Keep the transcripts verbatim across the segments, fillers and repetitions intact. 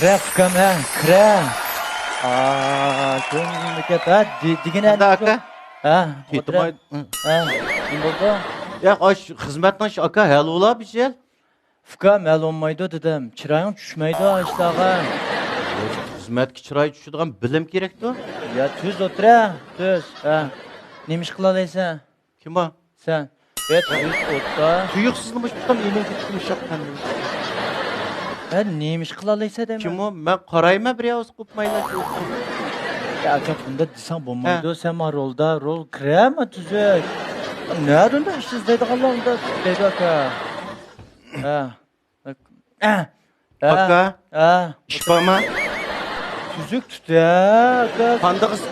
كىرە ئۇكام، ھە، كىرە. ئا، كۆڭلۈمگە كەپ، ھە، دېگىنە. قانداق ئاكا؟ ھە، كېتىماي. ھە، نېمە بولدى؟ ياق، ئاش خىزمەتنىڭ ئىشى ئاكا، ھەل بولا بىر يىل. ئۇكام، ھەل بولمايدۇ دېدىم. چىرايىڭ چۈشمەيدۇ ئاشتاغا. خىزمەتكە چىراي چۈشىدىغان بىلىم كېرەكتۇ. يا، تۈز ئولتۇرە، تۈز. ھە. نېمە ئىش قىلالايسەن؟ كىم بار؟ سەن. يا، تۈز ئولتۇر. تۇيۇقسىزلا مۇشۇ تۇتام ئېلىڭ كېتىپ يۇمشاق قاندى. ھە، نېمە ئىش قىلالايسەن دەيمەن. كىم ئۇ؟ مەن قارايمەن بىر ياۋۇز قوپمايلا. يا، ئاكا، بۇنداق دېسەڭ بولمايدۇ. ھە. سەن ما رولدا، رول كىرەمە تۈزۈك. نەدە ئۇنداق ئىش ئىزدەيدىغانلار ئۇنداق دەيدۇ، ئاكا. ھە. ھە. ئاكا. ھە. ئىش بارمۇ؟ تۈزۈك تۇت، ھە، ئاكا. قانداق ئىش؟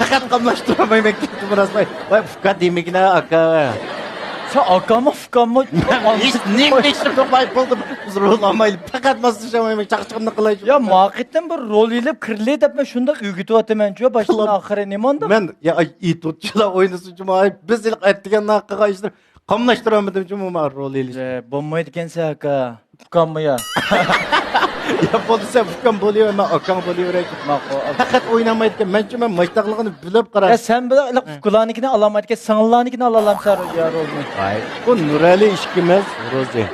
پەقەت قاملاشتۇرالمايمەن كېتىپ راستلاي. ۋاي، ئۇكا دېمىگىنە، ئاكا. سەن ئاكامۇ، ئۇكاممۇ؟ مەن ھېچ نېمە ئىشلىرىم يوق، ۋاي، بولدى. رول ئالمايلى، پەقەت ماسلىشالمايمەن، چاقچىقىمنى قىلاي. يا، ما قېتىم بىر رول ئېلىپ كىرلى دەپ مەن شۇنداق ئۆگىتىۋاتىمەنچۇ، باشتىن ئاخىرى نېمانداق؟ مەن، يا، ئاي، ئېتوتچىلا ئوينىسۇنچۇ، ماي، بىز ھېلىقى ئەتىگەن ناقىغا ئىشلار قاملاشتۇرالمىدىمچۇ، ماما رول ئېلىش. ئە، بولمايدىكەن سەن ئاكا. ئۇكاممۇ يا؟ يا بولدى، سەن ئۇكام بولۇۋەر، مەن ئاكاڭ بولۇۋېرەي. ماقۇل. پەقەت ئوينالمايدىكەن، مەنچۇ، مەن مايتاقلىقىنى بىلىپ قارا. يا، سەن بىلەن ئۇكىلارنىڭكىنى ئالالمايدىكەن، سىڭىللارنىڭكىنى ئالالامسەن يا رولنى؟ ۋاي، بۇ نۇرئەلى ئىككىمىز، روزى.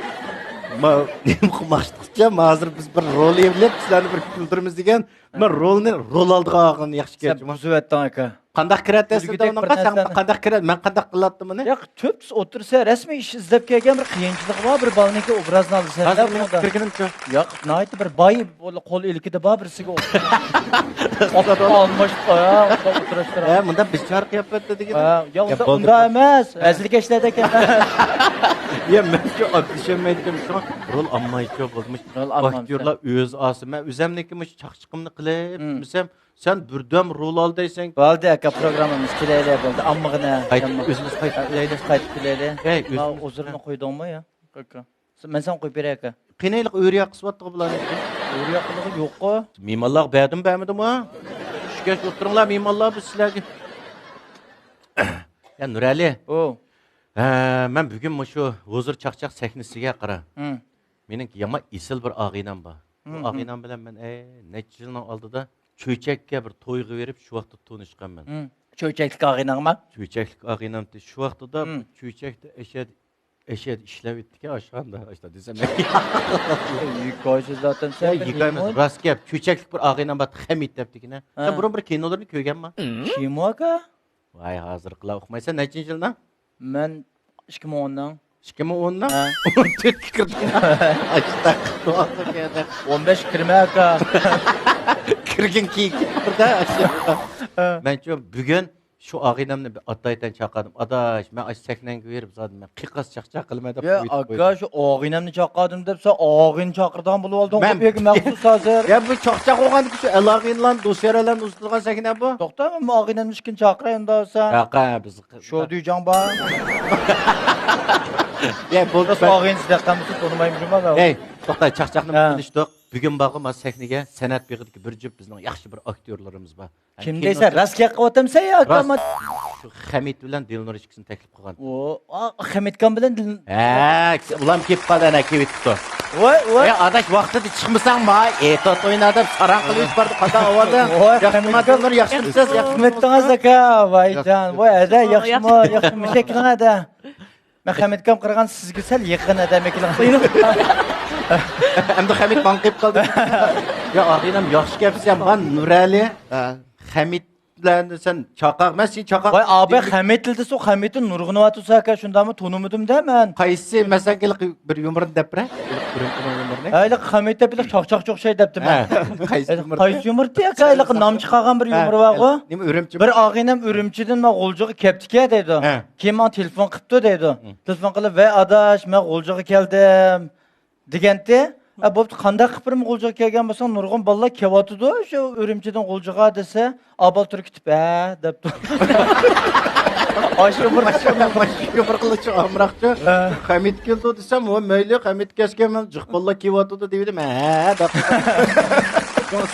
ما، نېمە قىلماقچىدۇق؟ ما ھازىر بىز بىر رول ئېلىپ، سىلەرنى بىر كۈلدۈرىمىز دېگەن. مەن رولنى رول ئالدىغا ئالغىنى ياخشى سەن كەچمۇ؟ بۇزۇۋەتتىڭ ئاكا. قانداق كىرەتتى سەن؟ بىر قانداق كىرەت؟ مەن قانداق قىلاتتىم بۇنى؟ ياق، تۈپتۈز ئولتۇرسا، رەسمىي ئىش ئىزدەپ كەلگەن بىر قىيىنچىلىقى بار، بىر بالىنىڭكى ئوبرازىنى ئالىسەن. ھازىر مېنىڭ كىرگىنىمچۇ؟ ياق، ناھايىتى بىر باي، قول ئىلكىدە بار بىرسىگە ئوخشاش. ئالماشتۇق، ھە، ئولتۇراشتۇرۇپ. ھە، مۇنداق بىچارە قىياپەتتە دېگىن. ھە، يا، يا، ئۇنداق، بولدى. ئۇنداق ئەمەس. ھە. ھەزىلكەشلەردەك ئەمەس. يا، مەن شۇ ئاپلىشالمايدىكەن، شۇڭا رول ئالمايچۇ بولدىمۇ. رول ئالمامسەن. ئاكتيورلار ئۆزى ئالسا، مەن ئۆزەمنىڭكى مۇشۇ چاقچىقىمنى قىلىپ، مم. دېسەم، سەن بىردەم رول ئال دەيسەن. بولدى، ئاكا، پروگراممىمىز كېلەيلى، بولدى، ئاممىغىنە. قايتىپ ئۆزىمىز قايتىپ كېلەيلى. ھەي، ئۆزىمىز. ئۇزۇرنى قويدۇڭمۇ يا، ئاكا؟ مەن ساڭا قويۇپ بېرەي، ئاكا. قېنى ھېلىقى ئۆرە ياققا قىسىۋاتتىغۇ بۇلارنى. ئۆرە ياققىلىقى يوققۇ. مېھمانلارغا بەردىمۇ، بەرمىدىمۇ؟ چۈشكەچ ئولتۇرۇڭلار، مېھمانلار، بىز سىلەرگە. يا، نۇرئەلى. ئو. ھە، مەن بۈگۈن مۇشۇ ھۇزۇر چاقچاق سەھنىسىگە قارا. ھىم. مېنىڭ يامان ئېسىل بىر ئاغىنەم بار. بۇ ھىم، ھىم. ئاغىنەم بىلەن مەن، ئەي، نەچچە يىلنىڭ ئالدىدا چۆچەككە بىر تويغا بېرىپ، شۇ ۋاقىتتا تونۇشقان مەن. ھىم. چۆچەكلىك ئاغىنەڭما؟ چۆچەكلىك ئاغىنەمتى. شۇ ۋاقتىدا بۇ ھىم. چۆچەكتە ئەشەد، ئەشەد ئىشلەۋېتىدىكەن، ئاشخانىدا، ئاشتا دېسەم. ھېكايىسى زاتەن يا، سەن بىر ھېكايە ئەمەس، راست گەپ. چۆچەكلىك بىر ئاغىنەم بار، خەمىت دەپتىكىنە. ھە. سەن بۇرۇن بىر كىنولىرىنى كۆرگەنما؟ كىمۇ ئاكا؟ ۋاي، ھازىرقىلار ئۇقمايسەن، نەچچىنچى يىلنىڭ؟ مەن ئىككى مىڭ ئوننىڭ. ئىككى مىڭ ئوننىڭ؟ ھە. ئون تۆتكە كىردىڭ. ئاشتا قىلدىڭ. ئون بەشكە كىرمە ئاكا. كىرگىن كېيىن كېتىپ بىردە. ھە. مەنچۇ بۈگۈن شۇ ئاغىنەمنى بىر ئاتايتەن چاقىردىم. ئاداش، مەن ئاشۇ سەھنەڭگە بېرىپ زادى مەن قىيقاس چاقچاق قىلىمەن دەپ يا قويدۇم. ئاكا، شۇ ئاغىنەمنى چاقىردىم دەپ سەن ئاغىنە چاقىرىدىغان بولۇۋالدىڭ مەن بۇ يەرگە مەخسۇس ھازىر. يا، بۇ چاقچاق بولغاندىكى شۇ ئەل ئاغىنىلارنى، دوست يارەنلەرنى ئۇزىتىدىغان سەھنە بۇ. توختا، مەن ئاغىنەمنى ئىككىنچى چاقىراي ئۇنداق بولسا. ياق، ھە، بىز شودۇيجاڭ بار. يا، بولدى، بىز ئاغىنىسى دەققەمىسى تونۇمايمىز جۇما. ھەي، توختا، چاقچاقنى قىلىشتۇق. بۈگۈن بارغۇ ما سەھنىگە سەنئەت بېغىدىكى بىر جۈپ بىزنىڭ ياخشى بىر ئاكتيورلىرىمىز بار. كىم دەيسەن، راست گەپ قىلىۋاتامسەن يا، راست. ئاكا؟ شۇ خەمىت بىلەن دىلنۇر ئىككىسىنى تەكلىپ قىلغان. ئۇ، ئا، خەمىتكام بىلەن دىل. ھە، ئۇلام كېلىپ قالدى، ئەنە كېلىۋېتىپتۇ. ۋاي، ۋاي. ئەي، ئاداش، ۋاقتىدا چىقمىساڭ، ما، ئېتوت ئوينا دەپ ساراڭ قىلىۋېتىپ باردى، قانداق ئاۋازدا؟ ۋاي، ياخشىما، خەمىتكام. دىلنۇر، ياخشىمۇسىز؟ ياخشىمۇ؟ خىزمەتتىڭىز، ئاكا، ۋايجان، ۋاي، ئەدە، ياخشىمۇ، ياخشىمۇ، شەكلىڭ ئەدە. مەن خەمىتكام قارىغان سىزگە سەل يېقىن ئادەم ئىكەنلىك قىلىدۇ. ئەمدى خەمىت ماڭا قېلىپ قالدى. يا، ئاغىنەم، ياخشى كەپسەن، مانا نۇرئەلى. ھە. خەمىت بىلەن سەن چاقاق، مەن سېنى چاقاق ۋاي، ئاباي، دېمىدىم. خەمىت دېسە، خەمىتنى نۇرغۇنۇۋاتىسەن ئاكا، شۇنداقمۇ؟ تونۇمىدىم-دە مەن. قايسى، مەسىلەن، ھېلىقى بىر يۇمۇرنى دەپ بېرە. ھېلىقى بىر يۇمۇرنى. ھە، ھېلىقى خەمىت دەپ ھېلىقى چاقچاق چوخشاي دەپتىمەن. ھە، قايسى يۇمۇر؟ قايسى يۇمۇر دېدى ئاكا، ھېلىقى نام چىقارغان بىر ھە، يۇمۇر بارغۇ. نېمە، ئۈرۈمچىمۇ؟ بىر ئاغىنەم ئۈرۈمچىدىن مانا غۇلجىغا كەپتىكەن دەيدۇ. ھە. كېيىن ماڭا تېلېفون قىپتۇ دەيدۇ. ھە. تېلېفون قىلىپ، ۋەي ئاداش، مەن غۇلجىغا كەلدىم دېگەنتى. ھە، بوپتۇ، قانداق قىلىپ بىر غۇلجىغا كەلگەن بولساڭ، نۇرغۇن بالىلار كېلىۋاتىدۇ شۇ ئۈرۈمچىدىن غۇلجىغا دېسە، ئابال تۇرۇپ كېتىپ، ھە دەپتۇ. ئاشۇ بىر، ئاشۇ بىر قىلىچ ئامراقچۇ. ھە. خەمىت كېلىدۇ دېسەم، ۋە مەيلى، خەمىت كەچكەن، مەن جىق بالىلار كېلىۋاتىدۇ دېۋىدىم، ھە دەپ.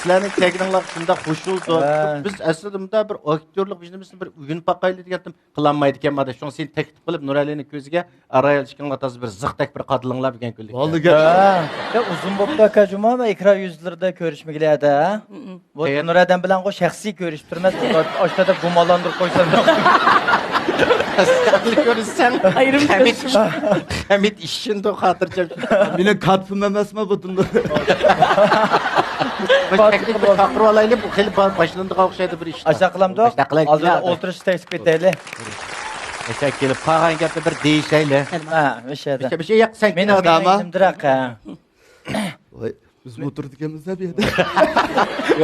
سىلەرنىڭ كەلگىنىڭلارغا شۇنداق خۇشال. ھە. بىز ئەسلىدە مۇنداق بىر ئاكتيورلۇق بىزنېمىسىنى بىر ئۆگىنىپ باقايلى دېگەنتىم، قىلالمايدىكەنما دەپ. شۇڭا سېنى تەكلىپ قىلىپ، نۇرئەلىنىڭ كۆزىگە ئارايلىشىشىڭلار تازا بىر زىقتەك بىر قادىلىڭلار بۈگۈن كۈنلۈكتە. ھە. يا، ئۇزۇن بوپتۇ ئاكا جۇما، ئېكران يۈزلىرىدە كۆرۈشمىگىلى ھەدە. بۇ نۇرئەدەم بىلەن شەخسىي كۆرۈشۈپ تۇرىمىز. ئاشۇ يەردە گۇمانلاندۇرۇپ قويسام. سەن كۆرسەڭ، ئايرىم ھەمىد، كۆرۈشۈم. ھەمىد ئىششىندۇ خاتىرجەم. مېنىڭ كاتىپىم ئەمەسمۇ بۇ دۇنيا. بىر تەكلىپ چاقىرىۋالايلى، بۇ خېلى با-، باشلىنىدىغان ئوخشايدۇ بىر ئىش. ئاشۇنداق قىلامدۇق. ھازىر ئولتۇرۇش تەكلىپ ئېتەيلى. ئاشۇ كېلىپ قالغان گەپنى بىر دېيىشەيلى. ھە، ئاشۇ يەردە. بىر شەي ياق، سەن مېنىڭ كىنو داما. ۋاي، بىزمۇ ئولتۇرىدىكەنمىز-دە بۇ يەردە.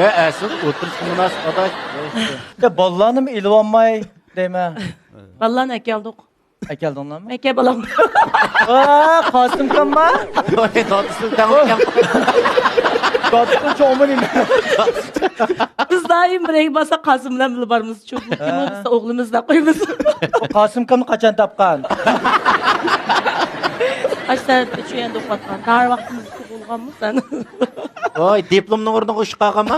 يا، ئەسلى ئولتۇرۇشقا مۇناسىپ ئاداش. يا، بالىلارنىمۇ ئېلىۋالماي دەيمەن. بالىلارنى ئەكەلدۇق. ئەكەلدىڭلارمۇ؟ ئەكە بالام. ۋا، قاسىمكامما؟ ۋاي، دادىسىنى تەڭلىگەن. دادىسىنى چوڭمۇ نېمە؟ بىز دائىم بىرەيگە بارساق قاسىم بىلەن بىللە بارىمىز. چوقۇم ھە. بىز ئوغلىمىز دەپ قويىمىز. بۇ قاسىمكامنى قاچان تاپقان؟ ئاشۇ سەۋەبتە شۇ يەردە ئوقۇۋاتقان. دار ۋاقتىمىزدا بولغانمۇ سەن؟ ۋاي، دىپلومنىڭ ئورنىغا ئۇشۇپ قالغانما؟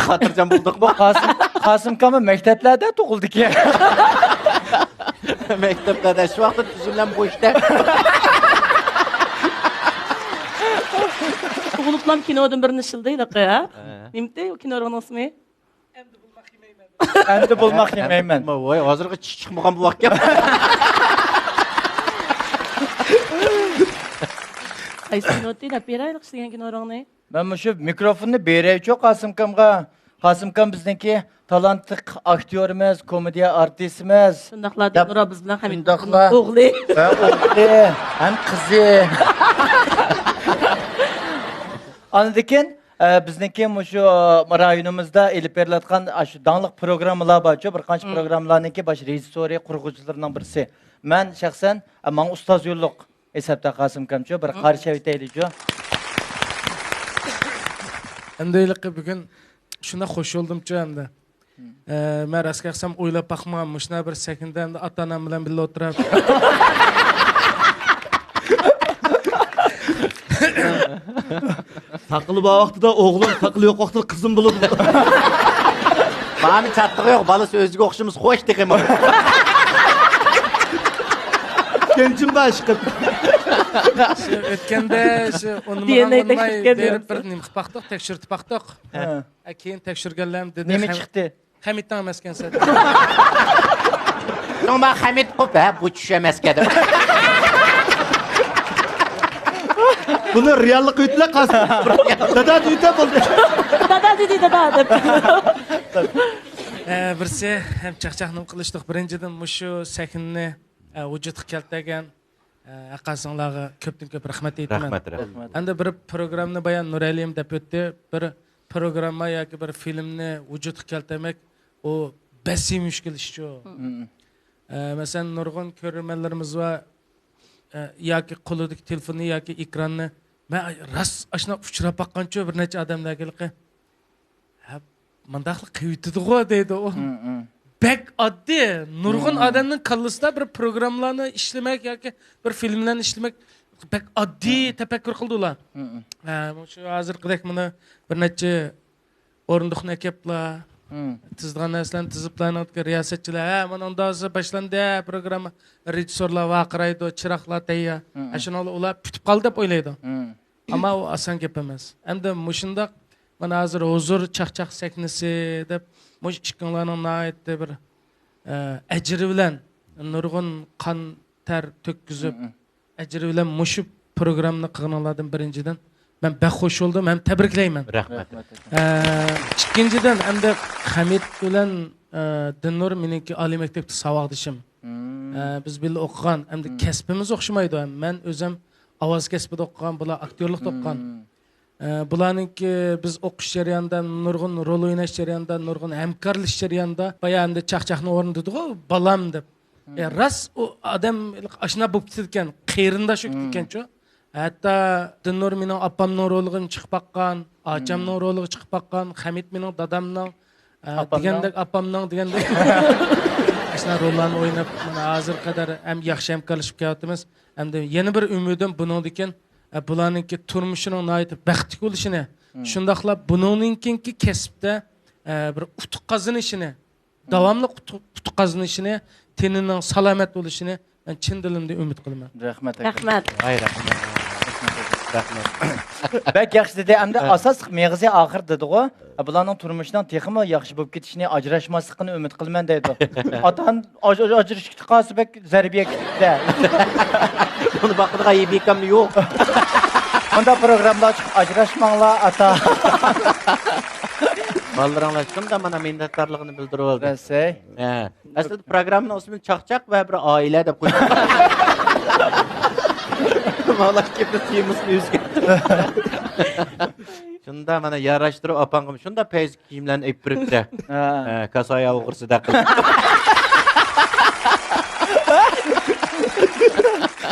خاتىرجەم بولدۇقمۇ؟ قاسىم، قاسىمكاممۇ مەكتەپلەردە تۇغۇلدىكەن. مەكتەپلەردە شۇ ۋاقىتتا تۈزۈملەم بوشتا. تۇغۇلۇپلام كىنودىن بىرنى ئىشلىدى، ھە؟ ھە. نېمىتى ئۇ كىنونىڭ ئىسمى؟ ئەمدى بولماق يېمەيمەن. ۋاي، ھازىرغىچە چىقمىغان بۇ ۋاقىت. قايسى كىنوتى دەپ بېرەيلى ئىشلىگەن كىنورۇڭنى. مەن مۇشۇ مىكروفوننى بېرەيچۇ قاسىمكامغا. قاسىمكام بىزنىڭكى تالانتلىق ئاكتيورىمىز، كومېدىيە ئارتىسىمىز. شۇنداقلا دەپ دىلنۇر بىز بىلەن ھەمىد شۇنداقلا. ئوغلى. ھە، ئوغلى ھەم قىزى. ئاندىن كېيىن ئە، بىزنىڭكى مۇشۇ رايونىمىزدا ئېلىپ بېرىلىۋاتقان ئاشۇ داڭلىق پروگراممىلار بارچۇ، بىر قانچە مم. پروگراممىلارنىڭكى باش رېژىسسورى، قۇرغۇچىلىرىنىڭ بىرسى. مەن شەخسەن، ئە، ماڭا ئۇستاز يوللۇق ھېسابتا قاسىمكامچۇ، بىر مم. قارشى ئەۋېتەيلىچۇ. ئەمدى ھېلىقى بۈگۈن شۇنداق خوش بولدۇمچۇ ئەمدى. ئە، مەن راست گەپسەم ئويلاپ باقمىغان، مۇشۇنداق بىر سەھنىدە ئەمدى ئاتا-ئانام بىلەن بىللە ئولتۇرۇپ. ساقىلى بار ۋاقتىدا ئوغلۇم، ساقىلى يوق ۋاقتىدا قىزىم بولىدۇ. بالىنى چاتىقى يوق، بالىسى ئۆزىگە ئوخشىمىسا خوش تېخىمۇ. كەنجىم بار ئىشقىپ. شۇ ئۆتكەندە شۇ ئۇنىمىغان دى ئېن ئەي ئۇنىماي تەكشۈرتكەن بېرىپ بىر نېمە قىلىپ باقتۇق، تەكشۈرتۈپ باقتۇق. ھە. ئە، كېيىن تەكشۈرگەنلەرمۇ دېدى، نېمە خەم-، چىقتى؟ خەمىتىڭ ئەمەسكەن سەن. شۇڭا مەن خەمىت قوپ، ھە، بۇ چۈش ئەمەسكەن دەپ. بۇنى رېئاللىققا ئۆتىلە قالسا. دادا دېدى بولدى. دادا دېدى، دادا دەپ. ئە، بىرسى ھەم چاقچاقنىمۇ قىلىشتۇق. بىرىنچىدىن، مۇشۇ سەھنىنى، ئە، ۋۇجۇدقا كەلتۈرگەن ئە، ھەققاسىڭلارغا كۆپتىن كۆپ رەھمەت ئېيتىمەن. رەھمەت، رەھمەت. ئەمدى بىر پروگراممىنى بايا نۇرئەلىم دەپ ئۆتتى. بىر پروگرامما ياكى بىر فىلىمنى ۋۇجۇدقا كەلتۈرمەك، ئۇ بەسىي مۈشكۈل ئىشچۇ. مم. ئە، مەسىلەن، نۇرغۇن كۆرۈرمەنلىرىمىز بار، ئە، ياكى قولىدىكى تېلېفوننى ياكى ئېكراننى، مەن راست ئاشۇنداق ئۇچراپ باققانچۇ بىر نەچچە ئادەملەرگە ھېلىقى. ھە، مۇنداقلا قىلىۋېتىدىغۇ دەيدۇ ئۇ. مم، مم. بەك ئاددىي. نۇرغۇن مم. ئادەمنىڭ كاللىسىدا بىر پروگراممىلارنى ئىشلىمەك ياكى بىر فىلىملارنى ئىشلىمەك بەك ئاددىي مم. تەپەككۇر قىلىدۇ ئۇلار. مم. ھە، شۇ ھازىرقىدەك مانا بىر نەچچە ئورۇندۇقنى ئەكەپلا، مم. تىزىدىغان نەرسىلەرنى تىزىپلا، رىياسەتچىلەر، ھە، مانا ئۇنداق بولسا باشلاندى، ھە، پروگرامما. رېژىسسورلار ۋارقىرايدۇ، چىراغلار تەييار. مم. ھە، شۇنىڭ بىلەن ئۇلار پۈتۈپ قالدى دەپ ئويلايدۇ. مم. ئەمما ئۇ ئاسان گەپ ئەمەس. ئەمدى مۇشۇنداق، مانا ھازىر ھۇزۇر چاقچاق سەھنىسى دەپ، مۇشۇ ئىككىڭلارنىڭ ناھايىتى بىر، ئە، ئەجرى بىلەن نۇرغۇن قان تەر تۆككۈزۈپ، مم. ئەجرى بىلەن مۇشۇ پروگراممىنى قىلغىنىڭلاردىن بىرىنچىدىن مەن بەك خوش بولدۇم ھەم تەبرىكلەيمەن. رەھمەت. ئە، ئىككىنچىدىن، ئەمدى خەمىت بىلەن، ئە، دىلنۇر مېنىڭكى ئالىي مەكتەپتىكى ساۋاقدىشىم. مم. ئە، بىز بىللە ئوقۇغان، ئەمدى مم. كەسپىمىز ئوخشىمايدۇ. مەن ئۆزۈم ئاۋاز كەسپىدە ئوقۇغان، بۇلار ئاكتيورلۇقتا مم. ئوقۇغان. ئە، بۇلارنىڭكى بىز ئوقۇش جەريانىدا نۇرغۇن رول ئويناش جەريانىدا، نۇرغۇن ھەمكارلىشىش جەريانىدا، بايا ئەمدى چاقچاقنى ئورنىتىدىغۇ، بالام دەپ. مم. ئە، راست ئۇ ئادەم ئاشۇنداق بولۇپ كېتىدىكەن، قېرىنداش بولۇپ مم. كېتىدىكەنچۇ. ھەتتا دىلنۇر مېنىڭ ئاپامنىڭ رولىغىمۇ چىقىپ باققان، ئاچامنىڭ مم. رولىغا چىقىپ باققان، خەمىت مېنىڭ دادامنىڭ، ئە، ئاپامنىڭ؟ دېگەندەك، ئاپامنىڭ دېگەندەك. روللارنى ئويناپ، مانا ھازىرغا قەدەر ھەم ياخشى ھەمكارلىشىپ كېلىۋاتىمىز. ھەمدە يەنە بىر ئۈمىدىم بۇنىڭدىن كېيىن، ئە، بۇلارنىڭكى تۇرمۇشىنىڭ ناھايىتى بەختلىك بولۇشىنى، شۇنداقلا بۇنىڭدىن كېيىنكى كەسىپتە، ئە، بىر ئۇتۇق قازىنىشىنى، داۋاملىق ئۇتۇق، ئۇتۇق قازىنىشىنى، تېنىنىڭ سالامەت بولۇشىنى مەن چىن دىلىمدىن ئۈمىد قىلىمەن. رەھمەت ئاكا. رەھمەت. ۋاي، رەھمەت. رەھمەت. بەك ياخشى دېدى. ئەمدى ئاساسلىق مېغىزى ئاخىرىدا دېدىغۇ، بۇلارنىڭ تۇرمۇشىنىڭ تېخىمۇ ياخشى بولۇپ كېتىشىنى، ئاجراشماسلىقىنى ئۈمىد قىلىمەن دەيدۇ. ئاتا ئاج-، ئاج-، ئاجرىشىپ قالسا بەك زەربە يەپ كېتىدۇ-دە. ئۇنى باقىدىغان يىبىكام يوق. مۇنداق پروگراممىلار چىقىپ، «ئاجراشماڭلار، ئاتا.» بالىلىرىڭلار شۇنداق مانا مىننەتدارلىقىنى بىلدۈرۈۋالدى. بەسەي. ھە. ئەسلىدە پروگراممىنىڭ ئىسمىنى چاقچاق ۋە بىر ئائىلە دەپ قويدۇم. مانا گېپنىڭ تېمىسىنى ئۆزگەرتتىم. شۇنداق مانا ياراشتۇرۇپ ئاپاڭغىمۇ شۇنداق پەيزى كىيىملەرنى ئېلىپ بېرىپتە. ھە. ھە، كاسايا ئوغرىسىدەك قىلىپ.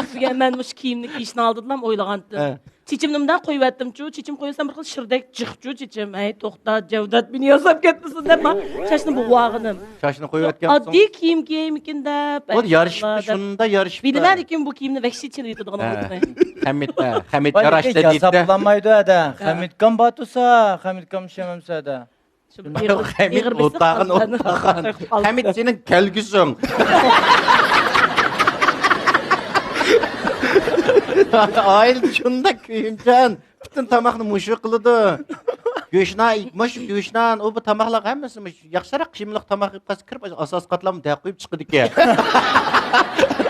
سىزگە مەن مۇشۇ كىيىمنى كىيىشنىڭ ئالدىدىلا ئويلىغانتىم. ھە. چېچىمنى مۇنداق قويۇۋەتتىمچۇ، چېچىم قويسام بىر خىل شىردەك جىقچۇ چېچىم. ھەي، توختا، جەۋدەت مېنى ياساپ كەتمىسۇن دەپ، مانا چاچنى بوغۇۋالغىنىم. چاچنى قويۇۋەتكەنمىسىڭىز؟ ئاددىي كىيىم كىيەيمىكىن دەپ، ئۇ يارىشىپتۇ، شۇنداق يارىشىپتۇ. بىلىمەن، لېكىن بۇ كىيىمنى ۋەھشىي چېلىۋېتىدىغىنىمنى بىلىمەن. خەمىت، ھە، خەمىت ياراشتى دەيدۇ. ياساپلانمايدۇ ھەدە. خەمىتكام بار تۇرسا، خەمىتكام ئىشلەمەمسە ھەدە. شۇ مېغىر، مېغىر بېسىق ئوتاغىن، قالغان. ئوتاغىن. خەمىت سېنىڭ كەلگۈسىڭ. ئائىلىدە شۇنداق كۆيۈمچان. پۈتۈن تاماقنى مۇشۇ قىلىدۇ. گۆشنان، مۇشۇ گۆشنان، ئۇ بۇ تاماقلار ھەممىسى مۇشۇ ياخشىراق قىيمىلىق تاماق يەپ قالسا كىرىپ، ئاساسىي قاتلامنى دەپ قويۇپ چىقىدىكەن.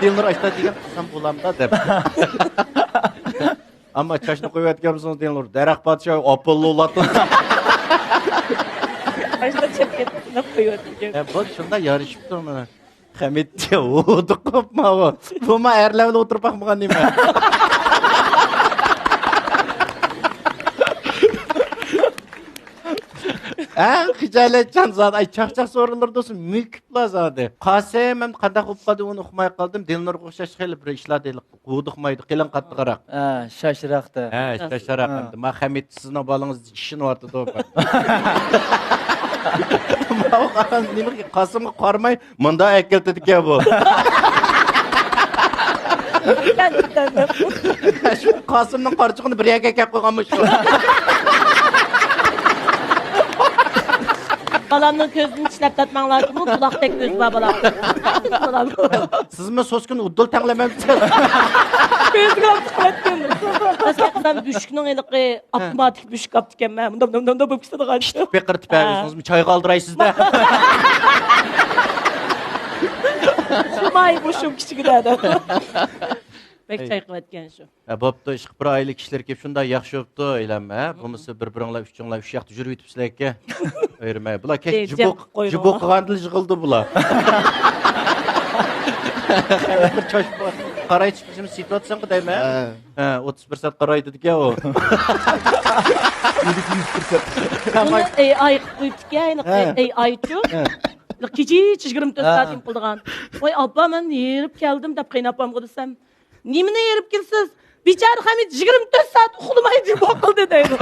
دىلنۇر ئاشتا دېگەن قىلسام بولامدا دەپ. ئەمما چاچنى قويۇۋەتكەنمىسىڭىز دېڭىلۇر، دەرەخ پادىشاھى ئاپوللولاتتى. ئاشتا چەپكەتنى قويۇۋەتكەن. ھە، بۇ شۇنداق يارىشىپتۇ مانا. خەمىتچە ھودۇقۇپ ماۋۇ. بۇما ئەرلەر بىلەن ئولتۇرۇپ باقمىغان نېمە؟ ئەڭ خىجالەتچان زادى. ئاي، چاقچاق سورۇنلىرىدا بولسا مۆكۈپلا زادى. قاسىم ھەم قانداق بولۇپ قالدى، ئۇنى ئۇقماي قالدىم. دىلنۇرغا ئوخشاش خېلى بىر ئىشلار دېيىلىپ. ھودۇقمايدۇ، قېلىن قاتتىقراق. ھە، شاشراقتا. ھە، شاشراق ھە. ئەمدى. ما خەمىت سىزنىڭ بالىڭىز ئىششىنىۋاتىدۇ. ماۋۇ قارا-، نېمە، قاسىمغا قارىماي، مۇنداق ئەكېلىۋېتىدىكەن بۇ. شۇ قاسىمنىڭ قارىچۇقىنى بىر يەرگە ئەكەپ قويغانمۇ شۇ. بالامنىڭ كۆزىدىن چىشلەپ تارتماڭلارچۇ، بۇ بۇلاقتەك كۆزى بار بالا. سىزمۇ سوسكىنى ئۇدۇل تەڭلىمەمسىز؟ كۆزىگە ئاپتۇ قىلىۋەتكەن. ئەسلى قىزام بۆشۈكنىڭ ھېلىقى ئاپتوماتىك بۆشۈك ئاپتىكەنمەن. مۇنداق، مۇنداق، مۇنداق بولۇپ كېتىدىغان. پېقىرتىپ ھە. ئۆزىڭىزمۇ چايغا ئالدىرايسىز-دە. شۇماي بوشۇم كىچىكىدە. بەك چايقىۋەتكەن شۇ. ھە، بوپتۇ، ئىشقىلىپ بىر ئائىلە كىشىلىرى كېلىپ شۇنداق ياخشى بوپتۇ، ئايلانما، ھە؟ بولمىسا بىر-بىرىڭلار ئۈچۈڭلار ئۈچ ياقتا يۈرۈۋېتىپسىلەركەن. ئايرىماي. بۇلار كەچ جىبو، جىبو قىلغاندا جىغىلدى بۇلار. بىر چاش قاراي چىقىشىمىز سېتىۋاتساڭغۇ دەيمەن. ھە. ھە، ئوتتۇز پىرسەنت قاراي دېدىكەن ئۇ. بۇنى ئېي ئاي قىلىپ قويۇپتىكەن، ھە. ئېي ئايچۇ. ھە. كېچىچە يىگىرمە تۆت ھە. سائەت نېمە قىلىدىغان. ۋاي ئاپا، مەن ھېرىپ كەلدىم دەپ قېيىنئاپامغا دېسەم، نېمىنى ھېرىپ كېلىسىز؟ بىچارە خەمىت يىگىرمە تۆت سائەت ئۇخلىماي جۇمۇ قىلدى دەيدۇ.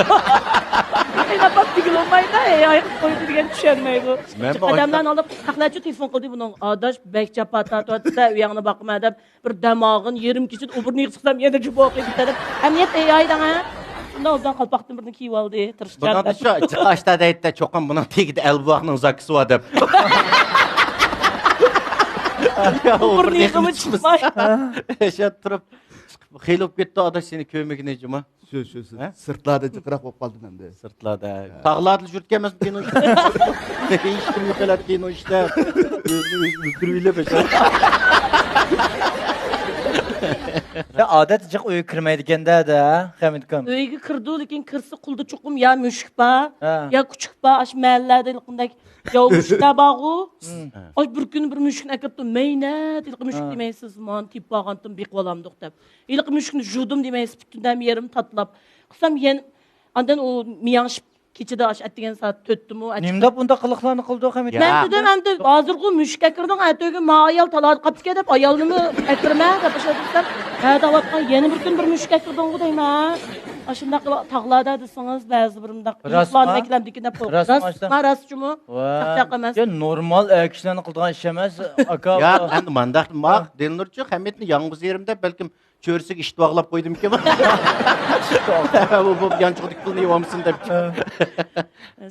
قېيىنئاپام دېگىلى بولمايدۇ، ھەي، ھاي قىلىپ قويدى دېگەن چۈشەنمەيدۇ. مەنمۇ قەدەملەرنى ئالىپ، تەقلەتچۇ تېلېفون قىلدى بۇنىڭ. ئاداش، بەك جاپا تارتىۋاتىسەن، ئۆيۈڭنى باقىمەن دەپ، بىر دەم ئالغىن، يېرىم كېچىدە ئوبورنىگە چىقسام يەنە جۇمۇ قىلدى دەپ. ئەمەلىيەت ئەي ھاي دەڭە. شۇنداق ئوبدان قالپاقتىن بىرنى كىيىۋالدى، تىرىشچان بۇنىڭدا دەپ. شۇ ئاشتا دەيدىتە، چوقۇم بۇنىڭ تېگىدە ئەلبۇۋاقنىڭ زاكىسى بار دەپ. ئوبورنىگىمۇ چىقماي. ياشاپ تۇرۇپ، خېلى بولۇپ كەتتى، ئاداش، سېنى كۆرمىگىنى جۇما. شۇ، شۇ، شۇ. ھە؟ سىرتلاردا جىقراق بولۇپ قالدىم ئەمدى. سىرتلاردا. ھە. تاغلاردا يۈرۈپ كەلمەسمۇ كىنو ئىشلەپ. ھېچكىم يوق ئەلەت كىنو ئىشلەپ. ئۆزىنى ئۆزى ئۆلتۈرۈۋېلىپ ياشاپ. يا، ئادەتتە جىق ئۆيگە كىرمەيدىكەن-دە، دە، خەمىتكام. ئۆيگە كىرىدۇ، لېكىن كىرسە قولىدا چوقۇم يا مۈشۈك بار، ھە. يا كۈچۈك بار، ئاشۇ مەھەللىلەردە ھېلىقىندەك ياۋا مۈشۈكلەر بارغۇ. مم. ئاشۇ بىر كۈنى بىر مۈشۈكنى ئەكىرىپتۇ، مەينەت، ھېلىقى مۈشۈك ھە. دېمەيسىز، مانا تېپىپ بارغانتىم، بېقىۋالامدۇق دەپ. ھېلىقى مۈشۈكنى يۇدۇم دېمەيسىز، پۈتۈن دەم يېرىم تاتىلاپ. قىلسام يەنە ئاندىن ئۇ مىياڭشىپ كېچىدە ئاشۇ ئەتىگەن سائەت تۆتتىمۇ، ئەتىگەن نېمىنداپ بۇنداق قىلىقلارنى قىلىدۇ، خەمىت؟ يا. مەن دېدىم، ئەمدى ھازىرغۇ مۈشۈك ئەكىردىڭ، ئەتىگۈن ما ئايال تالادا قاپتىكەن دەپ ئايالنىمۇ ئەكىرمە دەپ ئاشۇنداق دېسەم، ھە دەۋاتقان، يەنە بىر كۈنى بىر مۈشۈك ئەكىردىڭغۇ دەيمەن. ئاشۇنداق تاغلاردا دېسىڭىز، بەزى بىر مۇنداق راستما؟ يۇرتلارنى بەكلەمدىكىن دەپ قويۇپ. راستما؟ راستما، راستچۇمۇ؟ ۋا. چاقچاق ئەمەس. يا، نورمال ئەر كىشىلەرنىڭ قىلىدىغان ئىشى ئەمەس، ئاكا. ياق، ئەمدى مانداق، ماق دىلنۇرچۇ خەمىتنى ياڭغۇز يېرىم دەپ، بەلكىم چۆرىسىگە ئىشتىۋاغلاپ قويدۇمىكىن. بۇ، بۇ يانچۇقىدىكى پۇلنى يېۋالمىسۇن دەپ.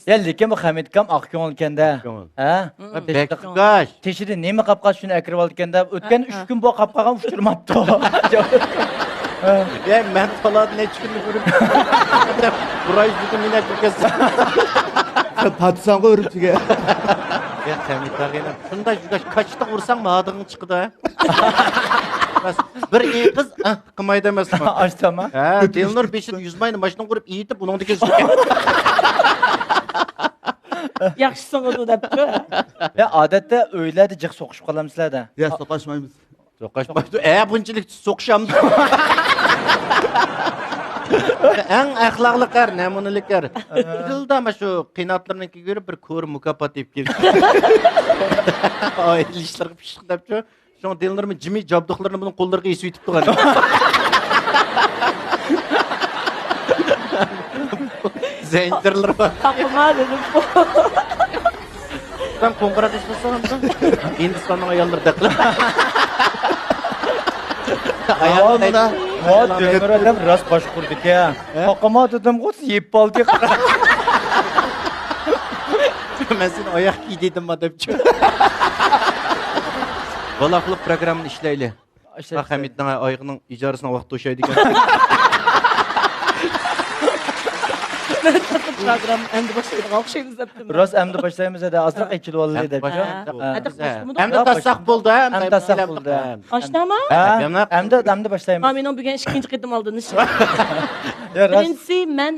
يا، لېكىن بۇ خەمىت ئاكام ئاق كۆڭۈل ئىكەن-دە. ئاق كۆڭۈل. ھە؟ ھە، بەك كاش. تېشىدا نېمە قاپ قالسا شۇنى ئەكىرىۋالىدىكەن-دە. ئۆتكەن ئۈچ كۈن بۇ قاپ قالغان ئۇچرىماپتۇ. يا، مەن تالادا نەچچە كۈننى ئۇرۇپ، بىر ئاي يۈزىدە مېنى ئەكىرىپ كەتسە. سەن تارتىسەنغۇ ئۈرۈمچىگە. يا، خەمىت ئاغىنىم، شۇنداق يۈگەش كاچىتىغا ئۇرساڭ مادىغىڭ چىقىدۇ، ھە؟ بەس، بىر ئېغىز، ئاھ، قىلمايدۇ ئەمەسمۇ؟ ئاشتاما؟ ھە، دىلنۇر بېشىدا يۈز ماينى ماشىنىغا ئۇرۇپ ئېيتىپ، ئۇنىڭدىن كېيىن ياخشىسىڭىدۇ دەپتۇ. يا، ئادەتتە ئۆيلەردە جىق سوقۇشۇپ قالامسىلەر-دە؟ يا، سوقۇشمايمىز. سوقۇشمايدۇ. ئە، بۇنچىلىك سوقۇشامدۇ؟ ئەڭ ئەخلاقلىق ئەر، نەمۇنىلىك ئەر. يىلدا مانا شۇ قېيىنئاتىلىرىنىڭكىگە كۆرۈپ بىر كورا مۇكاپات يەپ كېلىپ. ئائىلە ئىشلىرىغا پىششىق دەپچۇ. شۇڭا دىلنۇرمۇ جىمى جابدۇقلىرىنى بۇنىڭ قوللىرىغا ئېسىۋېتىپتۇ غەنى. زەنجىرلىرى بار. تاقىما دېدىم. سەن قوڭغۇراق ئىشلىسەڭ، ھىندىستاننىڭ ئاياللىرىدەك قىلىپ. ۋا، دىلنۇر ئادەم راست باشقۇرىدىكەن. ھە؟ تاقىما دېدىمغۇ، يېپىپ ئالدى. مەن سېنى ئاياق كىي دېدىمما دەپچۇ. بالاقلىق پروگراممىنى ئىشلەيلى. ئىشلەپ ھە، خەمىتنىڭ ئايىغىنىڭ ئىجارىسىنىڭ ۋاقتى ئوخشايدىكەن. مەن پروگرامما ئەمدى باشلايدىغان ئوخشايمىز دەپتىم. راست، ئەمدى باشلايمىز ھەدە، ئازراق ئېچىلىۋالدى دەپ. ھە. ئەمدى تاسساق بولدى، ھە؟ ئەمدى تاسساق بولدى. ئاشتاما؟ ھە، ئەمدى، ئەمدى باشلايمىز. مېنىڭ بۈگۈن ئىككىنچى قېتىم ئالدىنىش. بىرىنچىسى، مەن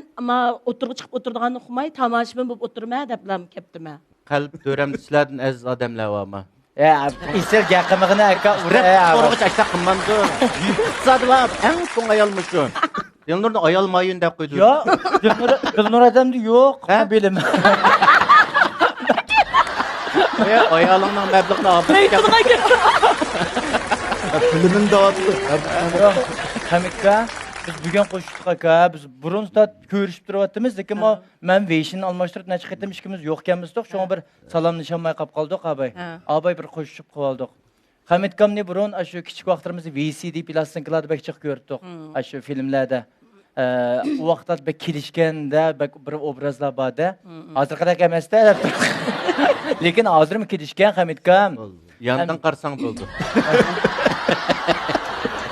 ئوتتۇرىغا چىقىپ ئولتۇرىدىغاننى ئۇقماي، تاماشىبىن بولۇپ ئولتۇرىمەن دەپلا كەپتىمەن. قەلب تۆرەمدە سىلەردىن ئەزىز ئادەملەر بارمۇ؟ يا، ئېسىل گەپ قىلمىغىنە ئاكا، ئۇرە. سورىغۇچ ئاشۇنداق قىلمامدۇ؟ ئىقتىسادى بار، ئەڭ چوڭ ئايال مۇشۇ. دىلنۇرنى ئايال مايون دەپ قويدۇ. يا، دىلنۇر، دىلنۇر ئادەمدە يوق، ھە؟ بىلىم. يا، ئايالىڭنىڭ مەبلىغىنى ئاپىرىپ كەل. بىلىمىنى دەۋاتىدۇ. يا، خەمىتكا، بىز بۈگۈن قوشۇشتۇق ئاكا، بىز بۇرۇن كۆرۈشۈپ تۇرۇۋاتىمىز، لېكىن مەن ۋېيشىننى ئالماشتۇرۇپ نەچچە قېتىم ئىككىمىز يوق ئىكەنمىز، شۇڭا بىر سالاملىشالماي قاپ قالدۇق، ئاباي. ھە. ئاباي بىر قوشۇشۇپ قىلىۋالدۇق. خەمىتكامنى بۇرۇن ئاشۇ كىچىك ۋاقىتلىرىمىزدا ۋى سى دى پلاستىنكىلاردا بەك جىق كۆرۈپتۇق. مم. ئاشۇ فىلىملەردە. ئە، ئۇ ۋاقىتلاردا بەك كېلىشكەندە، بەك بىر ئوبرازلار باردە. مم، مم. ھازىرقىدەك ئەمەستە دەپتۇق. لېكىن ھازىرمۇ كېلىشكەن خەمىتكام. ياندىن قارىساڭ بولدى.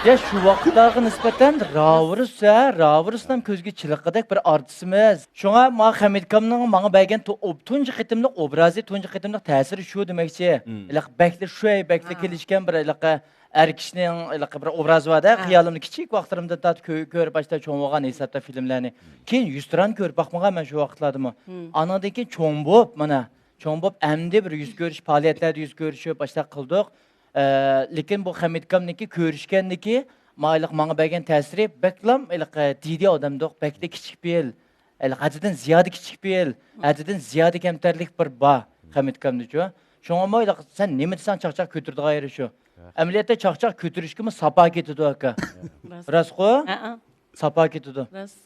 يا، شۇ ۋاقىتلارغا نىسبەتەن راۋۇرۇس، ھە، راۋۇرۇسنىڭ كۆزگە چېلىققۇدەك بىر ئارتىسىمىز. شۇڭا ما خەمىتكامنىڭ ماڭا بەرگەن تو-، ئوب-، تۇنجى قېتىملىق ئوبرازى، تۇنجى قېتىملىق تەسىرى شۇ دېمەكچى. مم. ھېلىقى بەكلا شۇ، بەكلا ھە. كېلىشكەن بىر ھېلىقى ئەر كىشىنىڭ ھېلىقى بىر ئوبرازى بار-دە، ھە. خىيالىمدا كىچىك ۋاقىتلىرىمدىن تارتىپ كۆ-، كۆرۈپ باشتا چوڭ بولغان ھېسابتا فىلىملەرنى. مم. كېيىن يۈزتۇرانە كۆرۈپ باقمىغان مەن شۇ ۋاقىتلاردىمۇ. مم. ئانىڭدىن كېيىن چوڭ بولۇپ، مانا، چوڭ بولۇپ، ئەمدى بىر يۈز كۆرۈش، پائالىيەتلەردە يۈز كۆرۈشۈپ، باشلاپ قىلدۇق. ئە، لېكىن بۇ خەمىتكامنىڭكى كۆرۈشكەندىكى، ماڭا ھېلىقى ماڭا بەرگەن تەسىرى بەكلا ھېلىقى جىددىي ئادەمدۇق، بەكلا كىچىك پېئىل. ھېلىقى ھەددىدىن زىيادە كىچىك پېئىل، ھەددىدىن زىيادە كەمتەرلىك بىر بار خەمىتكامدىچۇ. شۇڭا ماڭا ھېلىقى سەن نېمە دېسەڭ چاقچاق كۆتۈرىدىغان يېرى شۇ. ئەمەلىيەتتە چاقچاق كۆتۈرۈشكىمۇ ساپا كېتىدۇ ئاكا. راست. راستقۇ؟ ھەئە. ساپا كېتىدۇ. راست.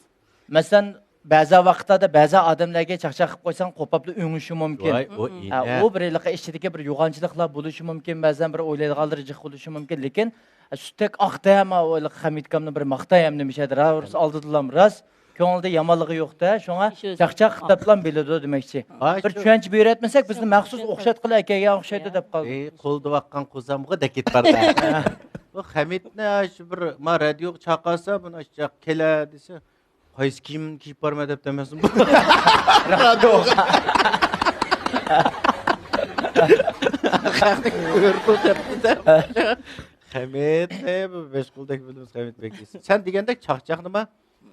مەسىلەن، بەزى ۋاقىتلاردا بەزى ئادەملەرگە چاقچاق قىلىپ قويساڭ، قوپاپلا ئۆڭۈشى مۇمكىن. ۋاي، ئۇ ھە، ئىنە. ئۇ بىر ھېلىقى ئىچىدىكى بىر يوغانچىلىقلار بولۇشى مۇمكىن، بەزەن بىر ئويلايدىغانلىرى جىق بولۇشى مۇمكىن، لېكىن سۈتتەك ئاق دەم، ئۇ ھېلىقى خەمىتكامنى بىر ماختاي ھەم نېمە ئىش ئەدە، راۋۇرۇس ئالدىدىلام راست. كۆڭلىدە يامانلىقى يوق-دە، شۇڭا چاقچاق قىلىپلام بىلىدۇ دېمەكچى. بىر چۈشەنچە بېرىۋەتمىسەك، بىزنى مەخسۇس ئوخشاتقىلى ئەكەلگەن ئوخشايدۇ دەپ قالدى. ئەي، قولدا باققان قوزامغۇ دەكىت بار-دە. بۇ خەمىتنى شۇ بىر ما رادىيوغا چاقىرسا، بۇنى ئاشۇ كېلە دېسە، قايسى كىيىمنى كىيىپ بارىمەن دەپ دېمەسمۇ؟ رادىيوغا. خەقنى كۆرىدۇ دەپتۇ-دە. خەمىت، ئەي، بۇ بەش قولدەك بىلىمىز خەمىت بەك. سەن دېگەندەك چاقچاق نېمە؟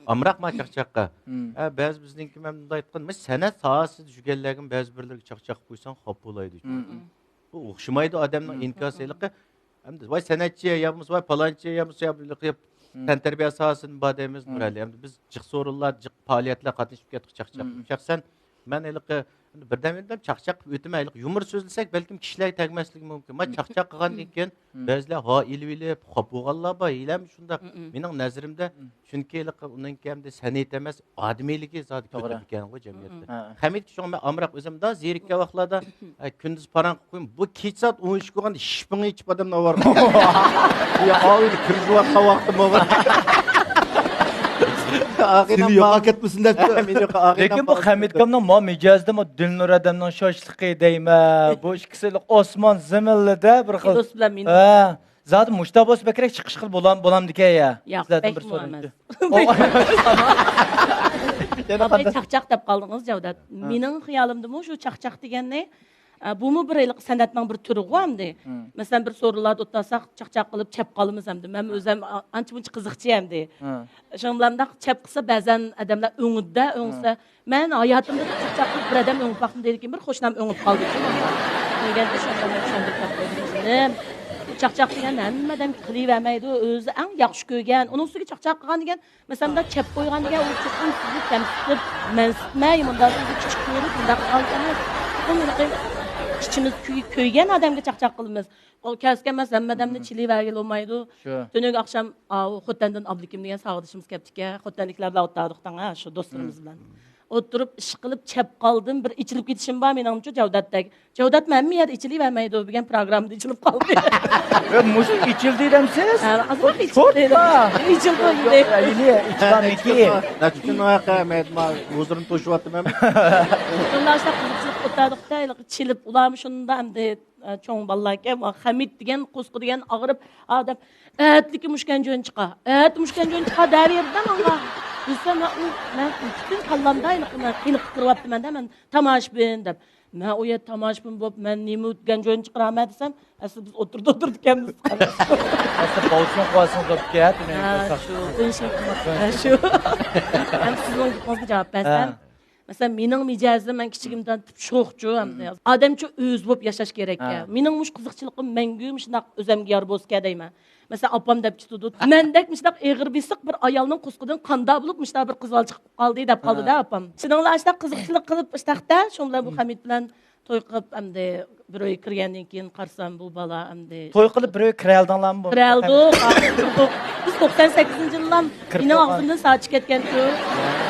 ئامراق ما چاقچاققا. مم. ھە، بەزى بىزنىڭكى مەن مۇنداق ئېيتقان، مەن سەنئەت ساھەسىدە يۈرگەنلەرگىمۇ بەزى بىرلىرىگە چاقچاق قويساڭ خاپا بولايدۇ. مم. بۇ ئوخشىمايدۇ ئادەمنىڭ مم. ئىنكاسى ھېلىقى. ئەمدى ۋاي سەنئەتچى يا بولمىسا ۋاي پالانچى يا بولمىسا يا بىر مم. تەنتەربىيە ساھەسىدىن بار دەيمىز مم. نۇرئەلى. ئەمدى بىز جىق سورۇنلار، جىق پائالىيەتلەر قاتنىشىپ كەتتۇق چاقچاق. مم. شەخسەن مەن ھېلىقى بىردەم بىردەم چاقچاق قىلىپ ئۆتىمەن. ھېلىقى يۇمۇر سۆزلىسەك، بەلكىم كىشىلەرگە تەگمەسلىكى مۇمكىن. مانا چاقچاق قىلغاندىن كېيىن بەزىلەر ھا ئېلىۋېلىپ خاپا بولغانلار بار. ھېلىمۇ شۇنداق. مېنىڭ نەزىرىمدە، چۈنكى ھېلىقى ئۇنىڭكى ئەمدى سەنئەت ئەمەس، ئادىمىيلىكى زادى كۆتۈرۈپ كەلگەنغۇ جەمئىيەتتە. ھەمىدە شۇڭا مەن ئامراق ئۆزۈم دا زېرىككەن ۋاقىتلاردا، ئە، كۈندۈز پاراڭ قىلىپ قويۇم. بۇ كېچە سائەت ئون ئۈچكە بولغاندا شىپىڭ ئېچىپ ئادەمنى ئاۋارە قىلىدۇ. يا، ئاۋۇ كىرگۈزۈۋاتقان ۋاقتىم بولغان. سېنى يوقاپ كەتمىسۇن دەپتۇ. مېنى يوقاپ، لېكىن بۇ خەمىتكامنىڭ ما مىجەزىدىمۇ دىلنۇر ئادەمنىڭ شاشلىقى دەيمەن. بۇ ئىككىسى ئوسمان زېمىنلىدە بىر خىل. دوست بىلەن مېنى. ھە. زادى مۇشتا بولسا بەكرەك چىقىش قىل بولام-، بولامدىكەن يا؟ ياق، سىلەردىن بەك بىر سورۇن. ئەمەس. ئو-، يەنە قانداق؟ چاقچاق دەپ قالدىڭىز، جەۋدەت. ھە. مېنىڭ خىيالىمدىمۇ شۇ چاقچاق دېگەننى، ئە، بۇمۇ بىر ھېلىقى سەنئەتنىڭ بىر تۈرىغۇ ئەمدى. مەسىلەن، بىر سورۇنلاردا ئولتۇرساق، چاقچاق قىلىپ چەپ قالىمىز ئەمدى. مەن ئۆزۈم ئا-، ئانچە-مۇنچە قىزىقچى ئەمدى. شۇنىڭ بىلەن مۇنداق چەپ قىلسا، بەزەن ئادەملەر ئۆڭىدە، ئۆڭسە، مەن ھاياتىمدا چاقچاق قىلىپ بىر ئادەم ئۆڭۈپ باقتىم دەيدىكىن، بىر قوشنام ئۆڭۈپ قالدى. ئۆڭگەندە شۇنداق چۈشەندۈرۈپ بەردىم. چاقچاق دېگەن ھەممە ئادەم قىلىۋەرمەيدۇ، ئۆزى ئەڭ ياخشى كۆرگەن. ئۇنىڭ ئۈستىگە چاقچاق قىلغان دېگەن، مەسىلەن، مۇنداق چەپ قويغان دېگەن، ئۇ چوقۇم سىزنى كەمسىتىپ، مەنسىتمەي، مۇنداق سىزنى كىچىك كۆرۈپ، مۇنداق قىلغان ئەمەس. چوقۇم ھېلىقى ئىچىمىز كۆي-، كۆيگەن ئادەمگە چاقچاق قىلىمىز. ئۇ كەلسە كەلمەس ھەممە ئادەمنى چىلىۋەرگىلى بولمايدۇ. شۇ. تۈنۈگۈن ئاخشام، ئاۋۇ خوتەندىن ئابلىكىم دېگەن ساۋاقدىشىمىز كەپتىكەن. خوتەنلىكلەر بىلەن ئولتۇردۇق تاڭ، ھە، شۇ دوستلىرىمىز بىلەن. ئولتۇرۇپ ئىش قىلىپ چەپ قالدىم. بىر ئېچىلىپ كېتىشىم بار مېنىڭچۇ جەۋدەتتەك. جەۋدەتمۇ ھەممە يەردە ئېچىلىۋەرمەيدۇ دېگەن پروگراممىدا ئېچىلىپ قالدى. ئۆ، مۇشۇ ئېچىلدى دەمسىز؟ ھە، ئازراق ئېچىلدى. ئېچىلدى ئەمدى. ئەينى ئېچىلغانمىكى؟ نەچچە كۈن ھەققى مەن ھۇزۇرۇمنى توشۇۋاتىمەن. شۇنداق قىزىقچىلىق ئولتۇردۇق-دە، چىلىپ ئۇلارمۇ شۇنداق ئەمدى. ئە، چوڭ بالىلاركەن، خەمىت دېگەن، قوسقا دېگەن ئاغرىپ، ئادەم، ئەتىلىكى مۇشۇ گەنجۆنى چىقار، ئەتە مۇشۇ گەنجۆنى چىقار دەۋېرىدۇ ماڭا. دېسە، مەن ئۇ، مەن پۈتۈن كاللامدا ھېلىقى مەن قېنىققا كىرىۋاپتىمەن-دە، مەن تاماشىبىن دەپ. مەن ئۇ يەردە تاماشىبىن بولۇپ، مەن نېمە گەنجۆنى چىقىرالايمەن دېسەم، ئەسلى بىز ئولتۇردا ئولتۇردىكەنمىز. ئەسلى بولسىمۇ قويسىڭىز بوپتىكەن، ھە، شۇ، بۇ ئىشنى قىلماقچى. ھە، شۇ. ھەم سىزنىڭ گېپىڭىزگە جاۋاب بەرسەم. ھە. مەسىلەن، مېنىڭ مىجەزىم، مەن كىچىكىمدىن تىپ شوخچۇ، ئادەمچۇ ئۆزى بولۇپ ياشاش كېرەك. ھە. مېنىڭ مۇشۇ قىزىقچىلىقىم مەڭگۈ مۇشۇنداق ئۆزەمگە يار بولسىكەن دەيمەن. مەسىلەن، ئاپام دەپ چىتىدۇ. مەندەك مۇشۇنداق ئېغىر بېسىق بىر ئايالنىڭ قوسىقىدىن قانداق بولۇپ مۇشۇنداق بىر قىز بالا چىقىپ قالدى دەپ قالدى-دە ئاپام. شۇنىڭ بىلەن ئاشۇنداق قىزىقچىلىق قىلىپ ئىشتاقتا، شۇنىڭ بىلەن بۇ خەمىت بىلەن توي قىلىپ، ئەمدى بىر ئۆيگە كىرگەندىن كېيىن قارىسام، بۇ بالا ئەمدى توي قىلىپ بىر ئۆيگە كىرەلدىڭلارمۇ بۇ؟ كىرەلدۇق. بىز توقسان سەككىزىنچى يىللام مېنىڭ ئاغزىمدىن ساچى كەتكەنتۇ.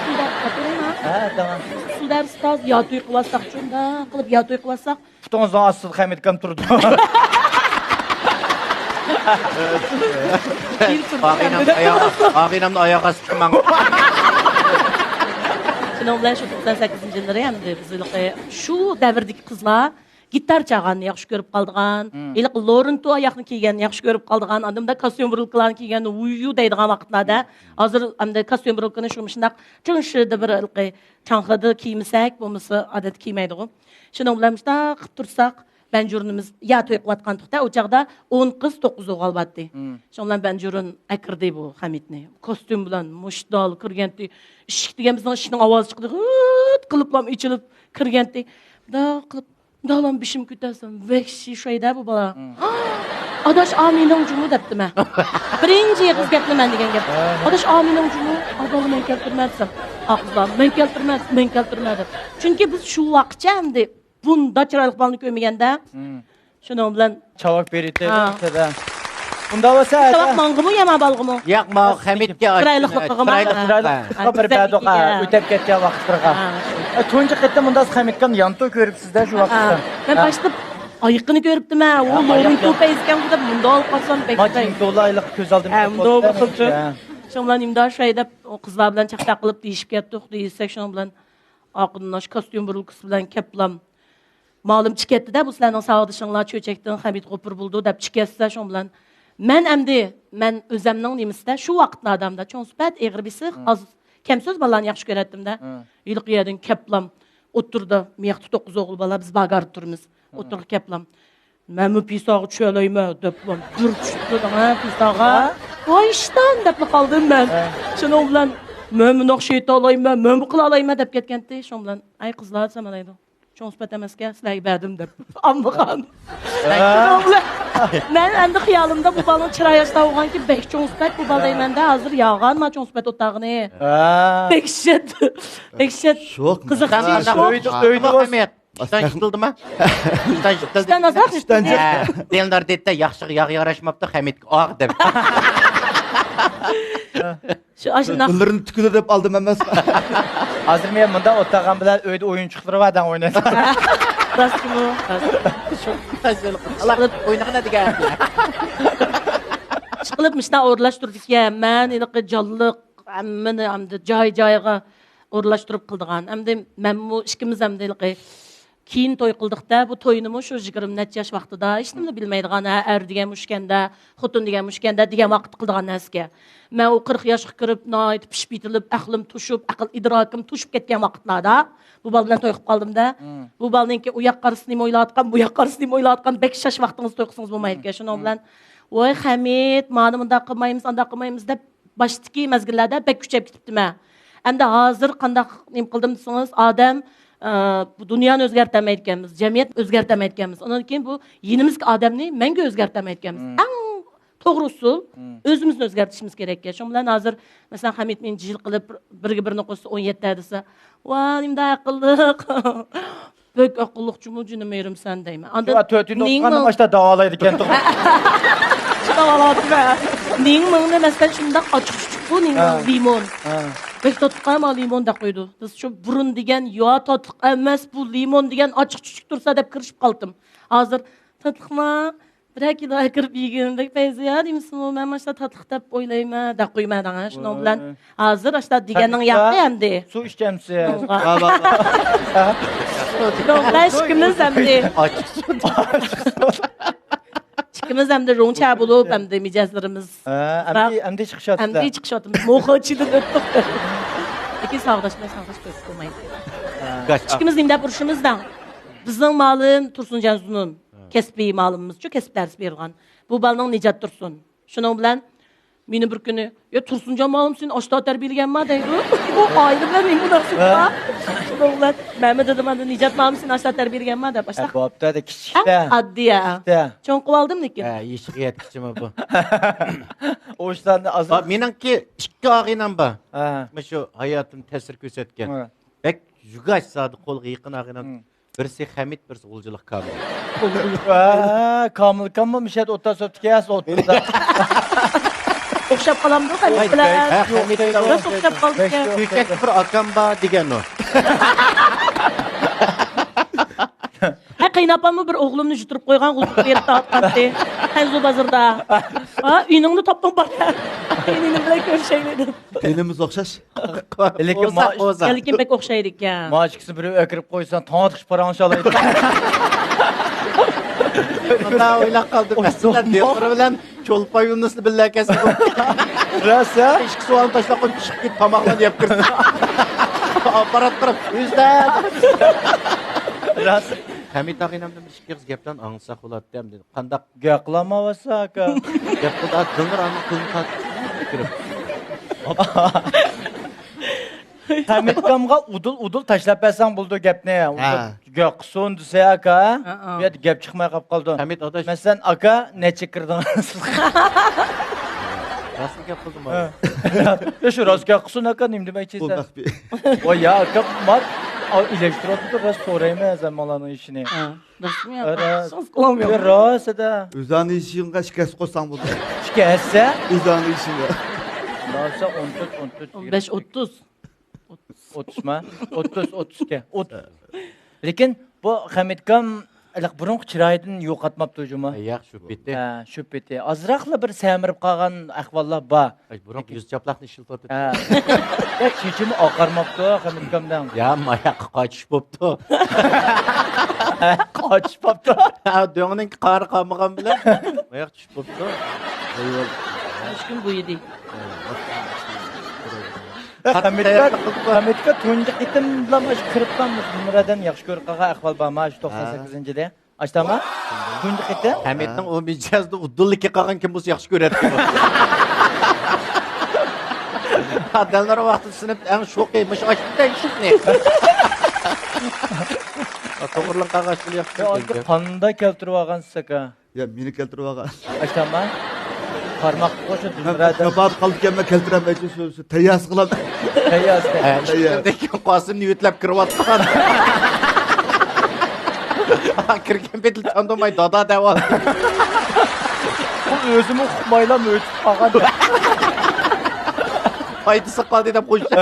شۇنداق خاتىرىڭ ھە؟ ھە، تامام. ئۇسسۇلدار ئۇستاز يا توي قىلىۋاتساقچۇ، شۇنداق قىلىپ يا توي قىلىۋاتساق. پۇتىڭىزنىڭ ئاستىدا خەمىتكام تۇرىدۇ. ئاغىنەم ئاياغ، ئاغىنەمنى ئاياغ ئاستىغا ماڭ. شۇنىڭ بىلەن شۇ توقسان سەككىزىنچى يىللىرى ئەمدى بىز ھېلىقى شۇ دەۋردىكى قىزلار گىتار چالغاننى ياخشى كۆرۈپ قالىدىغان، ھېلىقى لورېنتو ئاياغنى كىيگەننى ياخشى كۆرۈپ قالىدىغان، ئاندىن مۇنداق كاستيۇم بۇرۇلكىلارنى كىيگەننى ۋۇيۇ دەيدىغان ۋاقىتلاردا، ھازىر ئەمدى كاستيۇم بۇرۇلكىنى شۇ مۇشۇنداق چىڭشىدا بىر ھېلىقى چاڭخىدا كىيمىسەك، بولمىسا ئادەتتە كىيمەيدىغۇ. شۇنىڭ بىلەن مۇشۇنداق قىلىپ تۇرساق، بەنجۇرنىمىز يا توي قىلىۋاتقانتۇق-دە، ئۇ چاغدا ئون قىز، توققۇز ئوغۇل بارتتى. شۇنىڭ بىلەن بەنجۇرۇن ئەكىردى بۇ خەمىتنى. كوستيۇم بىلەن مۇشتال كىرگەنتى، ئىشىك دېگەن بىزنىڭ ئىشىكنىڭ ئاۋازى چىقىدۇ، ھىت قىلىپلا ئېچىلىپ كىرگەنتى. مۇنداق قىلىپ، مۇنداقلا بېشىم كۆتەرسەم، ۋەھشىي شۇ ئەيدە بۇ بالا. ئاداش، ئا مېنىڭ جۇمۇ دەپتىمەن. بىرىنچى ئېغىز گەپلا مەن دېگەن گەپ. ئاداش، ئا مېنىڭ جۇمۇ، ئا بالا مەن كەلتۈرمە دېسەم، ئا قىزلار، مەن كەلتۈرمە، مەن كەلتۈرمە دەپ. چۈنكى بىز شۇ ۋاقىتچە ئەمدى بۇنداق چىرايلىق بالىنى كۆرمىگەندە، شۇنىڭ بىلەن چاۋاك بېرىتى، ھە. ئۇنداق بولسا، چاۋاك ماڭغىمۇ يا ما بالغىمۇ؟ ياق، ما خەمىتكە چىرايلىقلىقىغا ما؟ چىرايلىق، ھە. بىر بەردۇققا ئۆتەپ كەتكەن ۋاقىتلىرىغا. ھە. ئە، تۇنجى قېتىم مۇنداق خەمىتكەم يانتۇ كۆرۈپسىز-دە شۇ ۋاقىتتا. ھە. مەن باشتا ئايىقىنى كۆرۈپتىمەن، ئۇ لورېنتو پەيزىكەن بۇ دەپ مۇنداق ئالقاشلام بەك. ماچىنكولا ئايلىق كۆز ئالدىمدا. ھە، مۇنداق بىر خىل. شۇنىڭ بىلەن ئىمدا شۇ دەپ، ئۇ قىزلار بىلەن چاقچاق قىلىپ دېيىشىپ كەتتۇق، دېيىشسەك شۇنىڭ بىلەن ئاقىناش كاستيۇم بۇرۇلكىسى بىلەن كەپلام. مالىم چىكەتتىدە، بۇ سىلەرنىڭ ساۋاقدىشىڭلار چۆچەكتىن خەمىت غوپۇر بولىدۇ دەپ چىكەتسە، شۇنىڭ بىلەن مەن ئەمدى، مەن ئۆزەمنىڭ نېمىسىدە، شۇ ۋاقىتلاردا ئەمدى چوڭ سۈپەت، ئېغىر بېسىق، ئاز، كەم سۆز بالىلارنى ياخشى كۆرەتتىمدە. ھېلىقى يەردىن كەپلام ئوتتۇرىدا، مىياقتا توققۇز ئوغۇل بالا، بىز باگاردا تۇرىمىز. ئوتتۇرىغا كەپلام. مەنمۇ پىساغا چۈشەلەيمەن دەپلا دۈر چۈشۈپ تۇردۇڭ ھە پىساغا. ۋاي ئىشتان دەپلا قالدىم مەن. شۇنىڭ بىلەن مەن مۇنداق شېيتالايمەن، مەنمۇ قىلالايمەن دەپ كەتكەنتى. شۇنىڭ بىلەن ئەي قىزلار دېسەم ئالايدۇ. چوڭ سۈپەت ئەمەسكەن، سىلەرگە بەردىم دەپ. ئاممىغان. شۇنىڭ بىلەن مەن ئەمدى خىيالىمدا بۇ بالىنىڭ چىرايى ئاشتا بولغانكى، بەك چوڭ سۈپەت بۇ بالا دەيمەندە، ھازىر ياغان ما چوڭ سۈپەت ئوتاغىنى. ھە. دەھشەت. دەھشەت. شوق. قىزىقچى. سەن ئانداق شوق. ئۆيدە، ئۆيدە بولسا ئىشتان يىقىلدىما؟ ئىشتان يىقىلدى. ئىشتان ئازراق يىقىلدى. ئىشتان يىقىلدى. ھە، دىلنار دېدى، ياخشىغا ياغ ياراشماپتۇ، خەمىتكە ئاغ دەپ. شۇ ئاشۇنداق. تىللىرىنى تۈكىدۇ دەپ ئالدىم ئەمەس. ھازىر مەن مۇنداق ئولتۇرغان بىلەن ئۆيدە ئويۇنچۇقلىرى بار دەڭ ئوينايدۇ. راستمۇ؟ ئوينىغىنا دېگەن. ئىشقىلىپ مۇشۇنداق ئورۇنلاشتۇرىدىكەن. مەن ھېلىقى جانلىق ھەممىنى ئەمدى جاي-جايىغا ئورۇنلاشتۇرۇپ قىلىدىغان. ئەمدى مەنمۇ ئىككىمىز ئەمدى ھېلىقى كېيىن توي قىلدۇق-دە، بۇ توينىمۇ شۇ يىگىرمە نەچچە ياش ۋاقتىدا ھېچنېمىنى بىلمەيدىغان، ھە، ئەر دېگەن مۇشۇكەن-دە، خوتۇن دېگەن مۇشۇكەن-دە دېگەن ۋاقىتتا قىلىدىغان نەرسىكەن. مەن ئۇ قىرىق ياشقا كىرىپ، ناھايىتى پىشىپ يېتىلىپ، ئەقلىم توشۇپ، ئەقىل ئىدراكىم توشۇپ كەتكەن ۋاقىتلاردا بۇ بالا بىلەن توي قىلىپ قالدىم-دە. مم. بۇ بالىنىڭكى ئۇ ياققا قارىسا نېمە ئويلاۋاتقان، بۇ ياققا قارىسا نېمە ئويلاۋاتقان، بەك شاش ۋاقتىڭىزدا توي قىلسىڭىز بولمايدىكەن. شۇنىڭ مم. بىلەن، ۋاي خەمىت، مانا مۇنداق قىلمايمىز، ئانداق قىلمايمىز دەپ باشتىكى مەزگىللەردە بەك كۈچەپ كېتىپتىمەن. ئەمدى ھازىر قانداق نېمە قىلدىم دېسىڭىز، ئادەم، ئە، بۇ دۇنيانى ئۆزگەرتەلمەيدىكەنمىز، جەمئىيەتنى ئۆزگەرتەلمەيدىكەنمىز. ئۇنىڭدىن كېيىن بۇ يېنىمىزدىكى ئادەمنى مەڭگۈ ئۆزگەرتەلمەيدىكەنمىز. مم. ئەڭ توغرا ئۇسۇل، مم. ئۆزىمىزنى ئۆزگەرتىشىمىز كېرەك. شۇنىڭ بىلەن ھازىر، مەسىلەن، خەمىت مېنى جىل قىلىپ، بىرگە بىرنى قوشسا ئون يەتتە دېسە، ۋا، نېمىدەك ئەقىللىق. بەك ئەقىللىقچىمۇ جېنىم يېرىم سەن دەيمەن. ئاندىن شۇ تۆتىنى نىڭ ئوقۇغاندا مىڭ ماشتا داۋالايدىكەن. داۋالاۋاتىمەن. نىڭ مىڭنى مەسىلەن شۇنداق ئاچچىق چۈچۈك بۇ نىڭ ھە. مىڭ لىمون. ھە. بەك تاتلىق ئەما لىمون دەپ قويىدۇ. بىز شۇ بۇرۇن دېگەن يا تاتلىق ئەمەس بۇ لىمون دېگەن ئاچچىق چۈچۈك تۇرسا دەپ كىرىشىپ قالدىم. ھازىر تاتلىقما؟ بىرەر كىلو ئەكىرىپ يېگىن، بەك پەيزىيە دېمىسىمۇ، مەن ماشۇنداق تاتلىق دەپ ئويلايمەن، دەپ قويىمەن دەڭە. شۇنىڭ بىلەن ھازىر ئاشۇنداق دېگەننىڭ ياقى ئەمدى. سۇ ئىچەمسىز؟ يوق، ئىككىمىز ئەمدى. ئىككىمىز ئەمدى رۇڭچە بولۇپ، ئەمدى مىجەزلىرىمىز. ھە، ئەمدى، ئەمدى چىقىشاتسىز. ئەمدى چىقىشاتىمىز. موخاچىدىن ئۆتتۇق. لېكىن ساۋاقداشمەن، ساۋاقداش كۆرۈپ بولمايدۇ. ئىككىمىز نېمە دەپ ئۇرۇشىمىز دەڭ؟ بىزنىڭ مالىم تۇرسۇنجان زۇنۇن. كەسپىي مالىمىزچۇ، كەسىپ دەرس بېرىدىغان. بۇ بالىنىڭ نىجات تۇرسۇن. شۇنىڭ بىلەن مېنى بىر كۈنى، يا تۇرسۇنجان مالىم سېنى ئاشتا تەربىيەلىگەنما دەيدۇ. بۇ ئائىلە بىلەن نېمە مۇناسىۋىتى بار؟ شۇنىڭ بىلەن مەنمۇ دېدىم، ئاندىن نىجات مالىم سېنى ئاشتا تەربىيەلىگەنما دەپ ئاشتا. بوپتۇ، كىچىكتە. ئەڭ ئاددىي، ھە. كىچىكتە. چوڭ قىلىۋالدىم لېكىن. ھە، يېشىغا يەتكىچىمۇ بۇ. ئوشلارنى ئاز. مېنىڭكى ئىككى ئاغىنەم بار. ھە. مۇشۇ ھاياتىمدا تەسىر كۆرسەتكەن. ھە. بەك يۈگەش زادى قولغا يېقىن ئاغىنەم. ھىم. بىرسى خەمىت، بىرسى غۇلجىلىق كامىل. ۋە، كامىلكاممۇ مىشەت ئوتتا سوپتا كەس ئوتتا. ئوخشاپ قالامدۇ خەمىت بىلەن؟ ھە، خەمىت بىلەن. راست ئوخشاپ قالدىكەن. كۆكەكتە بىر ئاكام بار دېگەن ئۇ. ھە، قېيىنئاپاممۇ بىر ئوغلۇمنى يۈتۈرۈپ قويغان، غۇلجىغا بېرىپ تارتقانتى. خەنزۇ بازىرىدا. ھا، ئىنىڭنى تاپتىڭ بار. قېيىنىنىڭ بىلەن كۆرۈشەيلى دەپ. تېنىمىز ئوخشاش. لېكىن بولسا، ما-، بولسا. لېكىن بەك ئوخشايدىكەن. ما ئىككىسىنى بىرىگە ئەكىرىپ قويساڭ، تاڭ ئاتقۇچە پاراڭلىشالايدۇ. مۇنداق ئويلاپ قالدىم. مەسىلەن، دىلقۇر بىلەن چولپان يۇنۇسنى بىللە ئەكەلسە. راست، ھە؟ ئىككى سوئالنى تاشلاپ قويۇپ، چىقىپ كېتىپ، تاماقلارنى يەپ كىرسە. ئاپپارات قىلىپ، ئۆزدە. راست. خەمىت ئاغىنەمدىن بىر ئىككى ئېغىز گەپلەرنى ئاڭلىساق بولاتتى، ئەمدى. قانداق؟ گەپ قىلالمايۋاتسا، ئاكا. گەپ قىلدى، دىلنۇر ئانىڭ قولىنى تارتىپ كىرىپ. خەمىتكامغا ئۇدۇل، ئۇدۇل تاشلاپ بەرسەڭ بولىدۇ گەپنى. ھە. گەپ قىلسۇن دېسە، ئاكا. ھە، ھە. بۇ يەردە گەپ چىقماي قاپ قالىدۇ. خەمىت ئاداش. مەسىلەن، ئاكا، نەچچە كىردىڭىز؟ راستلا گەپ قىلدىم، ھە. يا، شۇ راست گەپ قىلسۇن، ئاكا، نېمە دېمەكچى سەن؟ بۇ مەخپىي. ۋاي، يا، ئاكا، مات، ئا، ئېلەشتۈرۈۋاتىدۇ، راست سورايمەن ھەممىڭلارنىڭ ئىشىنى. ھە. راستمۇ يا؟ راست. ئۆزۈڭنى يېشىڭغا شىكەست قوشساڭ بولدى. شىكەستە؟ ئۆزۈڭنى يېشىڭغا. راستسا ئون تۆت، ئون تۆت، ئون بەش، ئوتتۇز. ئوتتۇزما؟ ئوتتۇز، ئوتتۇز ئىككى. ئوتتۇز. لېكىن بۇ خەمىتكام ھېلىقى بۇرۇنقى چىرايىدىن يوقاتماپتۇ جۇمۇ. ياق، شۇ پېتى. ھە، شۇ پېتى. ئازراقلا بىر سەمرىپ قالغان ئەھۋاللار بار. ئاي، بۇرۇنقى يۈز چاپلاقنى ئىشلىتىۋاتىدۇ. ھە. يا، چېچىمۇ ئاقارماپتۇ خەمىتكامنىڭ. يا، ماياققا قاچىش بوپتۇ. قاچىش بوپتۇ. ھە، دۆڭنىڭ قارى قالمىغان بىلەن ماياق چۈشۈپ بوپتۇ. ھەر كۈن بويىدى. خەمىتكە، خەمىتكە تۇنجى قېتىملا مۇشۇ كىرىپلا مۇشۇ نۇمرەدىن ياخشى كۆرۈپ قالغان ئەھۋال بارما؟ شۇ توقسان سەككىزىنچى يىلى. ئاشتاما؟ تۇنجى قېتىم؟ خەمىتنىڭ ئۇ مىجەزدە ئۇدۇللىكى قالغان كىم بولسا ياخشى كۆرەتتى. ئادەملەر ۋاقتىدا سىنىپ ئەڭ شوقى مۇشۇ ئاشۇنداق ئىشىكنى. توغرىلىق قاغاچ ياخشى. يا، قانداق كەلتۈرۈپ ئالغانسىز ئاكا؟ يا، مېنى كەلتۈرۈپ ئالغان. ئاشتاما؟ قارماق قوشۇپ، مەن بىرەدە. ناپات قالدىكەن، مەن كەلتۈرەلمەيچۇ، شۇ، شۇ تەيياسى قىلام. تەيياسى. ھە، تەيياس. ئىشتىن قاسىمنى يۆتلەپ كىرىۋاتقان. كىرگەن پېتى چاندۇرماي دادا دەۋاتىدۇ. ئۇ ئۆزىمۇ ئۇقمايلا مۆچۈپ قالغان. پايدىسى قالدى دەپ قويۇشتى.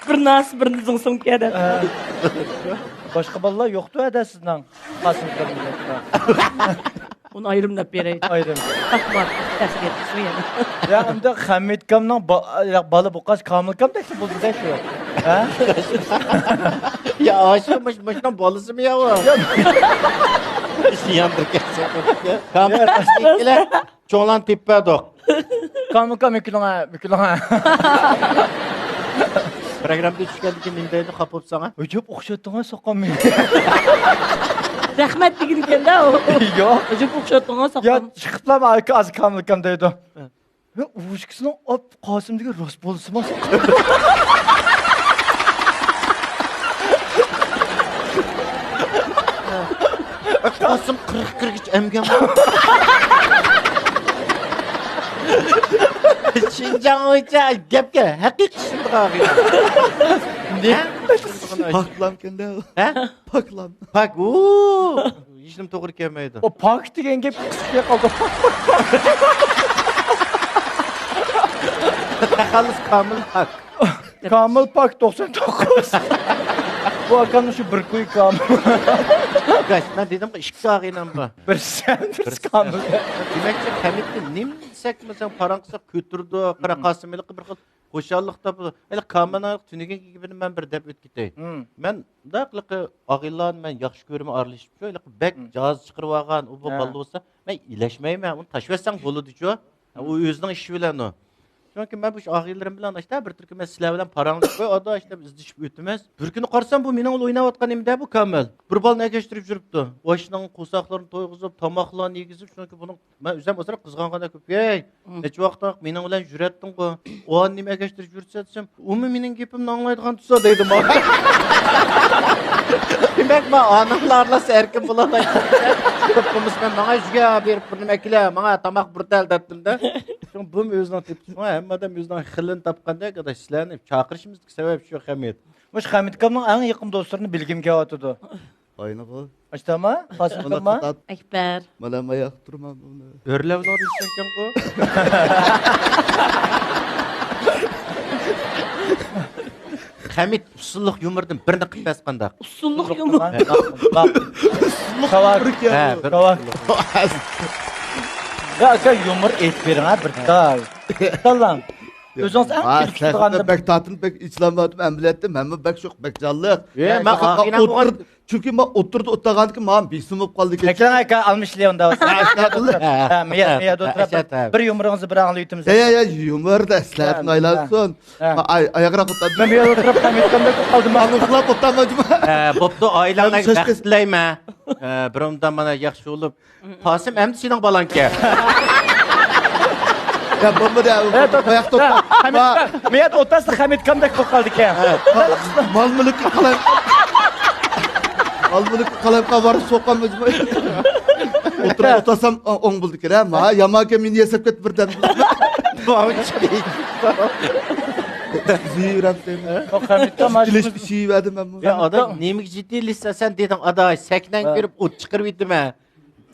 بىر ناس، بىر زىڭسىڭكە دەپ. باشقا بالىلار يوقتۇ ھەدە سىزنىڭ؟ قاسىم كامىل. ئۇنى ئايرىم دەپ بېرەي. ئايرىم. تاقماق، تەسكە يەتكۈزمە يەنە. يا، ئەمدى خەمىتكامنىڭ با-، يا، بالا بولغاچ كامىلكامدەك بولدى-دە شۇ. ھە؟ يا، ئاشۇ مۇش-، مۇشۇنىڭ بالىسىمۇ يا ئۇ؟ يا. ياندۇر كەتسە. كامىل، چوڭلارنى تېپىپ بەردۇق. كامىلكام، مۈكۈلۈڭە، مۈكۈلۈڭە. پروگراممىدىن چۈشكەندىن كېيىن نېمە دەيدۇ، خاپا بولۇپ ساڭا؟ ئۆجۈپ ئوخشاتتىڭ-ھە، سوققان مېنى. رەھمەت دېگىنىكەن-دە ئۇ. ياق. ئۆجۈپ ئوخشاتتىڭ-ھە، يا، سوققان. چىقىپلا ھازىر كامىلكام دەيدۇ. ھە. ھە، ئۇشكىسىنىڭ ئاپ قاسىمدىكى راست بولسىما، سوققان. قاسىم قىرىق كىرگۈچە ئەمگەن. شىنجاڭ بويىچە گەپكە ھەقىقىي چۈشىنىدىغان ئادەم. نېمە؟ پاكلامكەن-دە. ھە؟ پاكلام. پاك، ھۇ! ھېچنېمە توغرا كەلمەيدۇ. ئۇ پاك دېگەن گەپ قىسقا قالدى. تەخەللۇس كامىل پاك. كامىل پاك توقسان توققۇز. بۇ ئاكامنىڭ شۇ بىر كوي كامىل. قاش، مەن دېدىمغۇ، ئىككى ئاغىنەم بار. بىرسى سەن، بىرسى كامىل. دېمەكچى، خەمىتنى نېمە دېسەكمۇ سەن پاراڭ قىلساق كۆتۈرىدۇ، قارا قاسىم ھېلىقى بىر خىل خۇشاللىق تاپىدۇ. ھېلى كامىلنىڭ تۈنۈگۈنكى گېپىنى مەن بىر دەپ ئۆتكۈتەي. مەن مۇنداق ھېلىقى ئاغىنىلارنى مەن ياخشى كۆرىمەن ئارىلىشىپ، شۇ ھېلىقى بەك جازا چىقىرىۋالغان، ئۇ بۇ بالىلار بولسا، مەن ئىلەشمەيمەن، ئۇنى تاشلىۋەتسەڭ بولىدۇچۇ. ئۇ ئۆزىنىڭ ئىشى بىلەن ئۇ. چۈنكى مەن بۇ ئاغىنىلىرىم بىلەن ئاشتا بىر تۈركۈم مەن سىلەر بىلەن پاراڭلىشىپ، ۋاي ئادا ئاشتا ئىزدىشىپ ئۆتىمىز. بىر كۈنى قارىسام، بۇ مېنىڭ بىلەن ئويناۋاتقان نېمىدە بۇ كامىل. بىر بالىنى ئەگەشتۈرۈپ يۈرۈپتۇ. ئاشنىڭ قورساقلىرىنى تويغۇزۇپ، تاماقلارنى يېگۈزۈپ، چۈنكى بۇنىڭ مەن ئۆزۈم ئازراق قىزغانغاندەك بولۇپ، ھەي، نەچچە ۋاقىت مېنىڭ بىلەن يۈرەتتىڭغۇ؟ ئۇ نېمە ئەگەشتۈرۈپ يۈرسە دېسەم، ئۇمۇ مېنىڭ گېپىمنى ئاڭلايدىغان تۇرسا دەيدۇ ماڭا. دېمەك، مەن ئاناملار ئارىلاشسا ئەركىن بولالايمەن. بولمىسا مەن ماڭا يۈزگە بېرىپ بىر نېمە ئەكىلە، ماڭا تاماق بىر تەل دەپتىمدە. شۇڭا بۇمۇ ئۆزىنىڭ تېپى. شۇڭا ھەممە ئادەم ئۆزىنىڭ خىلىنى تاپقاندەك، ئاداش، سىلەرنى چاقىرىشىمىزدىكى سەۋەب شۇ، خەمىت. مۇشۇ خەمىتكامنىڭ ئەڭ يېقىن دوستلىرىنى بىلگۈم كېلىۋاتىدۇ. ئاينىغۇ. ئاشتاما؟ قاسىمكامما؟ ئەكبەر. مانا ماياق تۇرما بۇنى. ئۆرلەپ ئورنىشىسەنكەنغۇ. خەمىت ئۇسسۇللۇق يۇمۇردىن بىرنى قىلىپ بەرسە قانداق؟ ئۇسسۇللۇق يۇمۇر. ھە، بىر كاۋاك. يا ئاكا، يۇمۇر ئېيتىپ بېرىڭ ھە، بىر تال. تاللاڭ. ئۆزىڭىز ئەڭ كۈلكىلىك بولغان. بەك تارتىنىپ، بەك ئېچىلالمايۋاتىمەن، ئەمەلىيەتتە مەنمۇ بەك شوق، بەك جانلىق. ئە، مەن ئاخىرىنا بولغان. چۈنكى مەن ئوتتۇرىدا ئولتۇرغاندىكىن ماڭا بېسىم بولۇپ قالدى. كەچۈرۈڭ ئاكا، ئالمىشلى ئۇندا. ھە، ئەستەغپۇرۇللا. ھە، مىياد، مىياد ئولتۇرۇپ بىر يۇمۇرىڭىزنى بىر ئاڭلاۋېتىمىز. يا، يا، يا، يۇمۇر دە سىلەردىن ئايلانسۇن. ھە. مەن ئاي-، ئاياغراق ئولتۇردۇم. مەن بۇ يەردە ئولتۇرۇپ قالمايتتىم دەپ قالدىم. ئاڭلىقلاپ ئولتۇرمايدىمەن. ھە، بوپتۇ، ئائىلەڭلارگە بەخت تىلەيمەن. ھە، بىر ئۇنداق مانا ياخشى بولۇپ. قاسىم ئەمدى سېنىڭ بالاڭكەن. يا، بولمىدى، ھە، توختا. مىياد ئولتۇرسا خەمىتكامدەك بولۇپ قالدىكەن. مال مۈلۈككە قالايمىقان. مال مۈلۈككە قالايمىقان بارىپ سوققان مەجبۇر. ئولتۇرسام ئوڭ بولىدىكەن، ھە؟ ما، يامانكەن مېنى ياساپ كەت بىردەم. خەمىتكام ئىشىۋەردىم مەنمۇ. يا، ئاداش، نېمىگە جىددىيلىشىسەن دېدىڭ، ئاداش، سەھنەڭگە كىرىپ ئوت چىقىرىۋېتىمەن.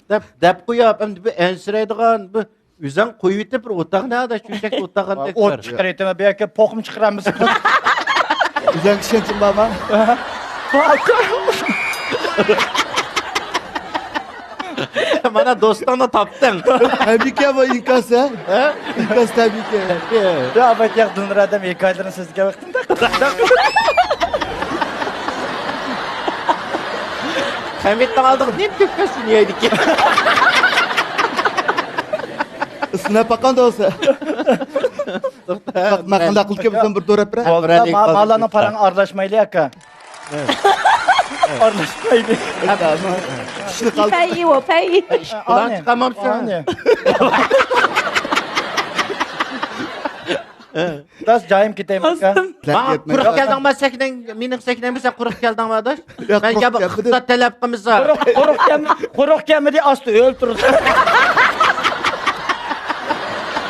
دەپ، دەپ قويۇپ، ئەمدى بىر ئەنسىرەيدىغان، بىر ئۆزۈڭ قويۇۋېتىپ، بىر ئولتۇرغىنە، ئاداش، چۆچەكتە ئولتۇرغاندەك بىر. ئوت چىقىرىۋېتىمەن، بۇ يەرگە پوقۇم چىقىرامىز. ئۆزۈڭ ئىشەنچىڭ بارمۇ؟ مانا دوستۇڭنى تاپتىڭ. تەبىئىيكى بۇ ئىنكاس، ھە؟ ھە؟ ئىنكاس تەبىئىيكى. يا، بەك ياق دىلنۇر ئادەم ھېكايىلىرىنى سۆزلىگەن ۋاقتىمدا. خەمىتنىڭ ئالدىغا نېمە تۆكمەسمۇ يەيدىكەن. ئىسسىنىپ باققان دوستى. مەن قانداق قىلىپ كەلسەم بىر دورەپ بېرە. بالىلارنىڭ پاراڭى ئارىلاشمايلى ئاكا. ئارىلاشمايلى. چۈشىنىپ قالدىم. پەي، ئۇ پەي. ئىشقىلىپ چىقامامسەن. راست جايىم كېتەيمەن ئاكا. ماڭا قۇرۇق كەلدىڭما سەھنەڭ، مېنىڭ سەھنەمگە سەن قۇرۇق كەلدىڭما ئاداش؟ مەن گەپ ئىقتىساد تەلەپ قىلمىسا. قۇرۇق، قۇرۇق كەلمىدى، ئاستى ئۆلتۈردى.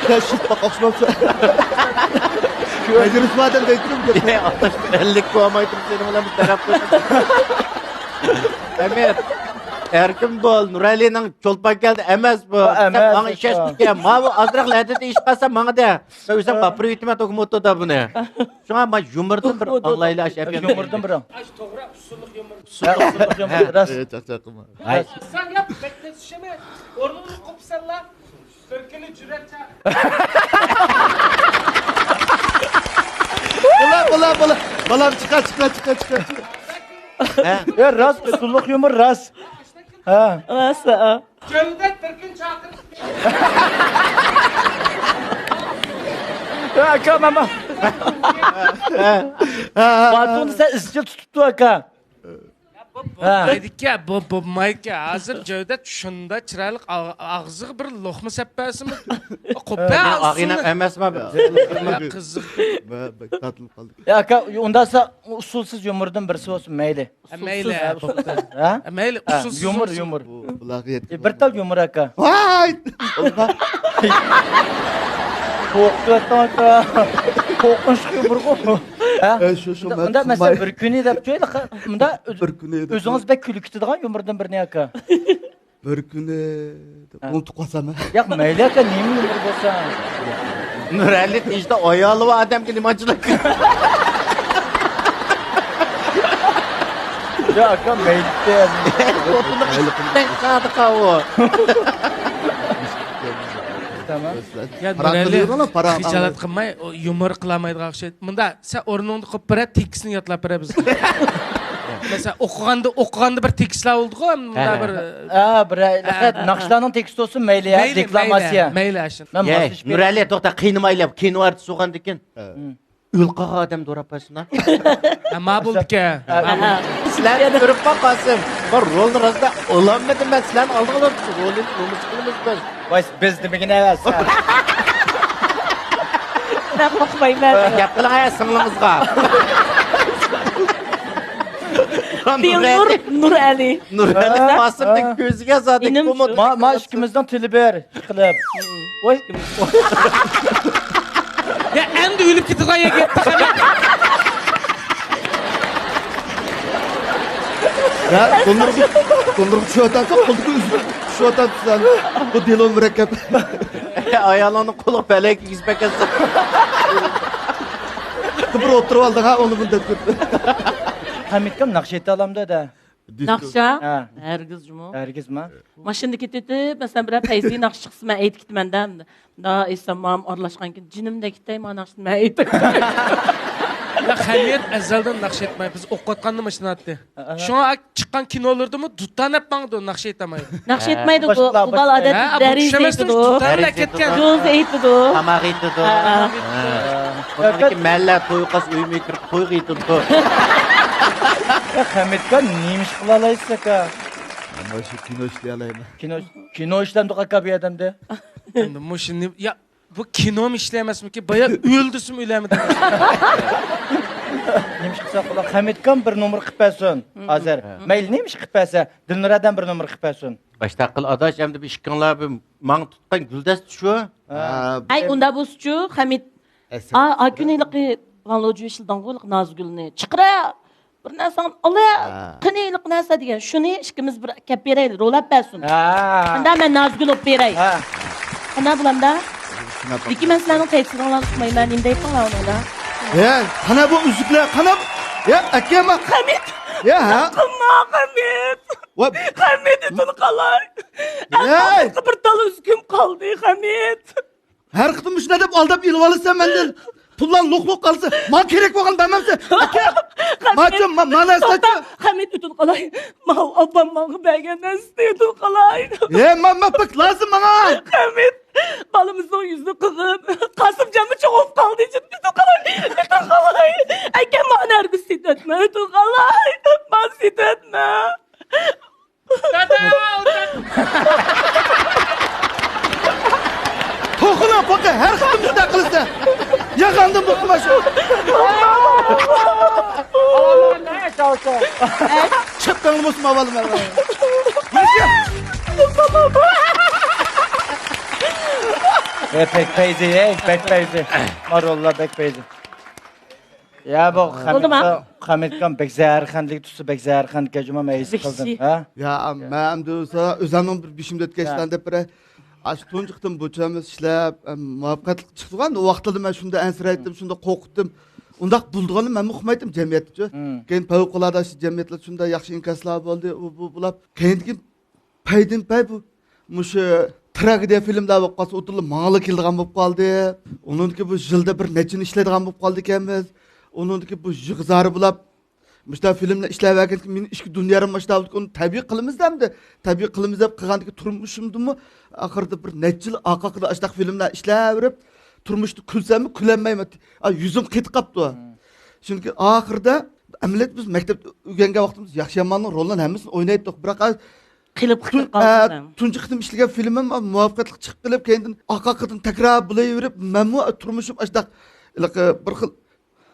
سەن شىت باقا ئوخشىمامسەن. مەجلىس ئادەم دەيتتىم. ئاداش ئەللىك كومايتىم سېنىڭ بىلەن بىر تەرەپ قىلىپ. ئەمىر، ئەركىن بول، نۇرئەلىنىڭ چولپان كەلدى ئەمەس بۇ. ئەمەس، ماڭا ئىشەنچلىك. ماۋۇ ئازراق لەدىدە ئىش قالسا ماڭا دە. سەن ئۆزۈڭ باپىرىۋېتىمەن توك موتودا بۇنى. شۇڭا ما يۇمۇردىن بىر ئاڭلايلى ئاشۇ ئەپكەن. يۇمۇردىن بىر ئاڭ. ئاشۇ توغرا ئۇسسۇللىق يۇمۇر. ئۇسسۇللۇق يۇمۇر، راست. ئاي. سەن يا بەك نەزىشەمە. ئورنۇڭنى قوپسەنلا. بىر كۈنى جۈرئەت چاق. بولا، بولا، بولا. بالام چىقا، چىقا، چىقا، چىقا. يا راست، ئۇسسۇللۇق يۇمۇر، راست. ھە. راست، ھە. جەۋدەت بىر كۈن چاقىرىپ. يا ئاكا، ماما. باتۇنى سەن ئىزچىل تۇتۇپتۇ، ئاكا. ھە. بولمايدىكەن، بولمايدىكەن. ھازىر جەۋدەت شۇنداق چىرايلىق، ئاغ-، ئاغزىغا بىر لوقما سەپ بەرسىمۇ، قوپە. ئاغىنەم ئەمەسما. قىزىق. بەك تارتىلىپ قالدى. يا ئاكا، ئۇنداقسا ئۇسسۇلسىز يۇمۇردىن بىرسى بولسۇن، مەيلى. مەيلى. ھە؟ مەيلى، ئۇسسۇلسىز يۇمۇر، يۇمۇر. بۇ، بۇلارغا يەتكۈزۈپ بىر تال يۇمۇر، ئاكا. ۋاي! قورقۇتۇۋەتتىڭ، ئاكا. قورقۇنچلۇق يۇمۇرغۇ. ھە؟ ئۇنداق، مەسىلەن، بىر كۈنى دەپ قويايلى، ئۇنداق بىر كۈنى دەپ ئۆزىڭىز بەك كۈلۈپ كېتىدىغان يۇمۇردىن بىرنى، ئاكا. بىر كۈنى دەپ ئۇنتۇپ قالسام. ياق، مەيلى ئاكا، نېمە يۇمۇر بولسا. نۇرئەلى تېشىدا ئايالى بار ئادەمگە نېمانچىلىك؟ يا ئاكا، مەيلى. خوتۇنى قىستاڭ قاۋۇ. تامام. يا نۇرئەلى، خىجالەت قىلماي، يۇمۇر قىلالمايدىغان ئوخشايدۇ. مۇندا سەن ئورنۇڭدا قويۇپ بېرە، تېكىستنى يادلاپ بېرە بىزگە. مەسىلەن، ئوقۇغاندا، ئوقۇغاندا بىر تېكىستلار بولىدىغۇ، مۇندا بىر. ھە، بىر ناخشىلارنىڭ تېكىستى بولسۇن، مەيلى، يا، دېكلاماتسىيە. مەيلى، ئاشۇ. مەن ماسلىشىپ بېرەي. نۇرئەلى، توختا، قىينىمايلى، كىنو ئارتىسى بولغاندىكىن. ئۆل قالغان ئادەم دوراپ بەرسۇن ھە. ھە، ما بولدىكەن. سىلەرنى كۆرۈپ قالسام، بۇ رولنى راستا ئالالمىدىم مەن، سىلەرنى ئالدىڭلار، رولنى نومۇس قىلىمىز بىز. ۋاي، بىز دېمىگىن ئەۋەس. مەن قورقمايمەن. گەپ قىلىڭ ھە سىڭلىڭىزغا. دىلنۇر نۇرئەلى. نۇرئەلى قاسىمنىڭ كۆزىگە زادى ئىنىم كومۇت. ما، ما ئىككىمىزنىڭ تىلى بىر. قىلىپ. ۋاي. يا ئەمدى ئۆلۈپ كېتىدىغان يەرگە يەتتى قانداق. يا، دونۇرغا، دونۇرغا چۈشۈۋاتامسەن، قولدىكى ئۈزۈپ چۈشۈۋاتامسەن. بۇ دېلو مۇرەككەپ. ئايالىڭنىڭ قولىغا پەلەك كىيگۈزۈپ ئەكەلسەن. بىر ئولتۇرۇپ ئالدىڭ ھە، ئۇنى بۇنى دەپ كۆرۈپ. ھەمىدكام ناخشا ئېيتالامدۇ دە؟ ناخشا؟ ھە. ھەرگىز جۇمۇ. ھەرگىزما؟ ماشىنىدا كېتىۋېتىپ، مەسىلەن، بىرەر پەيزى ناخشا چىقسا، مەن ئېيتىپ كېتىمەن-دە. مۇنداق ئېيتسام، ماما ئارىلاشقانكىن، جېنىمدەك كېتەي، ما ناخشىنى مەن ئېيتىپ. ياق، خەمىت ئەزەلدىن ناخشا ئېيتماي، بىز ئوقۇۋاتقاندا ماشىنا ئاتتى. شۇڭا چىققان كىنولىرىدىمۇ دۇتار ئەپ ماڭىدۇ، ناخشا ئېيتالمايدۇ. ناخشا ئېيتمايدۇ، باشقىلار، قوبال باشقىلار. ئادەتتە ھە، دەرس ئېيتىدۇ. دۇتارنى ئەكەتكەن. جوز ئېيتىدۇ. تاماق ئېيتىدۇ. ھە، ھە. ھە. مەھەللە تويى قالسا ئۆيۈمگە كىرىپ تويغا ئېيتىدۇ. يا، خەمىتكا نېمە ئىش قىلالايسىز ئاكا؟ مانا شۇ كىنو ئىشلىيەلەيمەن. كىنو، كىنو ئىشلەمدۇق ئاكا بۇ ئادەمدە. ئەمدى مۇشۇنى، يا، بۇ كىنومۇ ئىشلەيمەسمىكىن؟ بايا ئۆلدۈسىمۇ ئۆلەمدى. نېمە ئىش قىلساق بولا؟ خەمىتكام بىر نومۇر قىلىپ بەرسۇن. ھازىر. مەيلى نېمە ئىش قىلىپ بەرسە، دىلنۇرەدىن بىر نومۇر قىلىپ بەرسۇن. باشتاق قىل ئاداش، ئەمدى بۇ ئىككىڭلار بىر ماڭا تۇتقان گۈلدەستە شۇ. ھە. ئەي، ئۇندا بولسىچۇ، خەمىت. ئا، ئاكۈن ھېلىقى ۋاڭلۇجۇ ئىشلىدىڭغۇ، ھېلىقى نازگۈلنى. چىقىرە! بىر نەرسەڭ ئالە، قېنى ھېلىقى نەرسە دېگەن. شۇنى ئىككىمىز بىر كەپ بېرەيلى، رول ئەپ بەرسۇن. ھە. قانداق مەن نازگۈل بولۇپ بېرەي؟ ھە. قانداق بولامدا؟ لېكىن مەن سىلەرنىڭ تەسىرىڭلارنى ئۇقمايمەن، نېمە دەيتتىڭلار ئۇنىڭدا؟ ھە، قانا بۇ ئۈزۈكلەر، قانا بۇ؟ يا، ئاكام. خەمىت! يا، ھە؟ قىلما، خەمىت! خەمىت، ئۆتۈن قالاي. ھەي! بىر تال ئۈزۈكۈم قالدى، خەمىت. ھەر قېتىم مۇشۇنداق دەپ ئالداپ ئېلىۋالىسەن مەندىن. پۇللار لوق-لوق قالسا، ماڭا كېرەك بولغان بەرمەمسەن؟ ئاكا! ماچۇ، ما-، مانا توختا، خەمىت ئۆتۈن قالاي. ماۋۇ ئاپام ماڭا بەرگەن نەرسىنى ئۆتۈن قالاي. ھە، ما-، ما-، بەك لازىم ماڭا. خەمىت، بالىمىزنىڭ يۈزىنى قىغىن. قاسىمجانمۇ چوڭىيىپ قالدى، جېنىم ئۆتۈن قالاي. ئۆتۈن قالاي. ئاكام ماڭا نەرگىز سېتىۋەتمە، ئۆتۈن قالاي. ماڭا سېتىۋەتمە. دادا، توخۇلا پوقى، ھەر قېتىم شۇنداق قىلىسەن. ياغاندىن بوپتۇ مانا شۇ. چىققانغا بولسۇن ئاۋۋال مەن. ئەي، بەك پەيزى، ئەي، بەك پەيزى. ماروللا بەك پەيزى. يا، بۇ بولدىما؟ خەمىتكام، خەمىتكام بەك زەھەرخەندىلىك تۇتسا، بەك زەھەرخەندىلىك جۇما، مەن ھېس قىلدىم. ھە؟ يا، مەن ئەمدى بولسا ئۆزۈمنىڭ بىر بېشىمدا ئۆتكەن ئىشلارنى دەپ بېرەي. ئاشۇ تۇنجى قېتىم بۇ چۆمۈچ ئىشلەپ، ئەم، مۇۋەپپەقىيەتلىك چىقتىغۇ. ئەمدى ئۇ ۋاقىتلاردا مەن شۇنداق ئەنسىرەيتتىم، شۇنداق قورقۇتتۇم. ئۇنداق بولىدىغاننى مەنمۇ ئۇقمايتتىم جەمئىيەتتىچۇ. كېيىن پەۋقۇلئاددە شۇ جەمئىيەتلەر شۇنداق ياخشى ئىنكاسلار بولدى، ئۇ بۇ بۇلاپ. كېيىندىكى پەيدىن پەي بۇ. مۇشۇ تراگېدىيە فىلىملار بولۇپ قالسا، ئۇدۇللا ماڭىلا كېلىدىغان بولۇپ قالدى. ئۇنىڭدىكى بۇ يىلدا بىر نەچچىنى ئىشلەيدىغان بولۇپ قالدىكەنمىز. ئۇنىڭدىكى بۇ يىغا زارى بولاپ، مۇشۇنداق فىلىملەر ئىشلەۋەرگەندىكىن مېنىڭ ئىچكى دۇنيام مۇشۇنداق بولدىكەن، ئۇنى تەبىئىي قىلىمىز ئەمدى. تەبىئىي قىلىمىز دەپ قىلغاندىكى تۇرمۇشۇمدىمۇ ئاخىرىدا بىر نەچچە يىل ئارقا ئارقىدىن ئاشۇنداق فىلىملەر ئىشلەۋېرىپ، تۇرمۇشتا كۈلسەممۇ كۈلەلمەيمەن. ئا، يۈزۈم قېتىپ قاپتۇ. چۈنكى ئاخىرىدا ئەمەلىيەتتە بىز مەكتەپتە ئۆگەنگەن ۋاقتىمىزدا ياخشى ياماننىڭ رولىنى ھەممىسىنى ئوينايتتۇق. بىراق، ئا، قىلىپ تۇن-، قىلىپ ئە، قالدىم. تۇنجى قېتىم ئىشلىگەن فىلىمىم مۇۋەپپەقىيەتلىك چىقىپ قېلىپ، كەينىدىن ئارقا ئارقىدىن تەكرار بولۇۋېرىپ، مەنمۇ تۇرمۇشۇم ئاشۇنداق ھېلىقى بىر خىل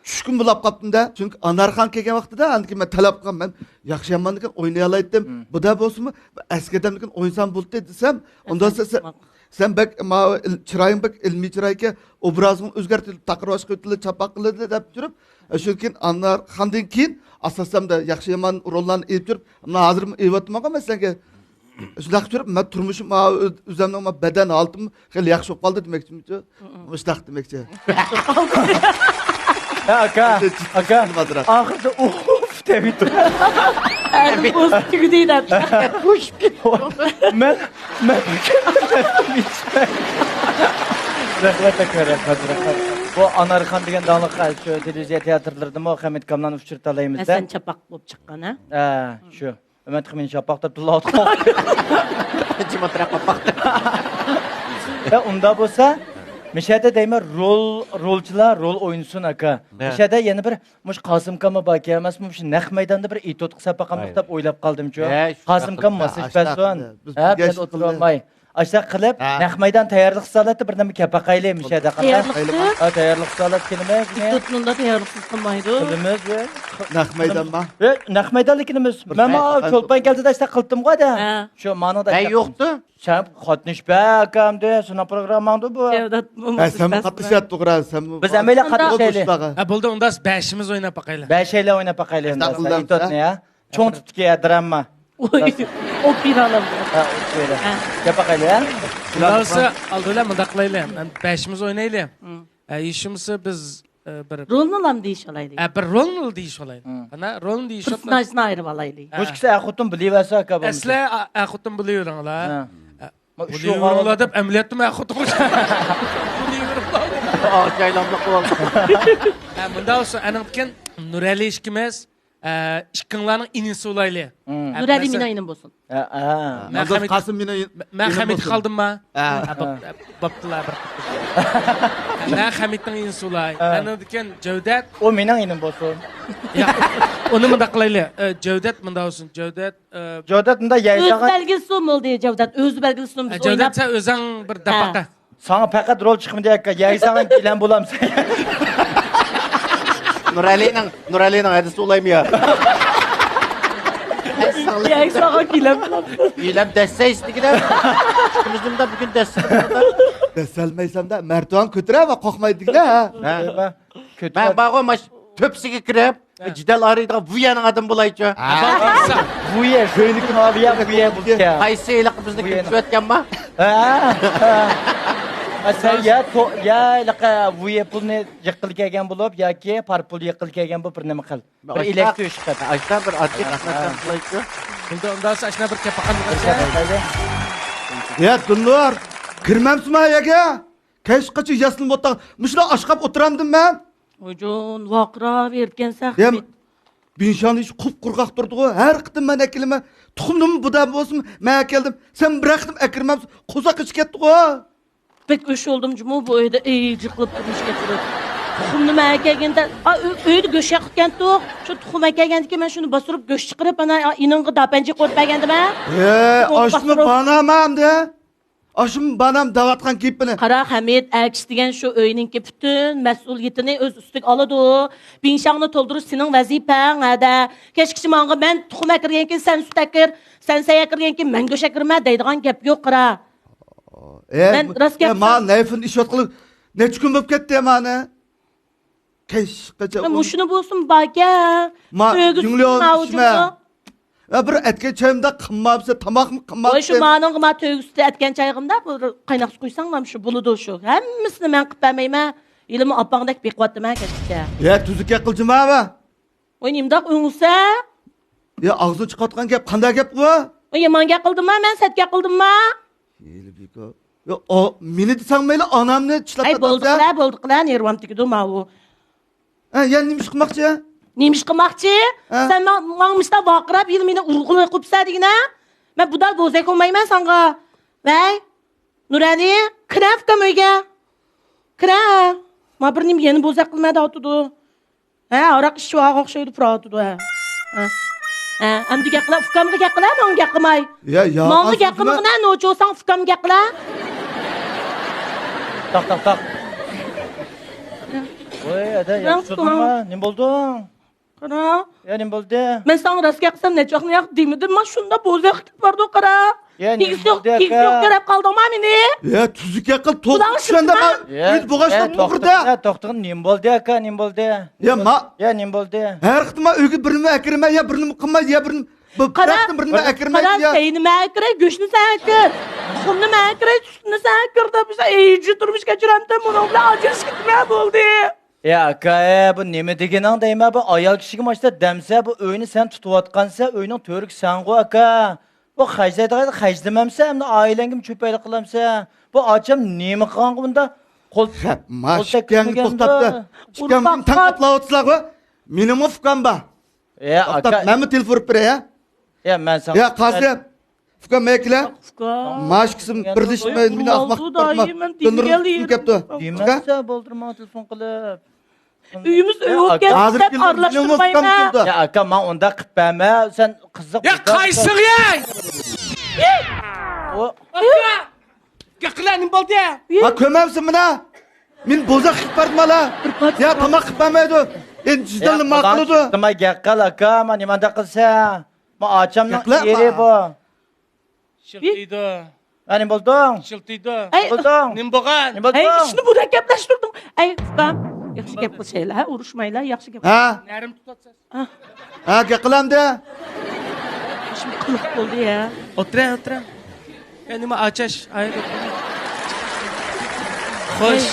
چۈشكۈن بولاپ قاپتىم-دە. چۈنكى ئانارخان كەلگەن ۋاقتىدا، ئاندىن كېيىن مەن تەلەپ قىلغان، مەن ياخشى ياماندىكىن ئوينىيالايتتىم. بۇدا بولسىمۇ ئەسكى ئادەمدىكىن ئوينىسام بولدى دېسەم، ئۇنداق سە-، سە-، سەن بەك ماۋۇ ئىل-، چىرايىڭ بەك ئىلمىي چىرايكەن، ئوبرازىڭنى ئۆزگەرتىدۇ، تاقىر باشقا ئۆتىدۇ، چاپاق قىلىدۇ دەپ تۇرۇپ، شۇ كېيىن ئانارخاندىن كېيىن ئاساسەمدە ياخشى يامان روللارنى ئېلىپ تۇرۇپ، مانا ھازىرمۇ ئېلىۋاتىمەنغۇ مەن سەنگە. شۇنداق تۇرۇپ، مەن تۇرمۇشۇم، ماۋۇ ئۆز-، ئۆزۈمنىڭ ماۋۇ بەدەن ھالىتىم خېلى ياخشى بولۇپ قالدى دېمەكچىمىچۇ؟ مۇشۇنداق دېمەكچى. ھە، ئاكا، ئاكا، ئازراق ئاخىردا ئۇف دەۋېتىپ. ئەنە بۇ تۈگىدى دەپ. مەن، مەن رەھمەت ئاكا، رەھمەت، رەھمەت. بۇ ئانارخان دېگەن داڭلىق شۇ تېلېۋىزىيە تىياتىرلىرىدىمۇ خەمىت كاملان ئۇچرىتالايمىز-دە. ھەسەن چاپاق بولۇپ چىققان، ھە؟ ھە، شۇ. ئۈمىد قىلىمەن شاپاق دەپ تىللاۋاتقان. جىمىت رەقەپ باقتى. يا، ئۇنداق بولسا، مىشەدە دەيمەن، رول، رولچىلار رول ئوينىسۇن، ئاكا. مىشەدە يەنە بىر، مۇشۇ قاسىمكاممۇ باركەن ئەمەسمۇ، مۇشۇ نەق مەيداندا بىر ئېتيۇد قىلسا باقامدۇق دەپ ئويلاپ قالدىمچۇ. قاسىمكام ماساژ بەرسۇن. ھە، بىز ئولتۇرالماي. ئاشۇنداق قىلىپ، نەق مەيدان تەييارلىق سالاتى بىر نېمە كەپ باقايلى، مىشەدە قانداق؟ تەييارلىق؟ ھە، تەييارلىق سالات كېلىمىز. ئېتيۇد مۇنداق تەييارلىقسىز قىلمايدۇ. قىلىمىز. نەق مەيدانما؟ ئە، نەق مەيدانلىكىنىمىز. مەن ماۋۇ چولپان كەلدىدە ئاشۇنداق قىلدىمغۇ دە. ھە. شۇ مانىڭدا. ھە، يوقتۇ. سەن قاتنىشىپ باق ئەمدى، سېنىڭ پروگرامماڭدۇ بۇ. ھە، سەنمۇ قاتنىشاتتۇق، سەنمۇ. بىز ھەممەيلەن قاتنىشايلى. ھە، بولدى، ئۇنداق بەشىمىز ئويناپ باقايلى. بەشەيلەن ئويناپ باقايلى ئۇنداق. ئېتيۇدنى، ھە. چوڭ تىپتىكى، ھە، دراما. ئوپېرا. ھە، ئوپېرا. ھە. گەپ باقايلى، ھە. ئالدى بىلەن مۇنداق قىلايلى. بەشىمىز ئوينايلى. ھە، ھېچ بولمىسا بىز ئە، بىر رولنىلا دېيىشىۋالايلى. ئە، بىر رولنى دېيىشىۋالايلى. ھە. ئانا، رولنى دېيىشىپ پېرسوناژنى ئايرىۋالايلى. ھە. مۇشۇ كىشى ئەر خوتۇن بىلىۋەرسە ئاكا بولمىسا. ئەسلى ئە-، ئەر خوتۇن بىلىۋېرىڭلار. ھە. ئە، بىلىۋېرىڭلار دەپ ئەمەلىيەتتىمۇ ئەر خوتۇن بىلىۋېرىڭلار. ئاچايلاملىق بولدى. ھە، مۇنداق بولسۇن، ئەنىڭدىن كېيىن نۇرئەلى ئىككىمىز، ئە، ئىككىڭلارنىڭ ئىنىسى بولايلى. نۇرئەلى مېنىڭ ئىنىم بولسۇن. ھە، ھە. مەن خەمىت، قاسىم مېنىڭ ئىنىم بولسۇن. مەن خەمىتكە قالدىمما؟ ھە. ھە، بوپ-، بوپتۇلا بىر. مەن خەمىتنىڭ ئىنىسى بولاي. ھە. ئاندىن كېيىن جەۋدەت. ئۇ مېنىڭ ئىنىم بولسۇن. ياق. ئۇنى مۇنداق قىلايلى. ئە، جەۋدەت مۇنداق بولسۇن. جەۋدەت، ئە، جەۋدەت مۇنداق يەر ئۆزى بەلگىلىسۇن بولدى، جەۋدەت. ئۆزى بەلگىلىسۇن، بىز ئويناپ. جەۋدەت، سەن ئۆزۈڭ بىر دەپ باقە. ساڭا پەقەت رول چىقمىدى ئاكا، يەگساڭ گىلەم بولامسەن؟ نۇرئەلىنىڭ، نۇرئەلىنىڭ ھەدىسى ئۇلايمۇ يا؟ يەگساڭ گىلەم بولامسەن. گىلەم دەسسەيسىدىگىدە. ئىككىمىزنىڭ دا بۈگۈن دەسسىدى. دەسسەلمەيسەن دە، مەرتىۋاڭ كۆتۈرە ۋە قورقمايدىگىدە. ھە. مەن بارغۇ ماش تۆپىسىگە كىرىپ، جېدەل ئارىيدىغان ۋۇيەنىڭ ئادىمى بولايچۇ. ۋۇيە، ۋۇيە، ۋۇيە بولىدىكەن. قايسى ھېلىقى بىزنى كۆرسىتىۋەتكەنما؟ ھە، ھە. ھە، سەن يا تو-، يا ھېلىقى ۋۇيە پۇلنى يىغقىلى كەلگەن بولۇپ، ياكى پار پۇل يىغقىلى كەلگەن بولۇپ، بىر نېمە قىل. بىر ئىلەك تۆشۈپ. ئاشتا بىر ئاددىي خىزمەتلەر قىلايچۇ. بولدى، ئۇنداق بولسا ئاشۇنداق بىر كەپ باققان. يا دۇننۇر، كىرمەمسىما يەرگە؟ كەچكىچە ياسىنىپ ئولتۇرغان، مۇشۇنداق ئاشقاپ ئولتۇرامدىم مەن. ۋايجان، ۋارقىراۋېرىدىكەنسەن. يا، بىنشانى قۇپقۇرغاق تۇرىدىغۇ، ھەر قېتىم مەن ئەكېلىمەن. تۇخۇمنىمۇ بۇدا بولسىمۇ مەن ئەكەلدىم. سەن بىر قېتىم ئەكىرمەمسەن، قورساق ئېچىپ كەتتىغۇ. بەك ئۆچ بولدۇم جۇمۇ بۇ ئۆيدە، ئېي، جىقىلىپ تۇرمۇشقا كىرىپ. تۇخۇمنىمۇ ئەكەلگەندە، ئا، ئۆ-، ئۆيدە گۆش ياققىكەنتۇق. شۇ تۇخۇم ئەكەلگەندىكىن مەن شۇنى باستۇرۇپ گۆش چىقىرىپ، ئانا، ئا، ئىنىڭغا داپەنچى قويۇپ بەرگەندىم ھە. ھە، ئاشۇنى بانامەن ئەمدى. ئاشۇمۇ بانام دەۋاتقان گېپىنى. قارا، خەمىت، ئەر كىشى دېگەن شۇ ئۆينىڭكى پۈتۈن مەسئۇلىيىتىنى ئۆز ئۈستىگە ئالىدۇ. بىڭشاڭنى تولدۇرۇش سېنىڭ ۋەزىپەڭ، ھەدە. كەچكىچە ماڭا، مەن تۇخۇم ئەكىرگەنكىن سەن سۈت ئەكىر، سەن سەي ئەكىرگەنكىن مەن گۆش ئەكىرمە دەيدىغان گەپ يوق، قارا. ئە، مەن راست گەپ، مانا نەيفىن ئىش يوتقىلى نەچچە كۈن بولۇپ كەتتى مانا. كەچ قاچا مۇشۇنى بولسۇن باركەن. ما، تۆگىسى يۇڭليون ماۋۇ ئىچمە. جۇڭلۇ. ۋە بىر ئەتكەن چايمدا قىمماپسە، تاماقمۇ قىمماپسە. ۋاي، شۇ مانىڭغا ما تۆگىسىدە ئەتكەن چايغىمدا بۇ قايناق سۇ قۇيساڭلام شۇ بولىدۇ شۇ. ھەممىسىنى مەن قىپ بەرمەيمەن. ھېلىمۇ ئاپاڭدەك بېقىۋاتىمەن كەچكىچە. يا، تۈزۈك گەپ قىلجىما ۋە. ۋاي، نېمىنداق ئۆڭسە؟ يا، ئاغزىدىن چىقىۋاتقان گەپ قانداق گەپ بۇ؟ ۋاي، يامان گەپ قىلدىمما مەن، سەت گەپ قىلدىمما؟ ھېلى بىكار. يا، ئا، مېنى دېسەڭ مەيلى، ئانامنى چىشلاپ ئەي، بولدى قىلە، بولدى قىلە، نېرۋام تېگىدۇ ماۋۇ. ھە، يەنە نېمە ئىش قىلماقچى؟ نېمە ئىش قىلماقچى؟ ھە؟ سەن ما-، ماڭا مۇشتا ۋارقىراپ، ھېلى مېنى ئۇرغىلى قوپسا دېگىنە. مەن بۇدال بوزەك بولمايمەن ساڭا. ۋەي، نۇرەلى، كىرە ئۇكام ئۆيگە. كىرە. ما بىر نېمە يەنە بوزەك قىلما دەۋاتىدۇ. ھە، ھاراق ئىچىۋالغان ئوخشايدۇ، پۇراۋاتىدۇ، ھە. ھە. ھە، ئەمدى گەپ قىلە، ئۇكامغا گەپ قىلە، ماڭا گەپ قىلماي. يا، يا، ماڭا گەپ قىلمىغىنە، نوچىۋالساڭ ئۇكامغا گەپ قىلە. تاق، تاق، تاق. ۋاي، ئەدە، ياخشى تۇردۇڭما؟ نېمە بولدۇڭ؟ قارا. يا، نېمە بولدى؟ مەن ساڭا راست گەپ قىلسام، نەچچە ۋاقىتنى ياق دېمىدىمما، شۇنداق بوزەك قىلىپ بارىدۇ، قارا. يا، نېمە بولدى، ئاكا؟ تېگىسى يوق، تېگىسى يوق كۆرۈپ قالدىڭما مېنى؟ يا، تۈزۈك ئەقىل، توقۇپ چۈشەندىما؟ يا، بوغاشلاپ توقۇردا. توختىغىن، نېمە بولدى، ئاكا، نېمە بولدى؟ يا، ما. يا، نېمە بولدى؟ ھەر قېتىم ئۆيگە بىر نېمە ئەكىرمە، يا بىر نېمە قىلما، يا بىر نېمە، بىر نېمە ئەكىرمە، يا. قارا، سەي نېمە ئەكىرەي، گۆشنى سەن ئەكىر. تۇخۇمنى مەن ئەكىرەي، سۈتنى سەن ئەكىر دەپ، بىز ئېجى تۇرمۇش كەچۈرەمتى، بۇنىڭ بىلەن ئاجرىشىپ كېتىمەن بولدى. يا ئاكا، ئە، بۇ نېمە دېگىنىڭ دەيمەن، بۇ ئايال كىشىگە ماشتا دەمسە، بۇ ئۆينى سەن تۇتۇۋاتقانسە، ئۆينىڭ تۆرىكى سەنغۇ ئاكا. بۇ خەجلەيدىغان خەجلىمەمسە، ئەمدى ئائىلەڭگىمۇ چۆپەيلىك قىلامسە. بۇ ئاچام نېمە قىلغانغۇ بۇندا؟ قول، قول تەگكۈزمىگەندۇ. توختاپتۇ. ئۇكام تاڭ قاپلاۋاتسىلاغۇ. مېنىڭمۇ ئۇكام بار. ئە، توختاپ، ئاكا. مەنمۇ تېلېفون ئۇرۇپ بېرەي، ھە؟ يا، مەن ساڭا يا، قاسىم. ئۇكام، مەن كېلە. ئۇكام. ماشكىسىم بىرلىشىپ مېنى ئاخماق قىلىپ بارما. دىلنۇر كېلىپتۇ. دېمەمسە، بولدۇرماڭ تېلېفون قىلىپ. ئۆيىمىز ئۆي بولۇپ كەتتى دەپ ئارىلاشتۇرمايمەن. يا، ئاكا، ماڭا ئۇنداق قىلىپ بەرمە. سەن قىزىق. يا، قايسىڭ، يەي؟ ئاكا! گەپ قىلە، نېمە بولدى؟ ھا، كۆرمەمسەن مانا؟ مېنى بوزەك قىلىپ بەردىم ھالا. يا، تاماق قىلىپ بەرمەيدۇ. ئەمدى جىدەلنى ما قىلىدۇ. يا، گەپ قىل، ئاكا، ما نېمانداق قىلسا؟ ما ئاچامنىڭ ئېرى بۇ. شىلتىيدۇ. ھە، نېمە بولدۇڭ؟ شىلتىيدۇ. ئەي، بولدۇڭ. نېمە بولغان؟ نېمە بولدۇڭ؟ ئەي، ئىشنى بۇ رەكەپلەشتۈردۈڭ. ئەي، ئۇكام، ياخشى گەپ قىلىشايلى، ھە، ئۇرۇشمايلى، ياخشى گەپ. ھە؟ نەرىم تۇتۇۋاتسىز. ھە. ھە، گەپ قىلامدە. شۇنداق قىلىق بولدى يا. ئولتۇرە، ئولتۇرە. يا، نېمە ئاچاش؟ ئاي، ئولتۇرە. خوش،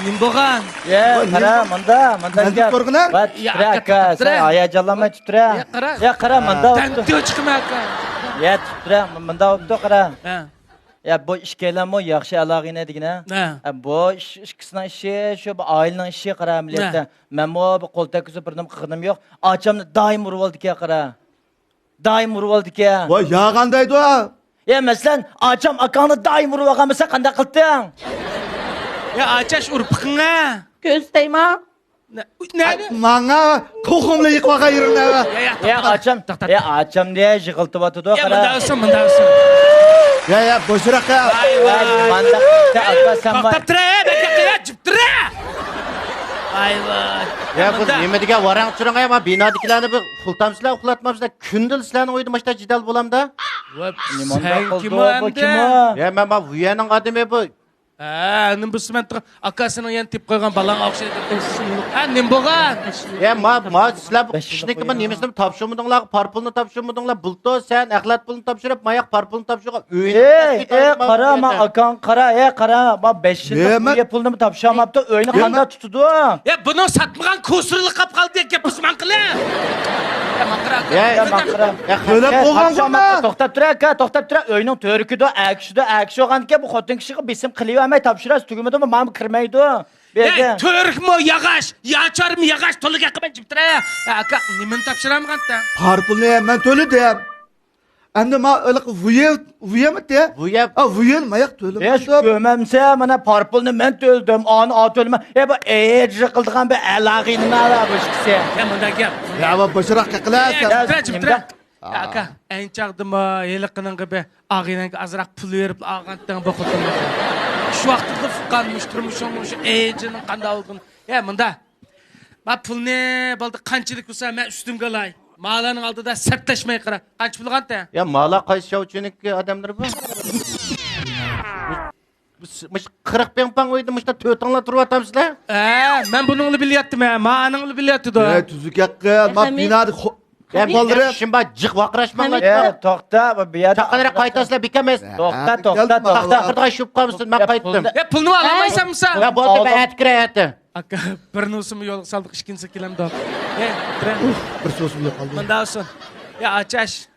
نېمە بولغان؟ يا، قارا، ماندا، ماندا گەپ. ۋە، تىترە، ئاكا، سەن ھاياجانلانماي تۇرە. يا، قارا. يا، قارا، ماندا ئولتۇر. يا، تىترە، ماندا ئولتۇر، قارا. ھە. يا، بۇ ئىككىيلەنمۇ ياخشى ئالاقىنى دېگىنە. ھە. ھە، بۇ ئىش، ئىككىسىنىڭ ئىشى، شۇ بۇ ئائىلىنىڭ ئىشى، قارا، ئەمەلىيەتتە. ھە. مەنمۇ بۇ قول تەگكۈزۈپ بىر نېمە قىلغىنىم يوق. ئاچامنى دائىم ئۇرۇۋالىدىكەن، قارا. دائىم ئۇرۇۋالىدىكەن. ۋاي، يالغان دەيدۇ. يا، مەسىلەن، ئاچام ئاكاڭنى دائىم ئۇرۇۋالغان بولسا، قانداق قىلتىڭ؟ يا، ئاچاش ئۇرۇپ بېقىڭە. كۆرسىتەيما؟ نە-، نەدە؟ ماڭا توخۇملا يىقىۋالغان يېرىڭنى. يا، يا، يا، توختا، ئاچام، توختا. يا، ئاچام دە يىغلىتىۋاتىدۇ، يا، قارا. مۇنداق بولسۇن، مۇنداق بولسۇن. يا، يا، بوشراق يا. ۋاي، ۋاي. مانداق قىلسا، ئاكا، سەن توختاپ تۇرە، بەك ياقى، يا، جىپ تۇرە. ۋاي، ۋاي. يا، بۇ نېمە دېگەن ۋاراڭ-چۇرۇڭ، يا، ما بىنادىكىلەرنى بىر ئۇخلىتامسىلەر، ئۇخلاتمامسىلەر، كۈندە سىلەرنىڭ ئۆيدە ماشتا جېدەل بولامدا. نېمە ئۇنداق قىلدى، بۇ كىم ئۇ؟ يا، مەن ما ۋۇيەننىڭ ئادىمى بۇ. ھە، نېمە بولسا مەن تۇرغان، ئاكا سېنىڭ يەنە تېپىپ قويغان بالاڭ ئوخشايدۇ. ھە، نېمە بولغان؟ يا، ما، ما، سىلەر بۇ ئىشنىڭكى بىر نېمىسىنى تاپشۇرمىدىڭلار، پارپۇلنى تاپشۇرمىدىڭلار، بۇلتۇر سەن ئەخلەت پۇلنى تاپشۇرۇپ، ماياق پارپۇلنى تاپشۇرغان، ئۆينى ئەي، ئەي، قارا، ما، ئاكاڭ قارا، ئەي، قارا، ما، بەش يىللىق بۇ يەر پۇلنىمۇ تاپشۇرماپتۇ، ئۆينى قانداق تۇتىدۇ؟ يا، بۇنىڭ ساتمىغان كوسۇرلۇق قاپ قالدى، گەپ بۇزماڭ قىلە. يا، ماقرا، يا، ماقرا. يا، تۆلەپ بولغانغۇما؟ توختاپ تۇرە، ئاكا، توختاپ تۇرە، ئۆينىڭ تۆرىكىدۇ، ئەكىشىدۇ، ئەكىشى بولغاندىكىن بۇ خوتۇن كىشىگە بېسىم قىلىۋەرمەي تاپشۇراسىز، تۈگىمىدىمۇ، مانا كىرمەيدۇ. ھەي، تۆرۈكمۇ ياغاچ، ياچارمۇ ياغاچ، تولا گەپ قىلماي جىپ تۇرە. يا، ئاكا، نېمىنى تاپشۇرامغانتا؟ پارپۇلنى مەن تۆلىدىم. ئەمدى ما ھېلىقى ۋۇيە، ۋۇيەمىتى؟ ۋۇيە. ھە، ۋۇيەن ماياق تۆلىمەمدۇ. ھېچ كۆرمەمسە، مانا پارپۇلنى مەن تۆلىدىم، ئانى ئا تۆلىمە. ھە، بۇ ئېجىر قىلىدىغان بىر ئەلاغىنىما بۇ ئىككىسى. يا، مۇنداق گەپ. يا، بۇ بوشراق قىلە. يا، جىپ تۇرە، جىپ تۇرە. ئاكا، ئەينى چاغدىمۇ ھېلىقىنىڭغا بىر ئاغىنەڭگە ئازراق پۇل بېرىپ ئالغانتىڭ بۇ خوتۇننى. شۇ ۋاقىتتا ئۇققان مۇشۇ تۇرمۇشۇڭ مۇشۇ ئېجىنىڭ قانداق بولغىنى. يا مۇندا. ما پۇلنى بولدى قانچىلىك بولسا مەن ئۈستۈمگە ئالاي. مالارنىڭ ئالدىدا سەپلەشمەي قارا. قانچە پۇل بولغانتى؟ يا مالا قايسى شياۋچۈنىڭ ئادەملىرى بۇ؟ مۇش قىرىق پىڭ پاڭ ئۆيدە مۇشتا تۆتىڭلار تۇرۇۋاتامسىلەر؟ ئە، مەن بۇنىڭلا بىلىۋاتتىم، ھە، ما ئانىڭلا بىلىۋاتىدۇ. ئە، تۈزۈك ھەققى، ما بىنادە خو-، يا بالدۇر. شۇنداق جىق ۋارقىراشماڭلار. ئە، توختا، بۇ يەردە چاققانراق قايتاسىلەر، بىكەم ئەمەس. توختا، توختا، توختا. تاختا ئاخىرىدا شۇپ قالمىسۇن، مەن قايتتىم. يا، پۇلنى ئالالمايسەنمۇ سەن؟ يا، بولدى، مەن ئەتە كىرەي، ئەتە. ئاكا، بىر نوسۇمنى يولغا سالدۇق، ئىككىنچىسى كېلەمدۇ. ئەي، بىر سوسۇم يوقالدى. مۇنداق بولسۇن. يا، ئاچاش.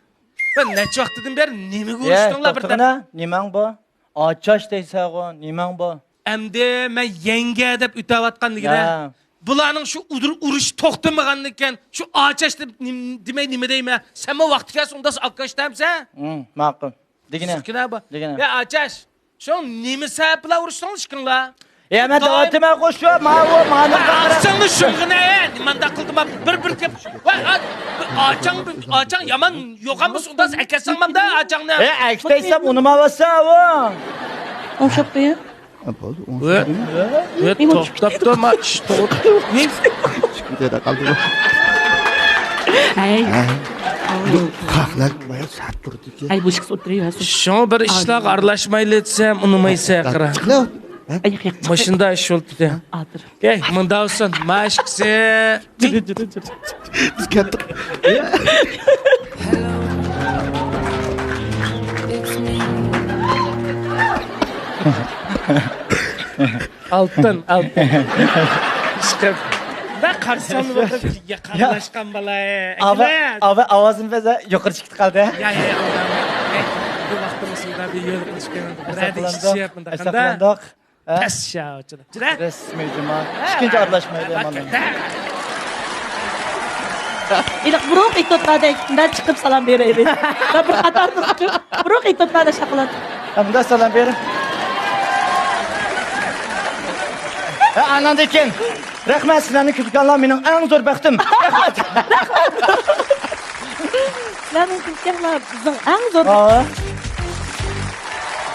بىر نەچچە ۋاقىتتىن بېرى نېمىگە ئۇرۇشتۇڭلار بىر تەرەپ؟ نېمەڭ بۇ؟ ئاچاش دەيسەنغۇ، نېمەڭ بۇ؟ ئەمدى مەن يەڭگە دەپ ئۆتەۋاتقان دېگىنە. ھە. بۇلارنىڭ شۇ ئۇدۇر-، ئۇرۇشى توختىمىغاندىكىن، شۇ ئاچاش دەپ نېم-، دېمەي نېمە دەيمەن؟ سەنمۇ ۋاقتى كەلسە ئۇنداق ئاكاش دەمسەن؟ ھىم، ماقۇل. دېگىنە. سۈكۈنە بۇ. دېگىنە. يا ئاچاش، شۇ نېمە سەۋەب بىلەن ئۇرۇشتۇڭلار ئىككىڭلار؟ يا مەن داۋام دەۋاتىمەنغۇ شۇ، ماۋۇ، مانا. ئاچاڭنى شۇڭغىنە، نېمانداق قىلدىم، بىر، بىر گەپ. ۋاي، ئا-، ئاچاڭ، ئاچاڭ يامان يوغان بولسا ئۇنداق ئەكەتسەڭ مەندە ئاچاڭنى. ئە، ئەكتەيسەم ئۇنىماۋاتسا ئۇ. ئوڭشاپ قويۇڭ. ھە، بولدى، ۋە، ئوڭشاپ قويۇڭ. ۋە، توختاپ تۇر، ما، ئىش توغرا. ئىككىنچى يەردە قالدى بۇ. ئەي. ھە. بۇ قاقلار بايا سەت تۇردىكەن. ئەي، بۇ ئىككىسى ئولتۇرۇۋەرسۇن. شۇڭا بىر ئىشلارغا ئارىلاشمايلى دېسەم، ئۇنىمايسەن، قارا. چىقلا. ھە؟ ئاياق ياق. مۇشۇنداق ئىش بولدى. ئاتىر. ئەي، مۇنداق بولسۇن، ما ئىككىسى. جىرى، جىرى، جىرى، جىرى. بىز كەتتۇق. ئالتۇن، ئالتۇن. ئىشقىلىپ. بە قارىسام، ياقارلاشقان بالا. ئاۋا-، ئاۋا-، ئاۋازىنى بەزە يۇقىرى چىقىپ قالدى. يا، يا، يا، ئالدام. ئەي، بۇ ۋاقتىمىز شۇنداق بىر يول قىلىش كېرەك. بىرەردە ئىششىپ مۇنداق قانداق؟ ھە؟ پەس شاۋچىدا. رەسمىي جۇما. ئىككىنچى ئارىلاشمايدۇ مانا. ھېلىقى بۇرۇنقى ئېتوتلاردەك مۇنداق چىقىپ سالام بېرەيلى. بىر قاتاردا بۇرۇنقى ئېتوتلاردا شاقىلات. ھە، مۇنداق سالام بېرىڭ. ھە، ئاندىن كېيىن. رەھمەت، سىلەرنى كۈتكەنلەر مېنىڭ ئەڭ زور بەختىم. رەھمەت. سىلەرنى كۈتكەنلەر بىزنىڭ ئەڭ زور. ھا.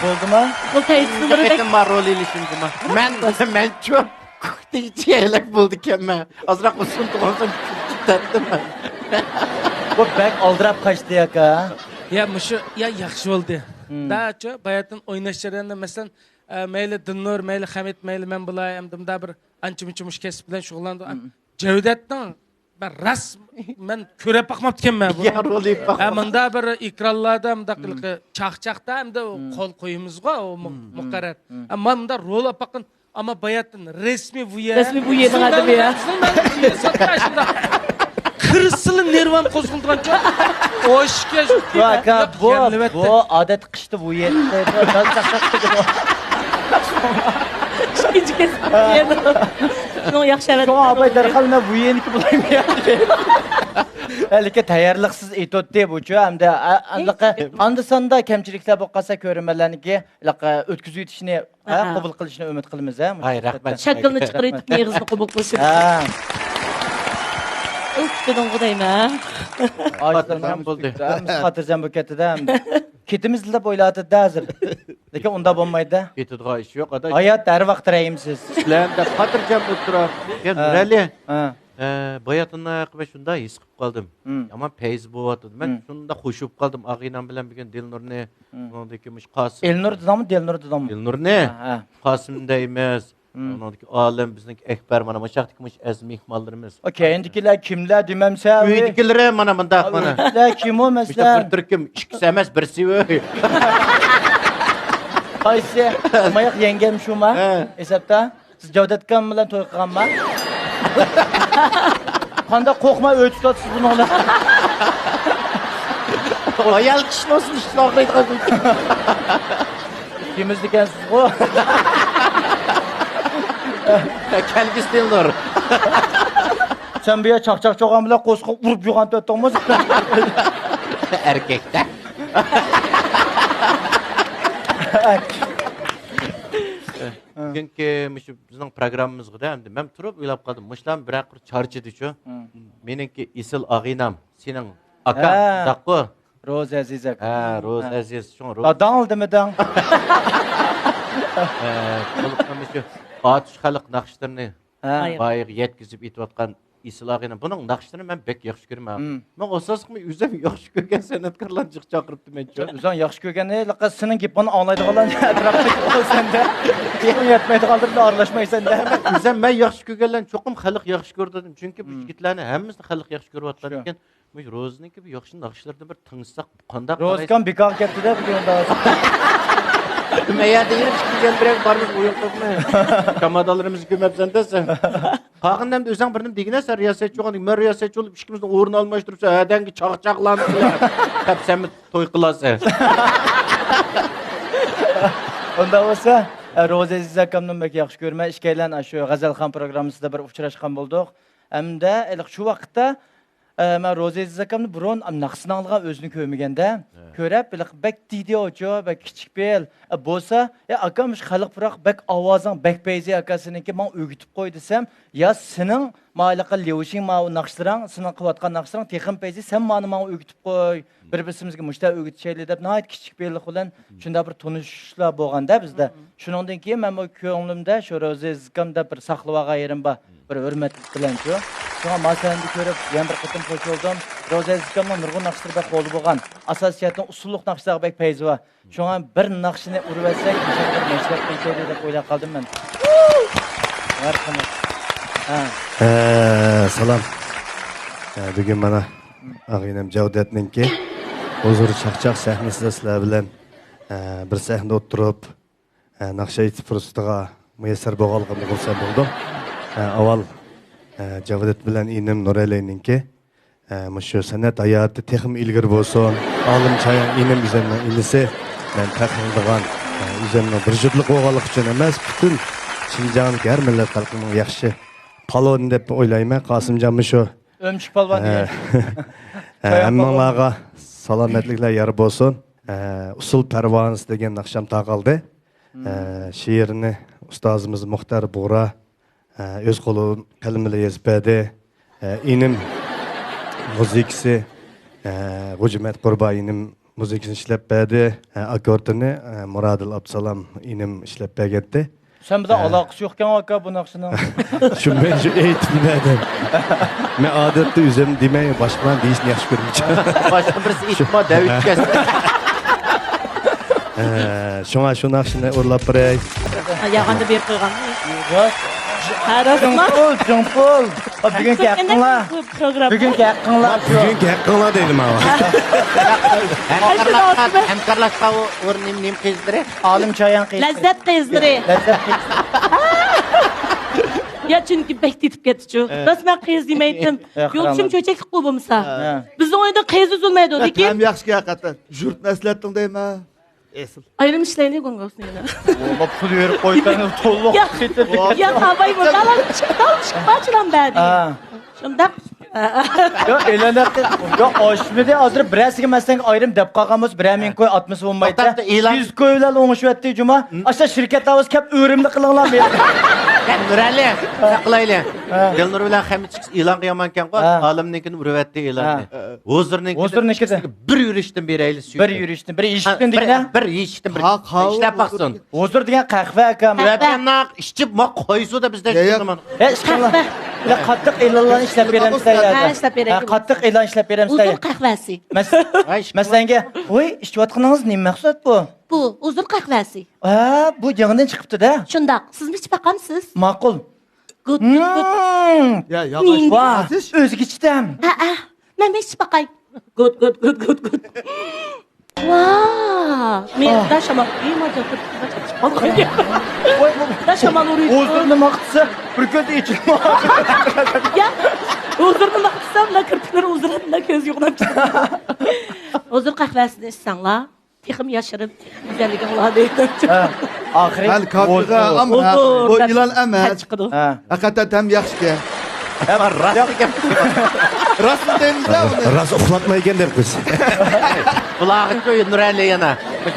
بولدىما؟ بۇ تەيسىزلىرىدەك. قېتىم بار رول ئېلىشىم جۇما. مەن، مەنچۇ كۈكتىگىچە ھېلىك بولدىكەنمەن. ئازراق ئۇسۇن تۇغانسام كۈتتەمدىم مەن. بۇ بەك ئالدىراپ قاچتى ياكا. يا، مۇشۇ، يا، ياخشى بولدى. ھىم. داچۇ، باياتىن ئويناش جەريانىدا، مەسىلەن، ئە، مەيلى دىلنۇر، مەيلى خەمىت، مەيلى مەن بولاي، ئەمدى مۇنداق بىر ئانچە-مۇنچە مۇشۇ كەسىپ بىلەن شۇغۇللاندۇق. ھىم. جەۋدەتنىڭ مەن راست، مەن كۆرۈپ باقماپتىكەنمەن بۇنى. يا، رول ئېلىپ باقمىدىم. ھە، مۇندا بىر ئېكرانلاردا مۇنداق ھىم. چاقچاقتا ئەمدى ھىم. قول قويىمىزغۇ، ئۇ مۇ-، ھىم. مۇقەررەر. ھىم. ئە، مانا مۇندا رول ئېلىپ باققان، ئەمما باياتىن رەسمىي بۇ يەر. رەسمىي بۇ يەرنىڭ ئادىمى يا. بىزنىڭ مەن بۇ يەر ساتقان شۇنداق. كىرسىلا نېرۋام قوزغىلىدىغان چاغ. ئوشكە شۇ. بۇ، بۇ ئادەت قىشتا بۇ يەردە دال چاقچاقتىكى. ئىككىنچى كەسىپ بۇ يەردە. شۇنىڭ ياخشى ئەۋەت. شۇڭا ئاپاي دەرھال مەن بۇ يەرنىكى بولايمەن يا. لېكىن تەييارلىقسىز ئېتوتتى بۇچۇ ھەمدە ئا-، ئاندىقى ئاندا ساندا كەمچىلىكلەر بولۇپ قالسا كۆرۈرمەنلەرنىڭكى ئۆتكۈزۈۋېتىشنى ھە، ھە. قوبۇل قىلىشنى ئۈمىد قىلىمىز، ھە، مۇشۇ ھاي، رەھمەت. شەكىلنى چىقىرىۋېتىپ، مېغىزنى قوبۇل قىلىشىمىز. ھە. ئۇھ، دېدىڭغۇ دەيمەن. خاتىرجەم بولدى. ھەممىسى خاتىرجەم بولۇپ كەتتى-دە، ئەمدى. كېتىمىز دەپ ئويلاۋاتىدۇ-دە ھازىر. لېكىن ئۇنداق بولمايدۇ-دە. كېتىدىغان ئىش يوق، ئاداش. ھايات ھەر ۋاقىت رەھىمسىز. سىلەر دەپ خاتىرجەم بولۇپ تۇرار. يا، ھە. نۇرئەلى. ھە. ئە، باياتىنلا مەن شۇنداق ھېس قىلىپ قالدىم. ھىم. يامان پەيز بولۇۋاتىدۇ. مەن ھىم. شۇنداق خوش بولۇپ قالدىم. ئاغىنەم بىلەن بۈگۈن دىلنۇرنى، ھىم. ئۇنىڭدىكى مۇشۇ قاسىم. ئېلنۇر دېدىڭمۇ، دىلنۇر دېدىڭمۇ؟ دىلنۇرنى ھە، ھە. قاسىم دەيمىز. ھىم. ئۇنىڭدىكى ئالىم، بىزنىڭكى ئەكبەر، مانا مۇشۇ ياقتىكى مۇشۇ ئەزىز مېھمانلىرىمىز. ئا، كەينىدىكىلەر كىملەر دېمەمسەن؟ ئۆيدىكىلىرى مانا مۇنداق، مانا. ئۆيدىكىلەر كىمۇ، مەسىلەن؟ مۇشۇ بىر تۈركۈم، ئىككىسى ئەمەس، بىرسى ئۆي. قايسى؟ ئاماياق يەڭگەم شۇما؟ ھە. ھېسابتا؟ سىز جاۋدەت ئاكام بىلەن توي قىلغانما؟ قانداق قورقماي ئۆي تۇتاتسىز بۇنىڭ بىلەن؟ ئايال كىشىنىڭ ئىشىنى ئاغرىيدىغان. سېمىز ئىكەنسىزغۇ. كەلگۈسى دىلنۇر. سەن بۇ يەر چاقچاق چوغان بىلەن قورسىقىغا ئۇرۇپ يوغان تۆتتۈڭمۇ؟ ئەركەكتە. بۈگۈنكى مۇشۇ بىزنىڭ پروگراممىمىزغىدە ئەمدى مەن تۇرۇپ ئويلاپ قالدىم. مۇشۇلار بىرەر قۇر چارچىدىچۇ. ھىم. مېنىڭكى ئېسىل ئاغىنەم، سېنىڭ ئاكا، ھە. شۇنداققۇ؟ روزى ئەزىز ئاكا. ھە، روزى ھە. ئەزىز. شۇڭا روزى. داداڭ دېمىدىڭ؟ ھە، بولۇپمۇ شۇ ئاتۇش خەلق ناخشىلىرىنى ھە. بايىغى يەتكۈزۈپ ئېيتىۋاتقان ئېسىل ئاغىنىم. بۇنىڭ ناخشىلىرىنى مەن بەك ياخشى كۆرىمەن. مم. مەن ئاساسلىقمۇ ئۆزۈم ياخشى كۆرگەن سەنئەتكارلارنى جىق چاقىرىپتىمەن. ئۆزۈڭ ياخشى كۆرگەن، ھېلىقى سېنىڭ گېپىڭنى ئاڭلايدىغانلارنى ئەتراپتىكى بولسەندە، گېپىڭ يەتمەيدىغانلىرىدا ئارىلاشمايسەندە. ئۆزۈم مەن ياخشى كۆرگەنلەرنى چوقۇم خەلق ياخشى كۆرىدۇ دېدىم. چۈنكى بۇ مم. يىگىتلەرنى ھەممىسىنى خەلق ياخشى كۆرۈۋاتىدىكەن. مۇشۇ روزىنىڭكى بۇ ياخشى ناخشىلىرىدىن بىر تىڭشىساق قانداق؟ روزىكام بىكارغا كەتتى-دە بۈگۈن. مەيەردە يېرىم ئىككى يۈز يۈەن بېرەي، بارمىز ئويۇن قىلماي. چامادانلىرىمىزنى كۆمەپسەن-دە سەن. قالغىنىنى ئەمدى ئۆزۈڭ بىر نېمە دېگىنە، سەن رىياسەتچى بولغان، مەن رىياسەتچى بولۇپ ئىككىمىزنىڭ ئورنىنى ئالماشتۇرۇپسەن، ھەدەڭگە چاقچاقلارنى قىلىپ سەنمۇ توي قىلارسەن. ئۇنداق بولسا، ئە، روزى ئەزىز ئاكامنى بەك ياخشى كۆرىمەن. ئىككىيلەن ئاشۇ غەزەلخان پروگراممىسىدا بىر ئۇچراشقان بولدۇق. ھەمدە ھېلىقى شۇ ۋاقىتتا ئە، مەن روزى ئەزىز ئاكامنى بۇرۇن ناخشىسىنى ئاڭلىغان، ئۆزىنى كۆرمىگەندە، ھە. كۆرۈپ، ھېلىقى بەك دىدى ئوچۇ، بەك كىچىك پېئىل. ئە، بولسا، ئە، ئاكام شۇ خەلق پۇراق، بەك ئاۋازىڭ، بەك پەيزى ئاكا سېنىڭكى، ماڭا ئۆگىتىپ قوي دېسەم، يا سېنىڭ ماۋۇ ھېلىقى ليۇشىڭ ماۋۇ ناخشىلىرىڭ، سېنىڭ قىلىۋاتقان ناخشىلىرىڭ تېخىمۇ پەيزى، سەن مانى ماڭا ئۆگىتىپ قوي. بىر-بىرسىمىزگە مۇشۇنداق ئۆگىتىشەيلى دەپ، ناھايىتى كىچىك پېئىللىق بىلەن شۇنداق بىر تونۇشۇشلار بولغاندا بىزدە. شۇنىڭدىن كېيىن مەنمۇ كۆڭلۈمدە شۇ روزى ئەزىز ئاكام دەپ بىر ساقلىۋالغان يېرىم بار. بىر ھۆرمەت بىلەنچۇ. شۇڭا ما سەھنىدە كۆرۈپ يەنە بىر قېتىم خوش بولدۇم. روزى ئەزىز ئاكامنىڭ نۇرغۇن ناخشىلىرى بەك قولدا بولغان. ئاساسىي جەھەتتىن ئۇسسۇللۇق ناخشىلارغا بەك پەيزى بار. شۇڭا بىر ناخشىنى ئۇرۇۋەتسەك، مۇشۇنداق بىر مەشرەپ قىلىشايلى دەپ ئويلاپ قالدىم مەن. مەرھەمەت. ھە. ھە، سالام. ھە، بۈگۈن مانا ئاغىنەم جەۋدەتنىڭكى ھۇزۇر چاقچاق سەھنىسىدە سىلەر بىلەن، ھە، بىر سەھنىدە ئولتۇرۇپ، ھە، ناخشا ئېيتىش پۇرسىتىغا مۇيەسسەر بولغانلىقىمدىن خۇرسەن بولدۇم. ھە، ئاۋۋال، ھە، جەۋدەت بىلەن ئىنىم نۇرەلەينىڭكى ھە، مۇشۇ سەنئەت ھاياتى تېخىمۇ ئىلگىرى بولسۇن. ئالىم چايان ئىنىم ئۆزۈمنىڭ ئىنىسى. مەن پەخىرلىنىدىغان، ھە، ئۆزۈمنىڭ بىر جۈپلۈك بولغانلىقى ئۈچۈن ئەمەس، پۈتۈن شىنجاڭدىكى ھەر مىللەت خەلقىنىڭ ياخشى پالۋىنى دەپ ئويلايمەن. قاسىمجانمۇ شۇ. ئۆمۈچۈك پالۋان ھە. دېگەن. ھە، چايان ھەممىڭلارغا سالامەتلىكلەر يار بولسۇن. ھە، ئۇسسۇل پەرۋانىسى دېگەن ناخشام تارقالدى. ھە، شېئىرنى ئۇستازىمىز مۇختار بۇغرا ئە، ئۆز قولى قەلىمى بىلەن يېزىپ بەردى. ئە، ئىنىم مۇزىكىسى، ئە، غوجىمەت قۇربان ئىنىم مۇزىكىسىنى ئىشلەپ بەردى. ئە، ئاككوردىنى، ئە، مۇرادىل ئابدۇسالام ئىنىم ئىشلەپ بەرگەنتى. سەن بىلەن ئە. ئالاقىسى يوقكەن ئاكا بۇ ناخشىنىڭ. شۇ مەن شۇ ئېيتىپ بەردىم. مەن ئادەتتە ئۆزۈم دېمەي، باشقىلارنى دېيىشنى ياخشى كۆرمىچى. باشقا بىرسى ئېيتىپما دەۋېتىپ كەتسۇن. ئە، شۇڭا شۇ ناخشىنى ئۇرلاپ بېرەي. ياغاندا بېرىپ قويغان. ھە، راستما؟ جۇڭپۇل، جۇڭپۇل. بۈگۈنكى ھەققىڭلار. بۈگۈنكى ھەققىڭلار. بۈگۈنكى ھەققىڭلار دەيدۇ ماڭا. ھەمكارلاشقا، ھەمكارلاشقا ئۇ، ئۇ نېمە، نېمە قىزلىرى؟ ئالىم چايان قىزلىرى. لەززەت قىزلىرى. لەززەت قىزلىرى. يا، چۈنكى بەك تېتىپ كەتتىچۇ. ھە. راست مەن قىز دېمەيتتىم. ھە، يولدىشىم قارامات. چۆچەكلىكقۇ بولمىسا. ھە. بىزنىڭ ئۆيدە قىز ئۈزۈلمەيدۇ، لېكىن. ھەم ياخشى ھەقىقەتەن. يۇرتنى ئەسلەتتىڭ دەيمەن. ئېسىل. ئايرىم ئىشلەيلى گۇڭگاۋسىنى يەنە. ئۇ پۇل بېرىپ قويساڭ، تولۇق يا، كېتىدىكەن. يا، ئاۋاي، مۇنداق چىقتال چىقما چىلام بەردى. ھە. شۇنداق. يا، ئېلان ھەققى، يا، ئاشمىدى، ھازىر بىرەرسىگە مەسىلەن ئايرىم دەپ قالغان بولسا، بىرەر مىڭ كوي ئاتمىسا بولمايدۇ. توختاپ، ئېلان. يۈز كوي بىلەن ئوڭشىۋەتتى جۇما. ئاشۇ شىركەتلەر بولسا كەپ ئۆرۈملۈك قىلىڭلار مېنى. يا، نۇرئەلى، ساقلايلى. ھە. دىلنۇر بىلەن خەمىت ئېلانغا يامانكەنغۇ، ھە. ئالىمنىڭكىنى ئۇرۇۋەتتى ئېلاننى. ھە. ھۇزۇرنىڭكىنى ھۇزۇرنىڭكىنى. بىر يۈرۈشتىن بېرەيلى سۈيۈكتە. بىر يۈرۈشتىن، بىر يېشىكتىن ھە، بىر، دېگىنە. بىر يېشىكتىن بىر. ھاق، ھاۋ. ئىشلەپ باقسۇن. ھۇزۇر دېگەن قەھۋە ئاكام. قەھۋە. ئەپەنداق ئىچىپ، ما قايسۇ دە بىزدە يا، يا. ئىچىدىمەن. ھە، ئىشقىللا. قەھۋە. قاتتىق ئېلانلارنى ئىشلەپ بېرەمسىلەر يا؟ ھە، ئىشلەپ بېرەي. ھە، قاتتىق ئېلان ئىشلەپ بېرەمسىلەر يا؟ ھۇزۇر قەھۋەسى. مەس-، ھە، ئىشقىللا. مەسىلەنگە، ۋوي، ئىچىۋاتقىنىڭىز نېمە مەھسۇلات بۇ؟ بۇ ھۇزۇر قەھۋەسى. ھە، بۇ يېڭىدىن چىقىپتۇ-دە. شۇنداق. سىزمۇ ئىچىپ باقامسىز؟ ماقۇل. گۇد، گۇد، گۇد. مم. يا، ياغاچ. ۋاھ، ئۆزگىچە تەم. ھە، ھە. مەن بىر ئىچىپ باقاي. گۇد، گۇد، گۇد، گۇد، گۇد. ۋاھ. مېنى داش ئامان. ئىما جاكىر. ۋاي، بۇ داش ئامان ئۇرۇيدۇ. ھۇزۇرنى ماختىسا، بىر كۆز ئېچىلما. يا، ھۇزۇرنى ماختىسا، مۇنداق كىرپىكلىرى ئۇزىرىپ، مۇنداق كۆز يوغىناپ چىقىدۇ. ھۇزۇر قەھۋەسىنى ئىچسەڭلار. تېخىمۇ ياشىرىپ، گۈزەللىكىڭلارنى. ھە، ئاخىرى ھەل كاپىغا ئوز-، ئوز-، ئەمما ئوز-، بۇ ئوز-، ئىلان ئەمەس. چىقىدۇ. ھە. ھەقىقەتەن تەم ياخشىكەن. ھە، راست ئىكەن. راست دەيمىز-دە ئۇنى. راست ئۇخلاتمايكەن دەپ قويسا. بۇلارغىچۇ نۇرەلى يەنە.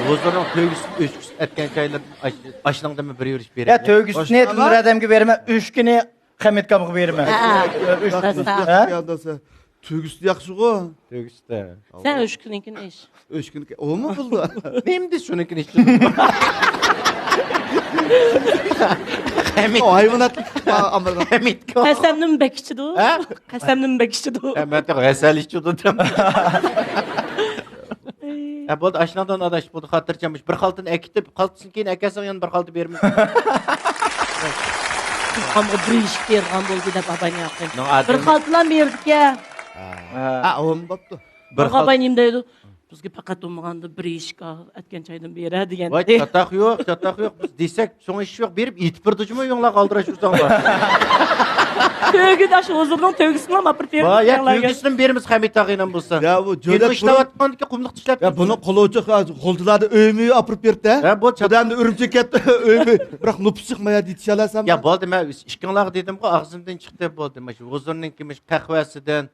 ھۇزۇرنىڭ تۆگىسى ئۆچكىسى ئەتكەن چايلىرىدىن ئاش-، ئاشنىڭدىنمۇ بىر يۈرۈش بېرىپ. يا، تۆگىسىنى نۇر ئادەمگە بېرىمەن، ئۆچكىنى خەمىت ئاكامغا بېرىمەن. ھە، ھە. ئۆچكىنى. راست. ھە؟ تۆگىسى ياخشىغۇ. تۆگىسى. سەن ئۆچكىنىڭكىنى ئىچ. ئۆچكىنىڭكى ئۇمۇ بولدى. نېمە دېسە شۇنىڭكىنى ئىچتىم. ھەمىد. ھايۋانات. ھەمىد. قەسەمنىمۇ بەك ئىچىدۇ. ھە؟ قەسەمنىمۇ بەك ئىچىدۇ. ھەممە ھەسەل ئىچىدۇ. ھە، بولدى، ئاشۇنىڭدىن ئاداش، بۇ خاتىرجەم. بىر خالتىنى ئەكېتىپ، خالتىسىنى كېيىن ئەكەلسەڭ يەنە بىر خالتا بېرىمىز. ئۇقامغا بىر ئىشىك بېرىدىغان بولدى دەپ ئاباينى ياقتى. بىر خالتىلا بېرىدىكەن. ھە، ئۇمۇ بوپتۇ. بىر خالتا ئاباي نېمە دەيدۇ؟ بىزگە پەقەت بولمىغاندا بىر ئىشىك ئەتكەن چايدىن بېرە دېگەن. ۋاي، چاتاق يوق، چاتاق يوق. بىز دېسەك، شۇڭا ئىش يوق. بېرىپ ئېيتىپ بېرىدۇ جۇمۇ، يۇڭلار قالدۇرۇش ئۇزاڭلار. تۆگىدە ئاشۇ ھۇزۇرنىڭ تۆگىسىنىلا ئاپىرىپ بېرىپ ۋاي، يا، تۆگىسىنى بېرىمىز قەمىت تاغىنام بولسا. يا، بۇ جۆلەك ئىشلەۋاتقاندىكى قۇملۇق ئىشلەپ يا، بۇنىڭ قولى ئوچۇق، غۇلجىلاردا ئۆيمۇ ئاپىرىپ بېرىپتە. ھە، بۇ چات- ئادەمدە ئۈرۈمچىگە كەتتى، ئۆيمۇ. بىراق نوپۇس چىقمايدۇ، يېتىشەلەيسەن. يا، بولدى، مەن ئىككىڭلارغا دېدىمغۇ، ئاغزىمدىن چىقتى، بولدى. مانا شۇ ھۇزۇرنىڭكى مۇشۇ قەھۋەسىدىن،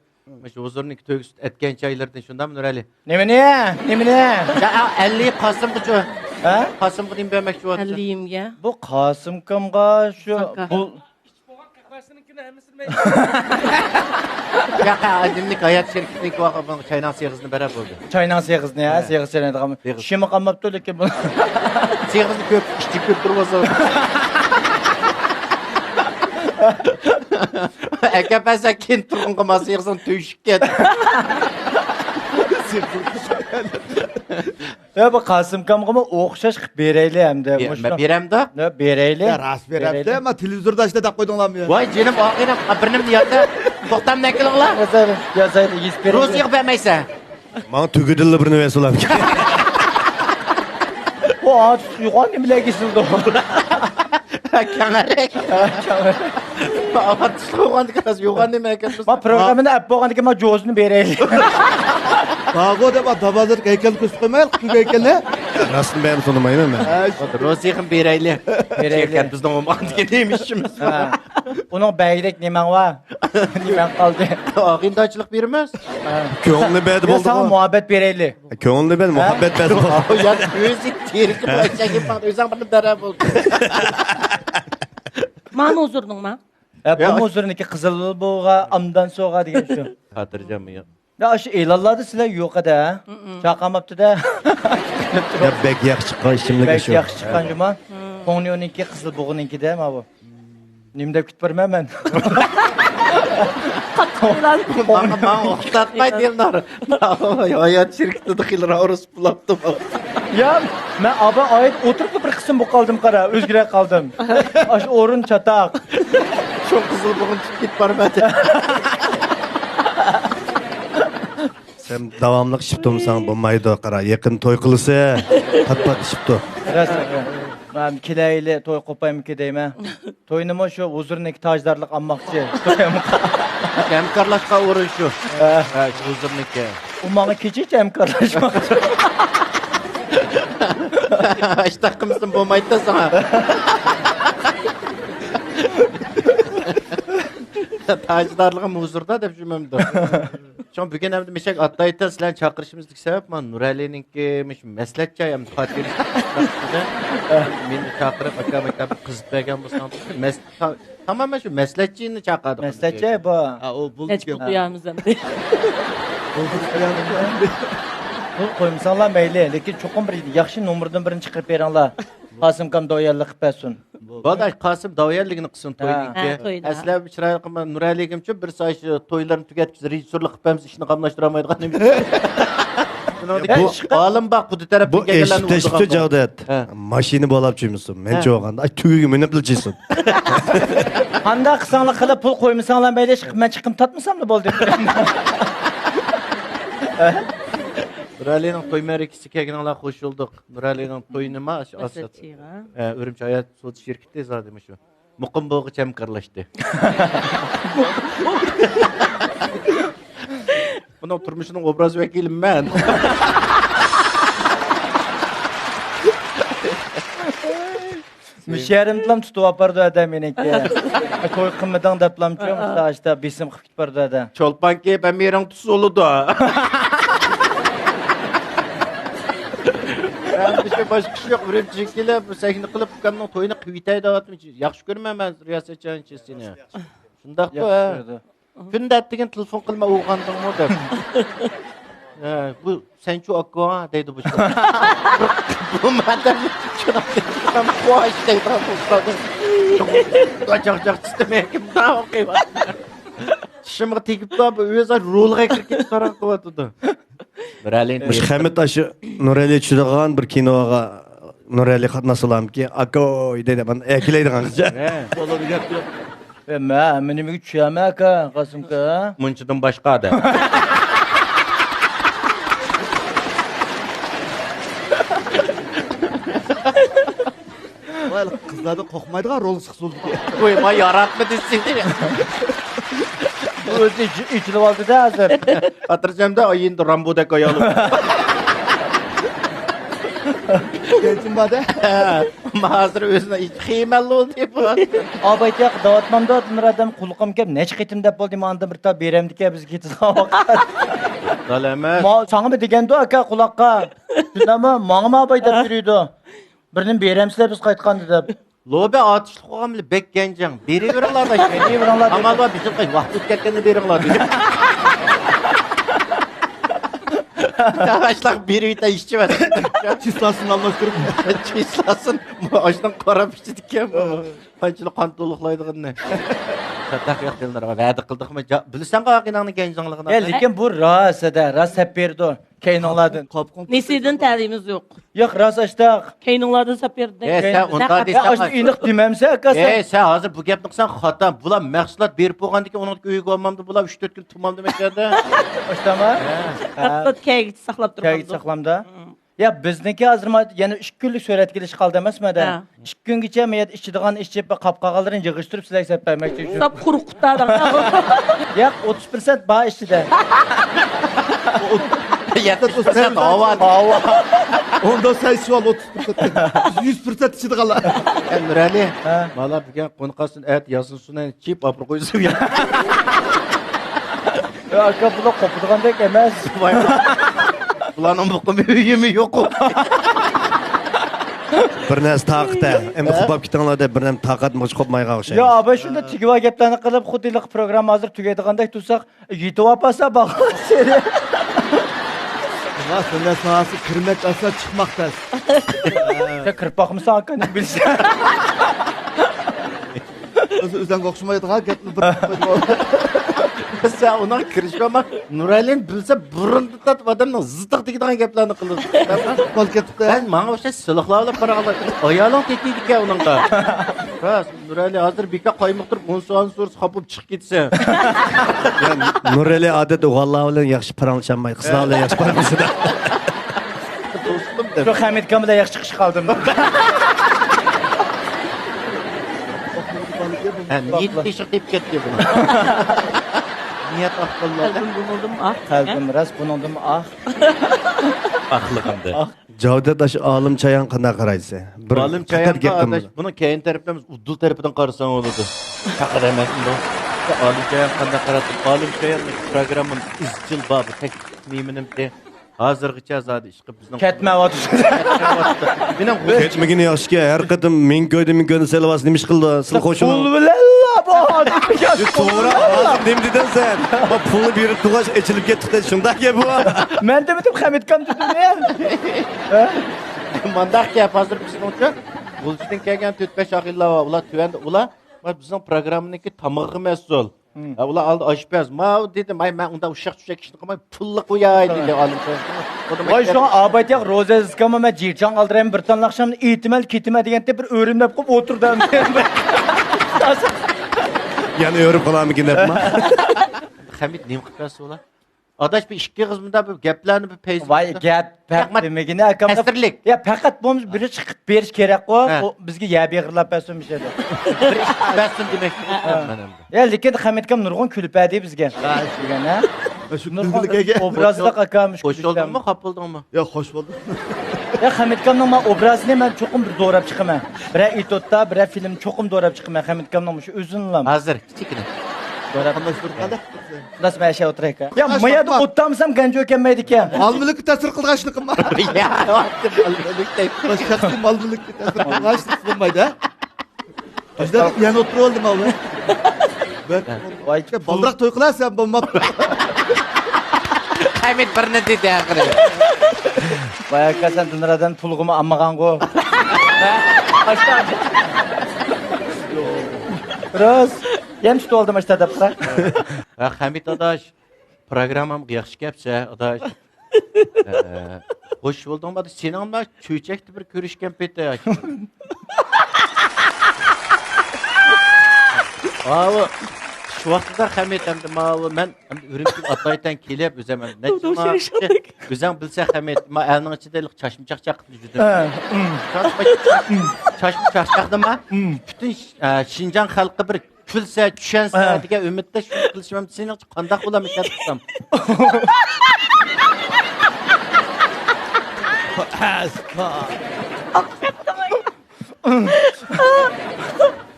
مۇشۇ ھۇزۇرنىڭكى تۆگىسى ئەتكەن چايلىرىدىن، شۇنداقمۇ، نۇرئەلى؟ نېمىنى؟ نېمىنى؟ يا، ئەللىي قاسىمغىچۇ. ھە؟ قاسىمغا نېمە بەرمەكچى بولۇۋاتىسەن؟ ئەللىيىمگە. بۇ قاسىمكامغا شۇ زاكاز. بۇ ياق، ئادەمنىڭ ھايات شىركىتىنىڭكى ۋاقىت بۇنىڭ چاينىڭ سېغىزىنى بېرە بولدى. چاينىڭ سېغىزىنى، ھە، ھە. سېغىز چاينايدىغان. سېغىز. چىشىمۇ قالماپتۇ، لېكىن بۇ سېغىزنى كۆپ، ئىچى كۆپ تۇرۇۋالسا. ئەكەپ بەرسە كېيىن تۇرغۇنغا ماس سېغىزنىڭ تۆشۈككە. يا، بۇ قاسىمكامغىمۇ ئوخشاش قىلىپ بېرەيلى ئەمدى. يا، مۇشۇنداق. بېرەمدۇق؟ يا، بېرەيلى. يا، راست بېرەمدۇ، بېرەيلى. ما تېلېۋىزوردا ئاشۇنداق دەپ قويدۇڭلارمۇ يا؟ ۋاي جېنىم، ئاغىنەم، بىر نېمىنى يازسا، توختامنى ئەكېلىڭلار. يازايلى، يازايلى، يېزىپ بېرەيلى. روزىغا بەرمەيسەن. ماڭا تۈگىدىللا بىر نېمە سولام. ئۇ ئاتۇشلۇق يوغان نېمىلەرگە سېلىدۇ. كەڭرەك. كەڭرەك. ئاتۇشلۇق يوغان دېگەن راست، يوغان نېمە ئەكەتمىسۇن. ما پروگراممىنى ئەپ بولغاندىكىن ما جوزىنى بېرەيلى. باغۇ دەپ دابازىر ھەيكەلنى كۆرسىتىپ قويمايلى، كۈنگە ھەيكەلنى. راستىنى بەرمىسە ئۇنىمايمەن مەن. ھە، روزىغا بېرەيلى. بېرەيلى. شىركەت بىزنىڭ ئوماندىكى نېمە ئىشىمىز؟ ھە. ئۇنىڭ بەگلىك نېمەڭ بار؟ نېمەڭ قالدى؟ ئاغىنىدارچىلىق بېرىمىز. كۆڭلى بەردى يا، بولدىغۇ. ساڭا مۇھەببەت بېرەيلى. كۆڭلى بەردى، ھە؟ مۇھەببەت بەردى. يا، ئۆزى تېرىكىپ، ھە؟ ئۆزۈڭ بىرنى بەرە بولدى. مانا ھۇزۇرنىڭما؟ ھە، بۇ يا. ھۇزۇرنىڭكى قىزىل بۇغا، ئامدان سوغا دېگەن شۇ. خاتىرجەنمۇ يا؟ يا، ئاشۇ ئېلانلاردا سىلەر يوق-دە. چاقاماپتۇ-دە. يا، بەك ياخشى چىققان ئىچىملىك بەك ئاشۇ. ياخشى چىققان جۇما. كوڭنيونىڭكى قىزىل بۇغىنىڭكى-دە، ماۋۇ. نېمە دەپ كۈتۈپ بارىمەن مەن؟ قاتتىق ئېلان. ماڭا، ماڭا ئوخشاتماي دىلنار. ھايات شىركىتىدە خېلى راۋرۇس بولاپتۇ. يا، مەن ئابا ئايدا ئولتۇرۇپلا بىر قىسىم بولۇپ قالدىم، قارا، ئۆزگىرەپ قالدىم. ئاشۇ ئورۇن چاتاق. شۇ قىزىل بۇغىنى تۇتۇپ كېتىپ بارىمەن. سەن داۋاملىق ئىچىپ تۇرمىساڭ بولمايدۇ، قارا، يېقىن توي قىلىسى. پات-پات ئىچىپتۇ. راست، مەن كېلەيلى، توي قوپايمىكى دەيمەن. توينىمۇ شۇ ھۇزۇرنىڭكى تاجدارلىق ئالماقچى. ھەمكارلاشقان ئورۇن شۇ. ھە. ھە، شۇ ھۇزۇرنىڭكى. ئۇ ماڭا كېچىچە ھەمكارلاشماقچى. ئاشتاق قىلمىسىم بولمايدۇ ساڭا. تاجدارلىقىم ھۇزۇردا دەپ جۈمەمدۇ. شۇڭا بۈگۈن ئەمدى مىشەك ئاتلايتتا سىلەرنى چاقىرىشىمىزدىكى سەۋەب مانا نۇرئەلىنىڭكى مۇشۇ مەسلىھەت جاي ئەمدى خاتىرىسى. مېنى چاقىرىپ، ئاكام، ئاكام قىزىپ بەرگەن بولساڭ، مەس-، تا-، تامامەن شۇ مەسلىھەتچىنى چاقىردۇق. مەسلىھەتچى بۇ. ھە، ئۇ بۇ نەچچە پۇل قويامىز ئەمدى؟ بۇ پۇل قويامىز ئەمدى؟ پۇل قويمىساڭلار مەيلى، لېكىن چوقۇم بىر ياخشى نومۇردىن بىرنى چىقىرىپ بېرىڭلار. قاسىمكام داۋيەنلىك قىلىپ بەرسۇن. بولدى، قاسىم داۋيەنلىكىنى قىلسۇن توينىڭكى. ھە، تويدا. ئەسلى چىرايلىق قىلما، نۇرئەلىگىمچۇ بىر سايش تويلىرىنى تۈگەتكۈچە رېژىسسورلۇق قىلىپ بەرمىسە ئىشنى قاملاشتۇرالمايدىغان نېمە. بۇ ئالىم بار، قۇدى تەرەپتىن بۇ كەلگەنلەرنى ئېشىپ تېشىپچۇ ئۇرىدىغان. جاۋدەت. ھە. ماشىنا بولاپ چۈمىسۇن. مەن ھە. چوغاندا ئاي تۈگىگە مىنىپلا چىسۇن. قانداق قىلساڭلار قىلىپ پۇل قويمىساڭلار مەيلى، مەن چىقىم تارتمىساملا بولدى. نۇرئەلىنىڭ توي مەرىكىسىگە كەلگىنىڭلار خوش بولدۇق. نۇرئەلىنىڭ تويىنىما ئاشۇ ئاسات. مەسلىھەتچى، ھە؟ ئە، ئۈرۈمچى ھايات سودا شىركىتى زادى مۇشۇ. مۇقىم بولغۇچە ھەمكارلاشتى. بۇنىڭ تۇرمۇشىنىڭ ئوبراز ۋەكىلىمەن. مۇشۇ يېرىمدىلا تۇتۇپ ئاپاردۇ ئادەم مېنىڭكى. توي قىلمىدىڭ دەپلامچۇ، ئاشتا بېسىم قىلىپ كېتىپ بارىدۇ ئادەم. چولپان كىيىپ ھەممە يېرىڭ تۇتسا بولىدۇ. ئەمدى شۇ باشقا ئىش يوق، ئۈرۈمچىگە كېلىپ سەھنە قىلىپ ئۇكامنىڭ تويىنى قىلىۋېتەي دەۋاتىمەن. ياخشى كۆرىمەن مەن رىياسەتچان سېنى. شۇنداققۇ، ھە؟ ياخشى كۆرىدۇ. كۈندە ئەتىگەن تېلېفون قىلما، ئويغاندىڭمۇ دەپ. ھە، بۇ سەنچۇ ئاكا دەيدۇ بۇ. بۇ مادەم خوش دەيدۇ. چاقچاق چىستىم، كىم ئوقۇيۋاتىدۇ؟ چىشىمغا تېگىپتۇ، بۇ ئۆزى رولغا كىرىپ كېتىپ ساراڭ قىلىۋاتىدۇ. بىرەلىن مۇشۇ خەمىت ئاشۇ نۇرئەلى چۈشىدىغان بىر كىنوغا نۇرئەلى قاتناش بولامكى، ئاكاي دەيدىغان، ئەكېلەيدىغان. ھە. بولىدۇ، گەپ يوق. ئە، مەن ھەممە نېمىگە چۈشەمەن ئاكا، قاسىمكا. مۇنچىدىن باشقا دە. ۋاي، قىزلاردىن قورقمايدىغان رول چىقسۇن. ۋاي، ما ياراتمىدى سېنى. ئۆزى ئېچىلىپ ئالدى-دە ھازىر. خاتىرجەمدە ئايىندا رامبودەك ئايال. كەلچىم بار-دە. ھە، ھازىر ئۆزىنىڭ ئىچى خىمەل بولدى بۇ. ئابايتياق دەۋاتمامدۇ، تىمىر ئادەم قۇلىقىم كەپ نەچچە قېتىم دەپ بولدى، ماندىن بىر تال بېرەمدىكەن بىزگە كېتىدىغان ۋاقىت. دال ئەمەس. ما-، ساڭىمۇ دېگەندۇ ئاكا قۇلاققا. شۇنداقمۇ؟ ماڭىمۇ ئاباي دەپ يۈرىدۇ. بىرنېمە بېرەمسىلەر بىز قايتقاندا دەپ. لوبى ئاتۇشلۇق بولغان بىلەن بەك گەنجىڭ. بېرىۋېرىڭلار داش. بېرىۋېرىڭلار دېدى. ئامال بار، بىزنىڭ ۋاقىت ئۆتۈپ كەتكەندە بېرىڭلار دېدى. تاۋاشلاق بېرىۋېتە ئىشچى. چىسلاسىنى ئالماشتۇرۇپ. چىسلاسىن. ئاشۇنىڭ قاراپ ئىچىدىكەن بۇ. قانچىلىك قان تولۇقلايدىغىنىنى. چاتاق يوق دىلنارغا ۋەدە قىلدۇقمۇ؟ جا-، بىلىسەن قاقىناڭنى گەنجىڭلىقىنى. ئە، لېكىن بۇ راست-دە، راست سەپ بېرىدۇ. كەينىڭلاردىن. نېسىدىن تەلىيىمىز يوق. ياق، راست ئاشتاق. كەينىڭلاردىن سەپ بېرىدۇ. ئە، سەن ئۇنداق دېسەڭ. ئاشۇنى ئېنىق دېمەمسەن ئاكا سەن. ئە، سەن ھازىر بۇ گەپنى قىلساڭ خاتا. بۇلار مەھسۇلات بېرىپ بولغاندىن كېيىن ئۇنىڭدىكى ئۆيگە بولمامدۇ، بۇلار ئۈچ تۆت كۈن تۇرمامدۇ مەكەندە. ئاشتاما؟ ھە. پەقەت كەيگىچە ساقلاپ تۇرغاندۇ. كەيگىچە ساقلامدا. يا، بىزنىڭكى ھازىر ما-، يەنە ئىككى كۈنلۈك سۈرەتكە ئېلىش قالدى ئەمەسمۇ دە؟ ھە. ئىككى كۈنگىچە ما يەردە ئىچىدىغان ئىچىپ، قاپ قالغانلىرىنى يىغىشتۇرۇپ سىلەرگە سەپ بەرمەكچى شۇ. ساپ قۇرۇق قۇتادىڭ. ياق، ئوتتۇز پىرسەنت بار ئىچىدە. يەتمىش پىرسەنت ھاۋا. ھاۋا. ئوندا سەن شۇ ئوتتۇز پىرسەنت. يۈز پىرسەنت ئىچىدىغانلار. ئە، نۇرئەلى. ھە. بالا بۈگۈن قونۇق قالسۇن، ئەتە ياسىنسۇن، چىپ ئاپىرىپ قويسۇن. يا، ئاكا، بۇلار قوپىدىغاندەك ئەمەس. ۋاي. بۇلارنىڭ مۇقىمى ئۆيىمۇ يوق. بىر نەرسە تاقىتە. ئەمدى قوپاپ كېتىڭلار دەپ بىر نەرسە تاقەت مۇچ قوپمايغان ئوخشايدۇ. يا، ئاباي شۇنداق تېگىۋال گەپلەرنى قىلىپ، خۇددى ھېلىقى پروگرامما ھازىر تۈگەيدىغاندەك تۇرساق، يېتىۋاپارسا باغلار سېرى. ۋاي، سەن ساھەسى كىرمەك ئاسان، چىقماق تەس. سەن كىرىپ باقمىساڭ، ئاكا، نېمە بىلىسەن؟ ئۆزى ئۆزۈڭگە ئوخشىمايدىغان گەپنى بىر. سەن ئۇنىڭ كىرىشىگە، نۇرئەلىنى بىلسە، بۇرۇندىن تارتىپ ئادەمنىڭ زىتىغا تېگىدىغان گەپلەرنى قىلىدۇ. مال كېتىپتۇ. مەن ماڭا ئوخشاش سىلىقلار بىلەن پاراڭلاشتىم. ئايالىڭ تېتىيدىكەن ئۇنىڭغا. راست، نۇرئەلى ھازىر بىكار قايمۇقتۇرۇپ ئون سوئالنى سورىسا خاپا بولۇپ چىقىپ كېتىسەن. يا، نۇرئەلى ئادەتتە ئوغۇللار بىلەن ياخشى پاراڭلىشالمايدۇ، قىزلار بىلەن ياخشى پاراڭلىشىدۇ. دوستۇم دەپ. شۇ خەمىتكام بىلەن ياخشى چىقىشقا قالدىم. ھە، نىيىتى تېشىغا تېگىپ كەتتى بۇنىڭ. نىيەت ئاق بولمايدۇ. قەلبىم بۇنىڭدىمۇ ئاق. قەلبىم راست بۇنىڭدىمۇ ئاق. ئاقلىقىمدا. ئاق. جاۋدەت، ئاشۇ ئالىم چايان قانداق قارايسىز؟ بىر ئالىم چايانغا، ئاداش، بۇنىڭ كەينى تەرىپىمىز ئۇدۇل تەرىپىدىن قارىساڭ بولىدۇ. پەقەت ئەمەس ئۇنداق. ئالىم چايان قانداق قاراتتىم؟ ئالىم چايان پروگراممىنى ئىزچىل بار، بۇ تەكلىپ مېنىڭكى. ھازىرغىچە زادى ئىشقىلىپ بىزنىڭ كەتمەيۋاتىدۇ. مېنىڭ بۇ كەتمىگىنى ياخشىكەن، ھەر قېتىم مىڭ كۆيدى، مىڭ كۆيدى سېلىۋالسا نېمە ئىش قىلىدۇ؟ سىلى پۇل بىلەنلا بۇ ھازىر. يا، توغرا، ھازىر نېمە دېدىڭ سەن؟ ما پۇلنى بېرىپ تۇرغاچ ئېچىلىپ كەتتى، شۇنداق گەپ بۇ. مەن دېمىدىم، خەمىتكام دېدىم مەن. مانداق گەپ ھازىر بىزنىڭچە، غۇلجىدىن كەلگەن تۆت-بەش ئاغىنىلەر بار، ئۇلار تۆۋەندە، ئۇلار بىزنىڭ پروگراممىنىڭكى تامىقىغا مەسئۇل. ھە، ئۇلار ئالدى ئاشپەز. ماۋۇ دېدىم، ئاي، مەن ئۇنداق ئۇششاق-چۈششەك ئىشنى قىلماي، پۇللۇق قوياي دېدى ئالىم. ۋاي، شۇڭا ئابايتياق روزا ئەزىزكاممۇ مەن جىرچاڭ ئالدىرايمەن، بىر تاللاق شامنى ئېيتىمەن، كېتىمەن دېگەنتى بىر ئۆرۈملەپ قويۇپ ئولتۇردى. يەنە ئۆرۈپ قالارمىكىن دەپما. خەمىت نېمە قىلىپ بەرسە بولا؟ ئاداش، بىر ئىككى ئېغىز مۇنداق بىر گەپلەرنى بىر پەيزى. ۋاي، گەپ، پەق دېمىگىنى ئاكام. تەسىرلىك. يا، پەقەت بولمىسا بىرى چىقىپ بېرىش كېرەققۇ. ھە. بۇ بىزگە يەر بېغىرلاپ بەرسۇن بىر شەيدە. بىر ئىش بەرسۇن دېمەكچى. ھە. مەن ئەمدى. يا، لېكىن خەمىتكام نۇرغۇن كۈلۈپ بەردى بىزگە. ھە. دېگەن، ھە؟ شۇ نۇرغۇن كۈلكىلىك ئەكە. ئوبرازلىق ئاكام. خوش بولدۇڭمۇ، خاپا بولدۇڭمۇ؟ يا، خوش بولدۇم. يا، خەمىتكامنىڭ مانا ئوبرازىنى مەن چوقۇم بىر دوراپ چىقىمەن. بىرەر ئېتوتتا، بىرەر فىلىم چوقۇم دوراپ چىقىمەن خەمىتكامنىڭ مۇشۇ ئۆزىنىلا. ھازىر، كىچىككىنە. دوراپ. قانداق بىر قانداق؟ راست، مەن ئەشە ئولتۇرايكا. يا، ما يەردە ئولتۇرمىسام گەنجۇ كەلمەيدىكەن. مال مۈلۈككە تەسىر قىلغان ئىشنى قىلما. يا، مال مۈلۈك دەيدۇ. شەخسىي مال مۈلۈككە تەسىر قىلغان ئىشنى قىلمايدۇ، ھە؟ ئۆزلەر يەنە ئولتۇرۇۋالدىم، ئاۋۇ. ۋاي، بالدىراق توي قىلارسەن بولماپتۇ. ھەمىد بىرنى دېدى ئاخىرى. ۋاي ئاكا، سەن دىلنارادىن پۇلغىمۇ ئالمىغانغۇ. راست. يەنە تۇتۇۋالدىم ئاشتا دەپ. ھە، ھەمىد ئاداش، پروگراممامغا ياخشى كەپسە ئاداش. خوش بولدۇڭ ئاداش، سېنىڭ بىلەن چۆچەكتە بىر كۆرۈشكەن پېتى. ئاۋۇ شۇ ۋاقىتتا خەمىت ئەمدى ماۋۇ مەن ئەمدى ئۈرۈمچىگە ئاتايتەن كېلىپ، ئۆزۈم ئەمدى نەچچە ماڭ-، ئۆزۈڭ بىلسەڭ خەمىت، ما ئەلنىڭ ئىچىدە ھېلىقى چاچما چاقچاق قىلىپ يۈردۈم. ھە، چاچما چاقچاقنىما پۈتۈن ش-، ئە، شىنجاڭ خەلقى بىر كۈلسە، چۈشەنسە دېگەن ئۈمىدتە شۇنى قىلىشىم ئەمدى سېنىڭچە قانداق بولامىكەن قىلسام.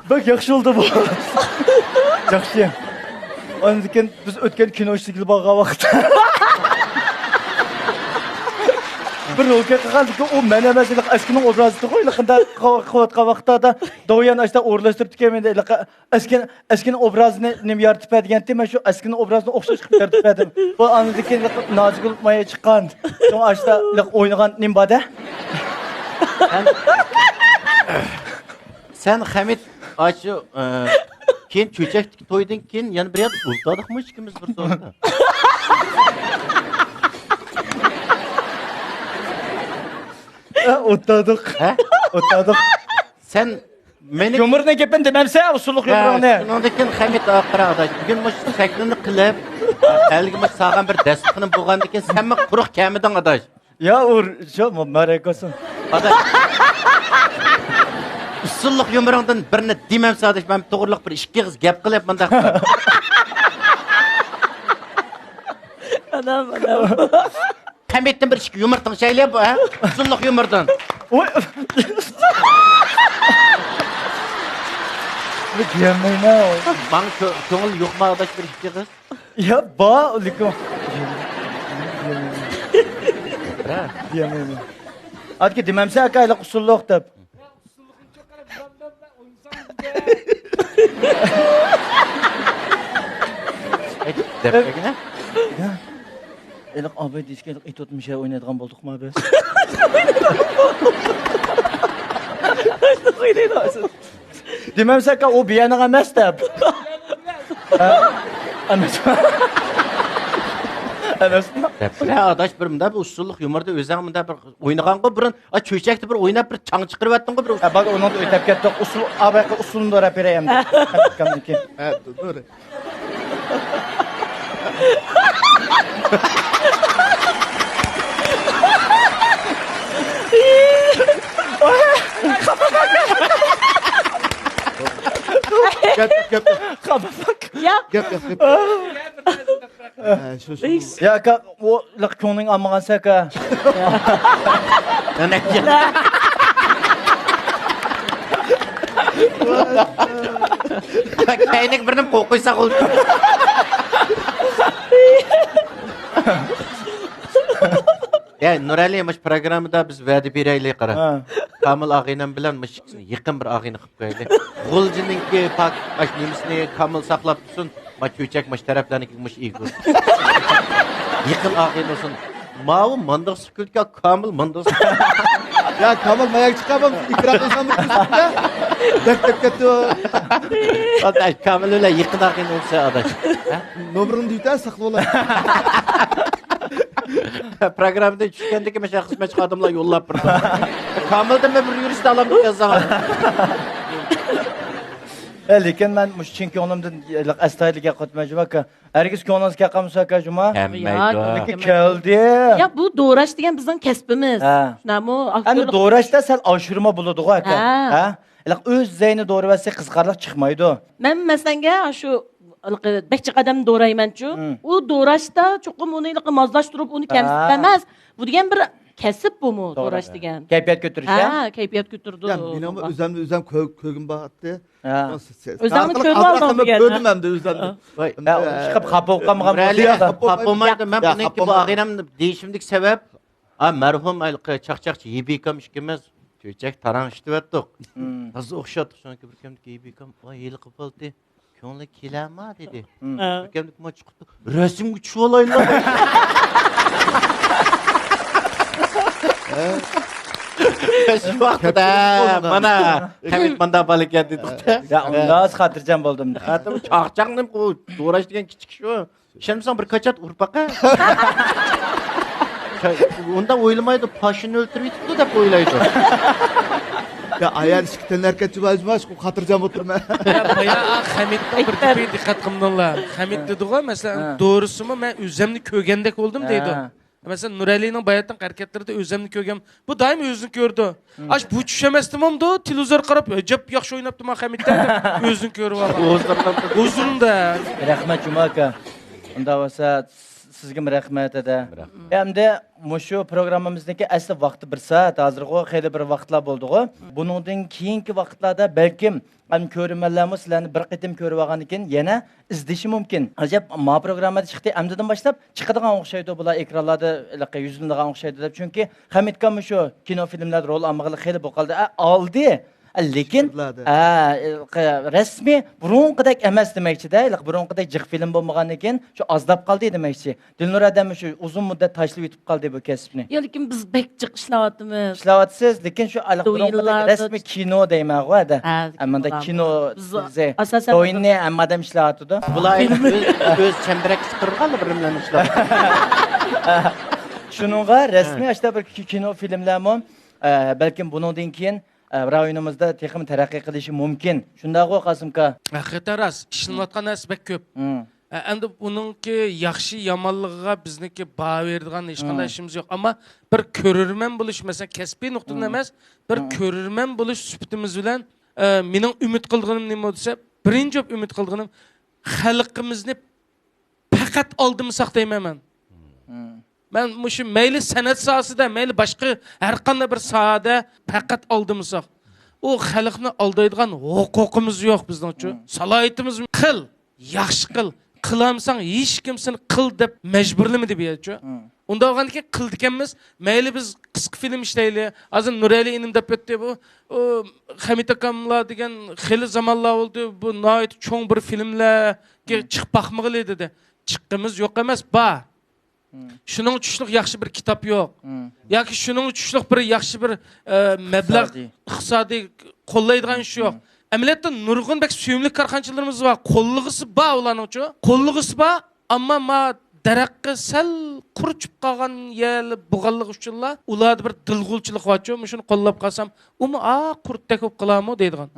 بەك ياخشى بولدى بۇ. ياخشى. ئاندىن كېيىن بىز ئۆتكەن كىنو ئىشلىگىلى بارغان ۋاقىتتا بىر رولكا قىلغاندىكىن ئۇ مەن ئەمەس، ھېلىقى ئەسكىنىڭ ئوبرازىدىغۇ، ھېلىقى قىلىۋاتقان ۋاقىتتا دوۋيان ئاشتا ئورۇنلاشتۇرۇپتىكەن مېنى، ھېلىقى ئەسكىن، ئەسكىن ئوبرازىنى نېمە يارىتىپ بەر دېگەنتى، مەن شۇ ئەسكىن ئوبرازىنى ئوخشاش قىلىپ يارىتىپ بەردىم. بۇ ئاندىن كېيىن نازىگۈل مايا چىققان. شۇڭا ئاشتا ئوينىغان نېمە بار-دە؟ سەن، سەن خەمىت ئاشۇ، ئە، كېيىن چۆچەكتىكى تويدىن كېيىن يەنە بىر يەردە ئولتۇردۇقمۇ ئىككىمىز بىر سورۇندا؟ ئولتۇردۇق. ھە؟ ئولتۇردۇق. سەن مېنى يۇمۇرنىڭ گېپىنى دېمەمسە، ئۇسسۇللۇق يۇمۇرۇڭنى. شۇنىڭدىن كېيىن خەمىت ئاقىرا ئاداش، بۈگۈن مۇشۇ سەھنىنى قىلىپ، ھەلىگە مۇشۇ ساغان بىر دەستىخىنىم بولغاندىن كېيىن سەنمۇ قۇرۇق كەلمىدىڭ ئاداش. يا ئۇر، شۇ مەرەكە بولسۇن. ئاداش، ئۇسسۇللۇق يۇمۇرۇڭدىن بىرنى دېمەمسە ئاداش، مەن توغرىلىق بىر ئىككى ئېغىز گەپ قىلىپ مۇنداق. ئانام، ئانام. قەمىتتىن بىر ئىككى يۇمۇر تىڭشايلى بۇ، ھە؟ ئۇسسۇللۇق يۇمۇردىن. ۋاي. دېيەلمەيمەن. ماڭا كۆ-، كۆڭۈل يوقما ئاداش بىر ئىككى قىز؟ يا، بار، لېكىن. دېيەلمەيمەن. ئاتكى دېمەمسە ئاكا، ھېلىقى ئۇسسۇللۇق دەپ. ئېلىق ئاباي دېيىشكە ئېلىق ئېتوت مىشە ئوينايدىغان بولدۇقما بىز؟ دېمەمسەكە ئۇ بىيەنىڭ ئەمەس دەپ. ئەمەس. ئەمەس. دەپسىلە ئاداش بىر مۇنداق بىر ئۇسسۇللۇق يۇمۇردا ئۆزەڭ مۇنداق بىر ئوينىغانغۇ بۇرۇن. ئا، چۆچەكتە بىر ئويناپ، بىر چاڭ چىقىرىۋەتتىڭغۇ بىر. ھە، بار، ئۇنىڭدا ئۆتەپ كەتتۇق. ئۇسسۇل، ئا، بايقى ئۇسسۇلنى دوراپ بېرەي ئەمدى. ھە، دورا. گەپ، گەپ، گەپ. ياق. گەپ، گەپ، گەپ. ھە، شۇ، شۇ. يا، ئاكا، ئۇ لىق كۆڭلۈڭ ئالمىغانسەن، ئاكا. كەينىگە بىرنى قوقۇيساق بولدى. يا، نۇرئەلى، مۇشۇ پروگراممىدا بىز ۋەدە بېرەيلى، قارا. ھە. كامىل ئاغىنەم بىلەن مۇشۇ ئىككىسىنى يېقىن بىر ئاغىنە قىلىپ قويايلى. غۇلجىنىڭكى پاك، ئاشۇ نېمىسىنى كامىل ساقلاپ تۇرسۇن. ما چۆچەك، ماش تەرەپلەرنىڭكى مۇش ئىگۇ. يېقىن ئاغىنە بولسۇن. ماۋۇ ماندىغسى كۈلكە، كامىل ماندىغسى. يا، كامىل ماياك چىقارمام، ئىكرام قىلسام بىر كۈلسۇن. دەپ، دەپ كەتتى. ئاداش، كامىل بىلەن يېقىن ئاغىنە بولسا، ئاداش. ھە؟ نومۇرۇڭنى دېيىتە، ساقلىۋالاي. پروگراممىدىن چۈشكەندىكى مەشە خىزمەتچى خادىملار يوللاپ بېرىدۇ. كامىلدىن بىر يۈرۈشتە ئالامدۇ يازساڭ. ئە، لېكىن مەن مۇشۇ چىن كۆڭلۈمدىن ئەستايىدىل گەپ قىلىمەن، جۇما ئاكا. ھەرگىز كۆڭلىڭىز كەلمىسۇن ئاكا، جۇما. كەلمەيدۇ. ياق، لېكىن كەلدى. ياق، بۇ دوراش دېگەن بىزنىڭ كەسپىمىز. ھە. شۇنداقمۇ؟ ئەمدى ئاكتورلۇق دوراشتا سەل ئاشۇرما بولىدىغۇ ئاكا. ھە. ھە؟ ھېلىقى ئۆز زەينى دورىۋەتسە قىزىقارلىق چىقمايدۇ. مەن مەسىلەنگە شۇ ھېلىقى بەك جىق ئادەمنى دورايمەنچۇ. مم. ئۇ دوراشتا چوقۇم ئۇنى ھېلىقى مازلاشتۇرۇپ ئۇنى ھە. كەمسىتىپ ئەمەس. بۇ دېگەن بىر كەسىپ بۇمۇ، توغرا. دوراش دېگەن. كەيپىيات كۆتۈرۈش، ھە؟ ھە، كەيپىيات كۆتۈرىدۇ. يا، مېنىڭمۇ ئۆزۈمنى ئۆزۈم كۆ-، كۆرگۈم بار ئەتتى. ھە. ئۆزۈڭنى كۆرۈپ ئالدىڭ دېگەن، ھە؟ كۆردۈم ئەمدى ئۆزۈمنى. ۋاي. ھە، ئىشقىلىپ خاپا بولۇپ قالمىغان بولسا. خاپا بولمايدۇ. مەن يا، بۇنىڭكى بۇ ئاغىنەم دېيىشىمدىكى سەۋەب، ھە، مەرھۇم ھېلىقى چاقچاقچى ھېبىكام ئىككىمىز چۆچەك تاراڭ ئىشلىتىۋەتتۇق. مم. تازا ئوخشاتتۇق. شۇنىڭكى بىر كۈنلۈك ھېبىكام، ۋاي، ھېلىقى بالدى. كۆڭلۈڭ كېلەرما؟ دېدى. ھە. بىركەملىك ما چىقىپتۇ. رەسىمگە چۈشۈۋالايلا. شۇ ۋاقىتتا، مانا، خەمىت ماندا بالا ئىكەن دېدۇق. يا، ئۇنداق خاتىرجەم بولدۇم. خاتىرجەم، چاقچاقنى بۇ دوراش دېگەن كىچىك شۇ. ئىشەنمىسەڭ بىر كاچات ئۇرۇپ باقە. ئۇنداق ئويلىمايدۇ، پاشىنى ئۆلتۈرۈپ يېتىپتۇ دەپ ئويلايدۇ. يا، ئايال ئىككى تەنھەرىكەتچى بار، خاتىرجەم ئولتۇرمەن. يا، بايا خەمىتنىڭ بىر گېپىگە دىققەت قىلمىدىڭلار. خەمىت دېدىغۇ، مەسىلەن، ھە. دورىسىمۇ مەن ئۆزۈمنى كۆرگەندەك بولدۇم دەيدۇ. ھە. مەسىلەن، نۇرئەلىنىڭ باياتىنقى ھەرىكەتلىرىدە ئۆزۈمنى كۆرگەن. بۇ دائىم ئۆزىنى كۆرىدۇ. ئاش بۇ چۈش ئەمەستىمامدۇ؟ تېلېۋىزور قاراپ، ئەجەب ياخشى ئويناپتىما خەمىت دەپ ئۆزىنى كۆرۈۋالغان. ھۇزۇردا. رەھمەت، جۇما ئاكا. ئۇنداق بولسا، سىزگىمۇ رەھمەت، ھەدە. رەھمەت. ئەمدى مۇشۇ پروگراممىمىزنىڭكى ئەسلى ۋاقتى بىر سائەت، ھازىرغۇ خېلى بىر ۋاقىتلار بولدىغۇ. بۇنىڭدىن كېيىنكى ۋاقىتلاردا بەلكىم، ئەم، كۆرۈرمەنلەرمۇ سىلەرنى بىر قېتىم كۆرۈۋالغاندىن كېيىن يەنە ئىزدىشى مۇمكىن. ئەجەب، ما پروگراممىدا چىقتى، ئەمدىدىن باشلاپ چىقىدىغان ئوخشايدۇ، بۇلار ئېكرانلاردا ھېلىقى يۈزلىنىدىغان ئوخشايدۇ دەپ. چۈنكى خەمىتكا مۇشۇ كىنو فىلىملاردا رول ئالمىغىلى خېلى بولۇپ قالدى. ئە، ئالدى. ئە، لېكىن، ئە، رەسمىي بۇرۇنقىدەك ئەمەس دېمەكچىدە، ھېلىقى بۇرۇنقىدەك جىق فىلىم بولمىغاندىن كېيىن شۇ ئازلاپ قالدى دېمەكچى. دىلنۇر ئادەم شۇ ئۇزۇن مۇددەت تاشلىۋېتىپ قالدى بۇ كەسىپنى. يا، لېكىن بىز بەك جىق ئىشلەۋاتىمىز. ئىشلەۋاتىسىز، لېكىن شۇ ھېلىقى بۇرۇنقىدەك رەسمىي كىنو دەيمەنغۇ ھەدە. ھە، ئە، مۇنداق كىنو بىز ئاساسەن دويننى ھەممە ئادەم ئىشلەۋاتىدۇ. بۇلار ئۆز، ئۆز چەمبىرەككە چىقىرغان بىر نېمىلەرنى ئىشلەپ. شۇنىڭغا رەسمىي ئاشۇنداق بىر كىنو فىلىملەرمۇ، ئە، بەلكىم بۇنىڭدىن كېيىن، ئە، رايونىمىزدا تېخىمۇ تەرەققىي قىلىشى مۇمكىن. شۇنداقغۇ، قاسىمكا؟ ھەقىقەتەن راست. ئىشلىنىۋاتقان نەرسە بەك كۆپ. ئە، ئەمدى ئۇنىڭكى ياخشى يامانلىقىغا بىزنىڭكى باھا بېرىدىغان ھېچقانداق ئىشىمىز يوق. ئەمما بىر كۆرۈرمەن بولۇش، مەسىلەن، كەسپىي نۇقتىدىن ئەمەس، بىر كۆرۈرمەن بولۇش سۈپىتىمىز بىلەن، ئە، مېنىڭ ئۈمىد قىلغىنىم نېمە دېسە، بىرىنچى بولۇپ ئۈمىد قىلغىنىم خەلقىمىزنى پەقەت ئالدىمىساق دەيمەن مەن. مەن مۇشۇ مەيلى سەنئەت ساھەسىدە، مەيلى باشقا ھەر قانداق بىر ساھەدە پەقەت ئالدىمىساق، ئۇ خەلقنى ئالدايدىغان ھوقۇقىمىز يوق بىزنىڭچۇ. سالاھىيىتىمىز قىل، ياخشى قىل، قىلالمىساڭ ھېچكىم سېنى قىل دەپ مەجبۇرلىمىدى بۇ يەرچۇ. ئۇنداق بولغاندىكىن قىلىدىكەنمىز، مەيلى بىز قىسقا فىلىم ئىشلەيلى. ھازىر نۇرئەلى ئىنىم دەپ ئۆتتى بۇ. ئۇ خەمىت ئاكاملار دېگەن خېلى زامانلار بولدى. بۇ ناھايىتى چوڭ بىر فىلىملەرگە چىقىپ باقمىغىلى دېدى. چىققىمىز يوق ئەمەس، بار. شۇنىڭغا چۈشلۈك ياخشى بىر كىتاب يوق. ياكى شۇنىڭغا چۈشلۈك بىر ياخشى بىر، ئە، مەبلەغ، ئىقتىسادىي قوللايدىغان ئىش يوق. ئەمەلىيەتتە نۇرغۇن بەك سۆيۈملۈك كارخانىچىلىرىمىز بار. قوللىغۇسى بار ئۇلارنىڭچۇ. قوللىغۇسى بار، ئەمما ما دەرەخكە سەل قۇر چۈشۈپ قالغان يەرلەر بولغانلىقى ئۈچۈنلا ئۇلاردا بىر دىلغۇلچىلىق بارچۇ. مۇشۇنى قوللاپ قالسام، ئۇمۇ ئا قۇرتتەك بولۇپ قالارمۇ دەيدىغان.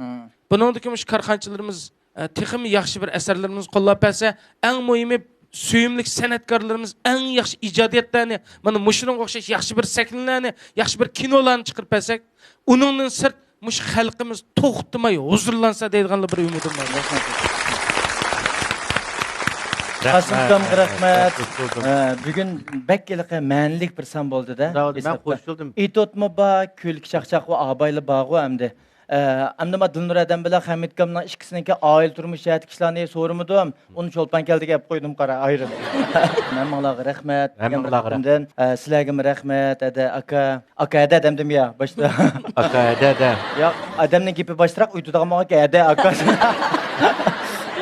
بۇنىڭدىكى مۇشۇ كارخانىچىلىرىمىز ئە، تېخىمۇ ياخشى بىر ئەسەرلىرىمىزنى قوللاپ بەرسە، ئەڭ مۇھىمى سۆيۈملۈك سەنئەتكارلىرىمىز ئەڭ ياخشى ئىجادىيەتلەرنى، مانا مۇشۇنىڭغا ئوخشاش ياخشى بىر سەھنىلەرنى، ياخشى بىر كىنولارنى چىقىرىپ بەرسەك، ئۇنىڭدىن سىرت مۇشۇ خەلقىمىز توختىماي ھۇزۇرلانسا دەيدىغانلا بىر ئۈمىدىم بار. قاسىم ئاكامغا رەھمەت. ئە، بۈگۈن بەك ھېلىقى مەنىلىك بىر سان بولدى-دە. مەن قوشۇلدۇم. ئېتوتمۇ بار، كۈلكە چاقچاق ۋە ئابايلا بارغۇ ئەمدى. ئە، ئەمدى ما دىلنۇر ئادەم بىلەن خەمىت ئاكامنىڭ ئىككىسىنىڭكى ئائىلە تۇرمۇش جەھەتتىكى ئىشلارنى سورىمىدىم. ئۇنى چولپان كەلدىگە ئەپ قويدۇم قارا، ئايرىم. ھەممىڭلارغا رەھمەت. ھەممىڭلارغا رەھمەت. ئە، سىلەرگىمۇ رەھمەت، ھەدە ئاكا. ئاكا ھەدە دەمدىم يا باشتا. ئاكا ھەدە ھەدە. ياق، ئادەمنىڭ گېپى باشتىراق، ئۆتىدىغان بولغان ھەدە ئاكا.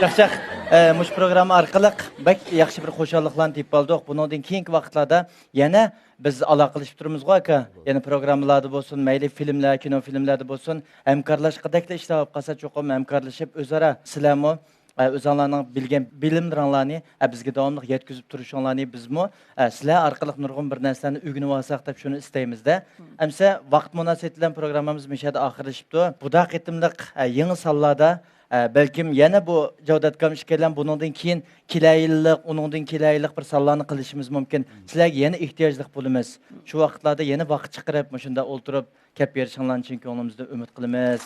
ياخشى. ئە، مۇشۇ پروگرامما ئارقىلىق بەك ياخشى بىر خۇشاللىقلارنى تېپىپ ئالدۇق. بۇنىڭدىن كېيىنكى ۋاقىتلاردا يەنە بىز ئالاقىلىشىپ تۇرىمىزغۇ، ئاكا. يەنە پروگراممىلاردا بولسۇن، مەيلى فىلىملەر، كىنو فىلىملەردە بولسۇن، ھەمكارلاشقۇدەكلا ئىشلار بولۇپ قالسا، چوقۇم ھەمكارلىشىپ، ئۆزئارا سىلەرمۇ، ئە، ئۆزۈڭلارنىڭ بىلگەن بىلىملىرىڭلارنى، ئە، بىزگە داۋاملىق يەتكۈزۈپ تۇرۇشۇڭلارنى بىزمۇ، ئە، سىلەر ئارقىلىق نۇرغۇن بىر نەرسىلەرنى ئۆگىنىۋالساق دەپ شۇنى ئىستەيمىز-دە. ئەمسە ۋاقىت مۇناسىۋىتى بىلەن پروگراممىمىز مۇشۇ يەردە ئاخىرلىشىپتۇ. بۇدا قېتىملىق، ئە، يېڭى سانلاردا ئە، بەلكىم يەنە بۇ جاۋدات ئاكام ئىككىيلەن بۇنىڭدىن كېيىن كېلەر يىللىق، ئۇنىڭدىن كېلەر يىللىق بىر سانلارنى قىلىشىمىز مۇمكىن. سىلەرگە يەنە ئېھتىياجلىق بولىمىز. شۇ ۋاقىتلاردا يەنە ۋاقىت چىقىرىپ، مۇشۇنداق ئولتۇرۇپ، كەپ بېرىشىڭلارنى چىن كۆڭلىمىزدىن ئۈمىد قىلىمىز.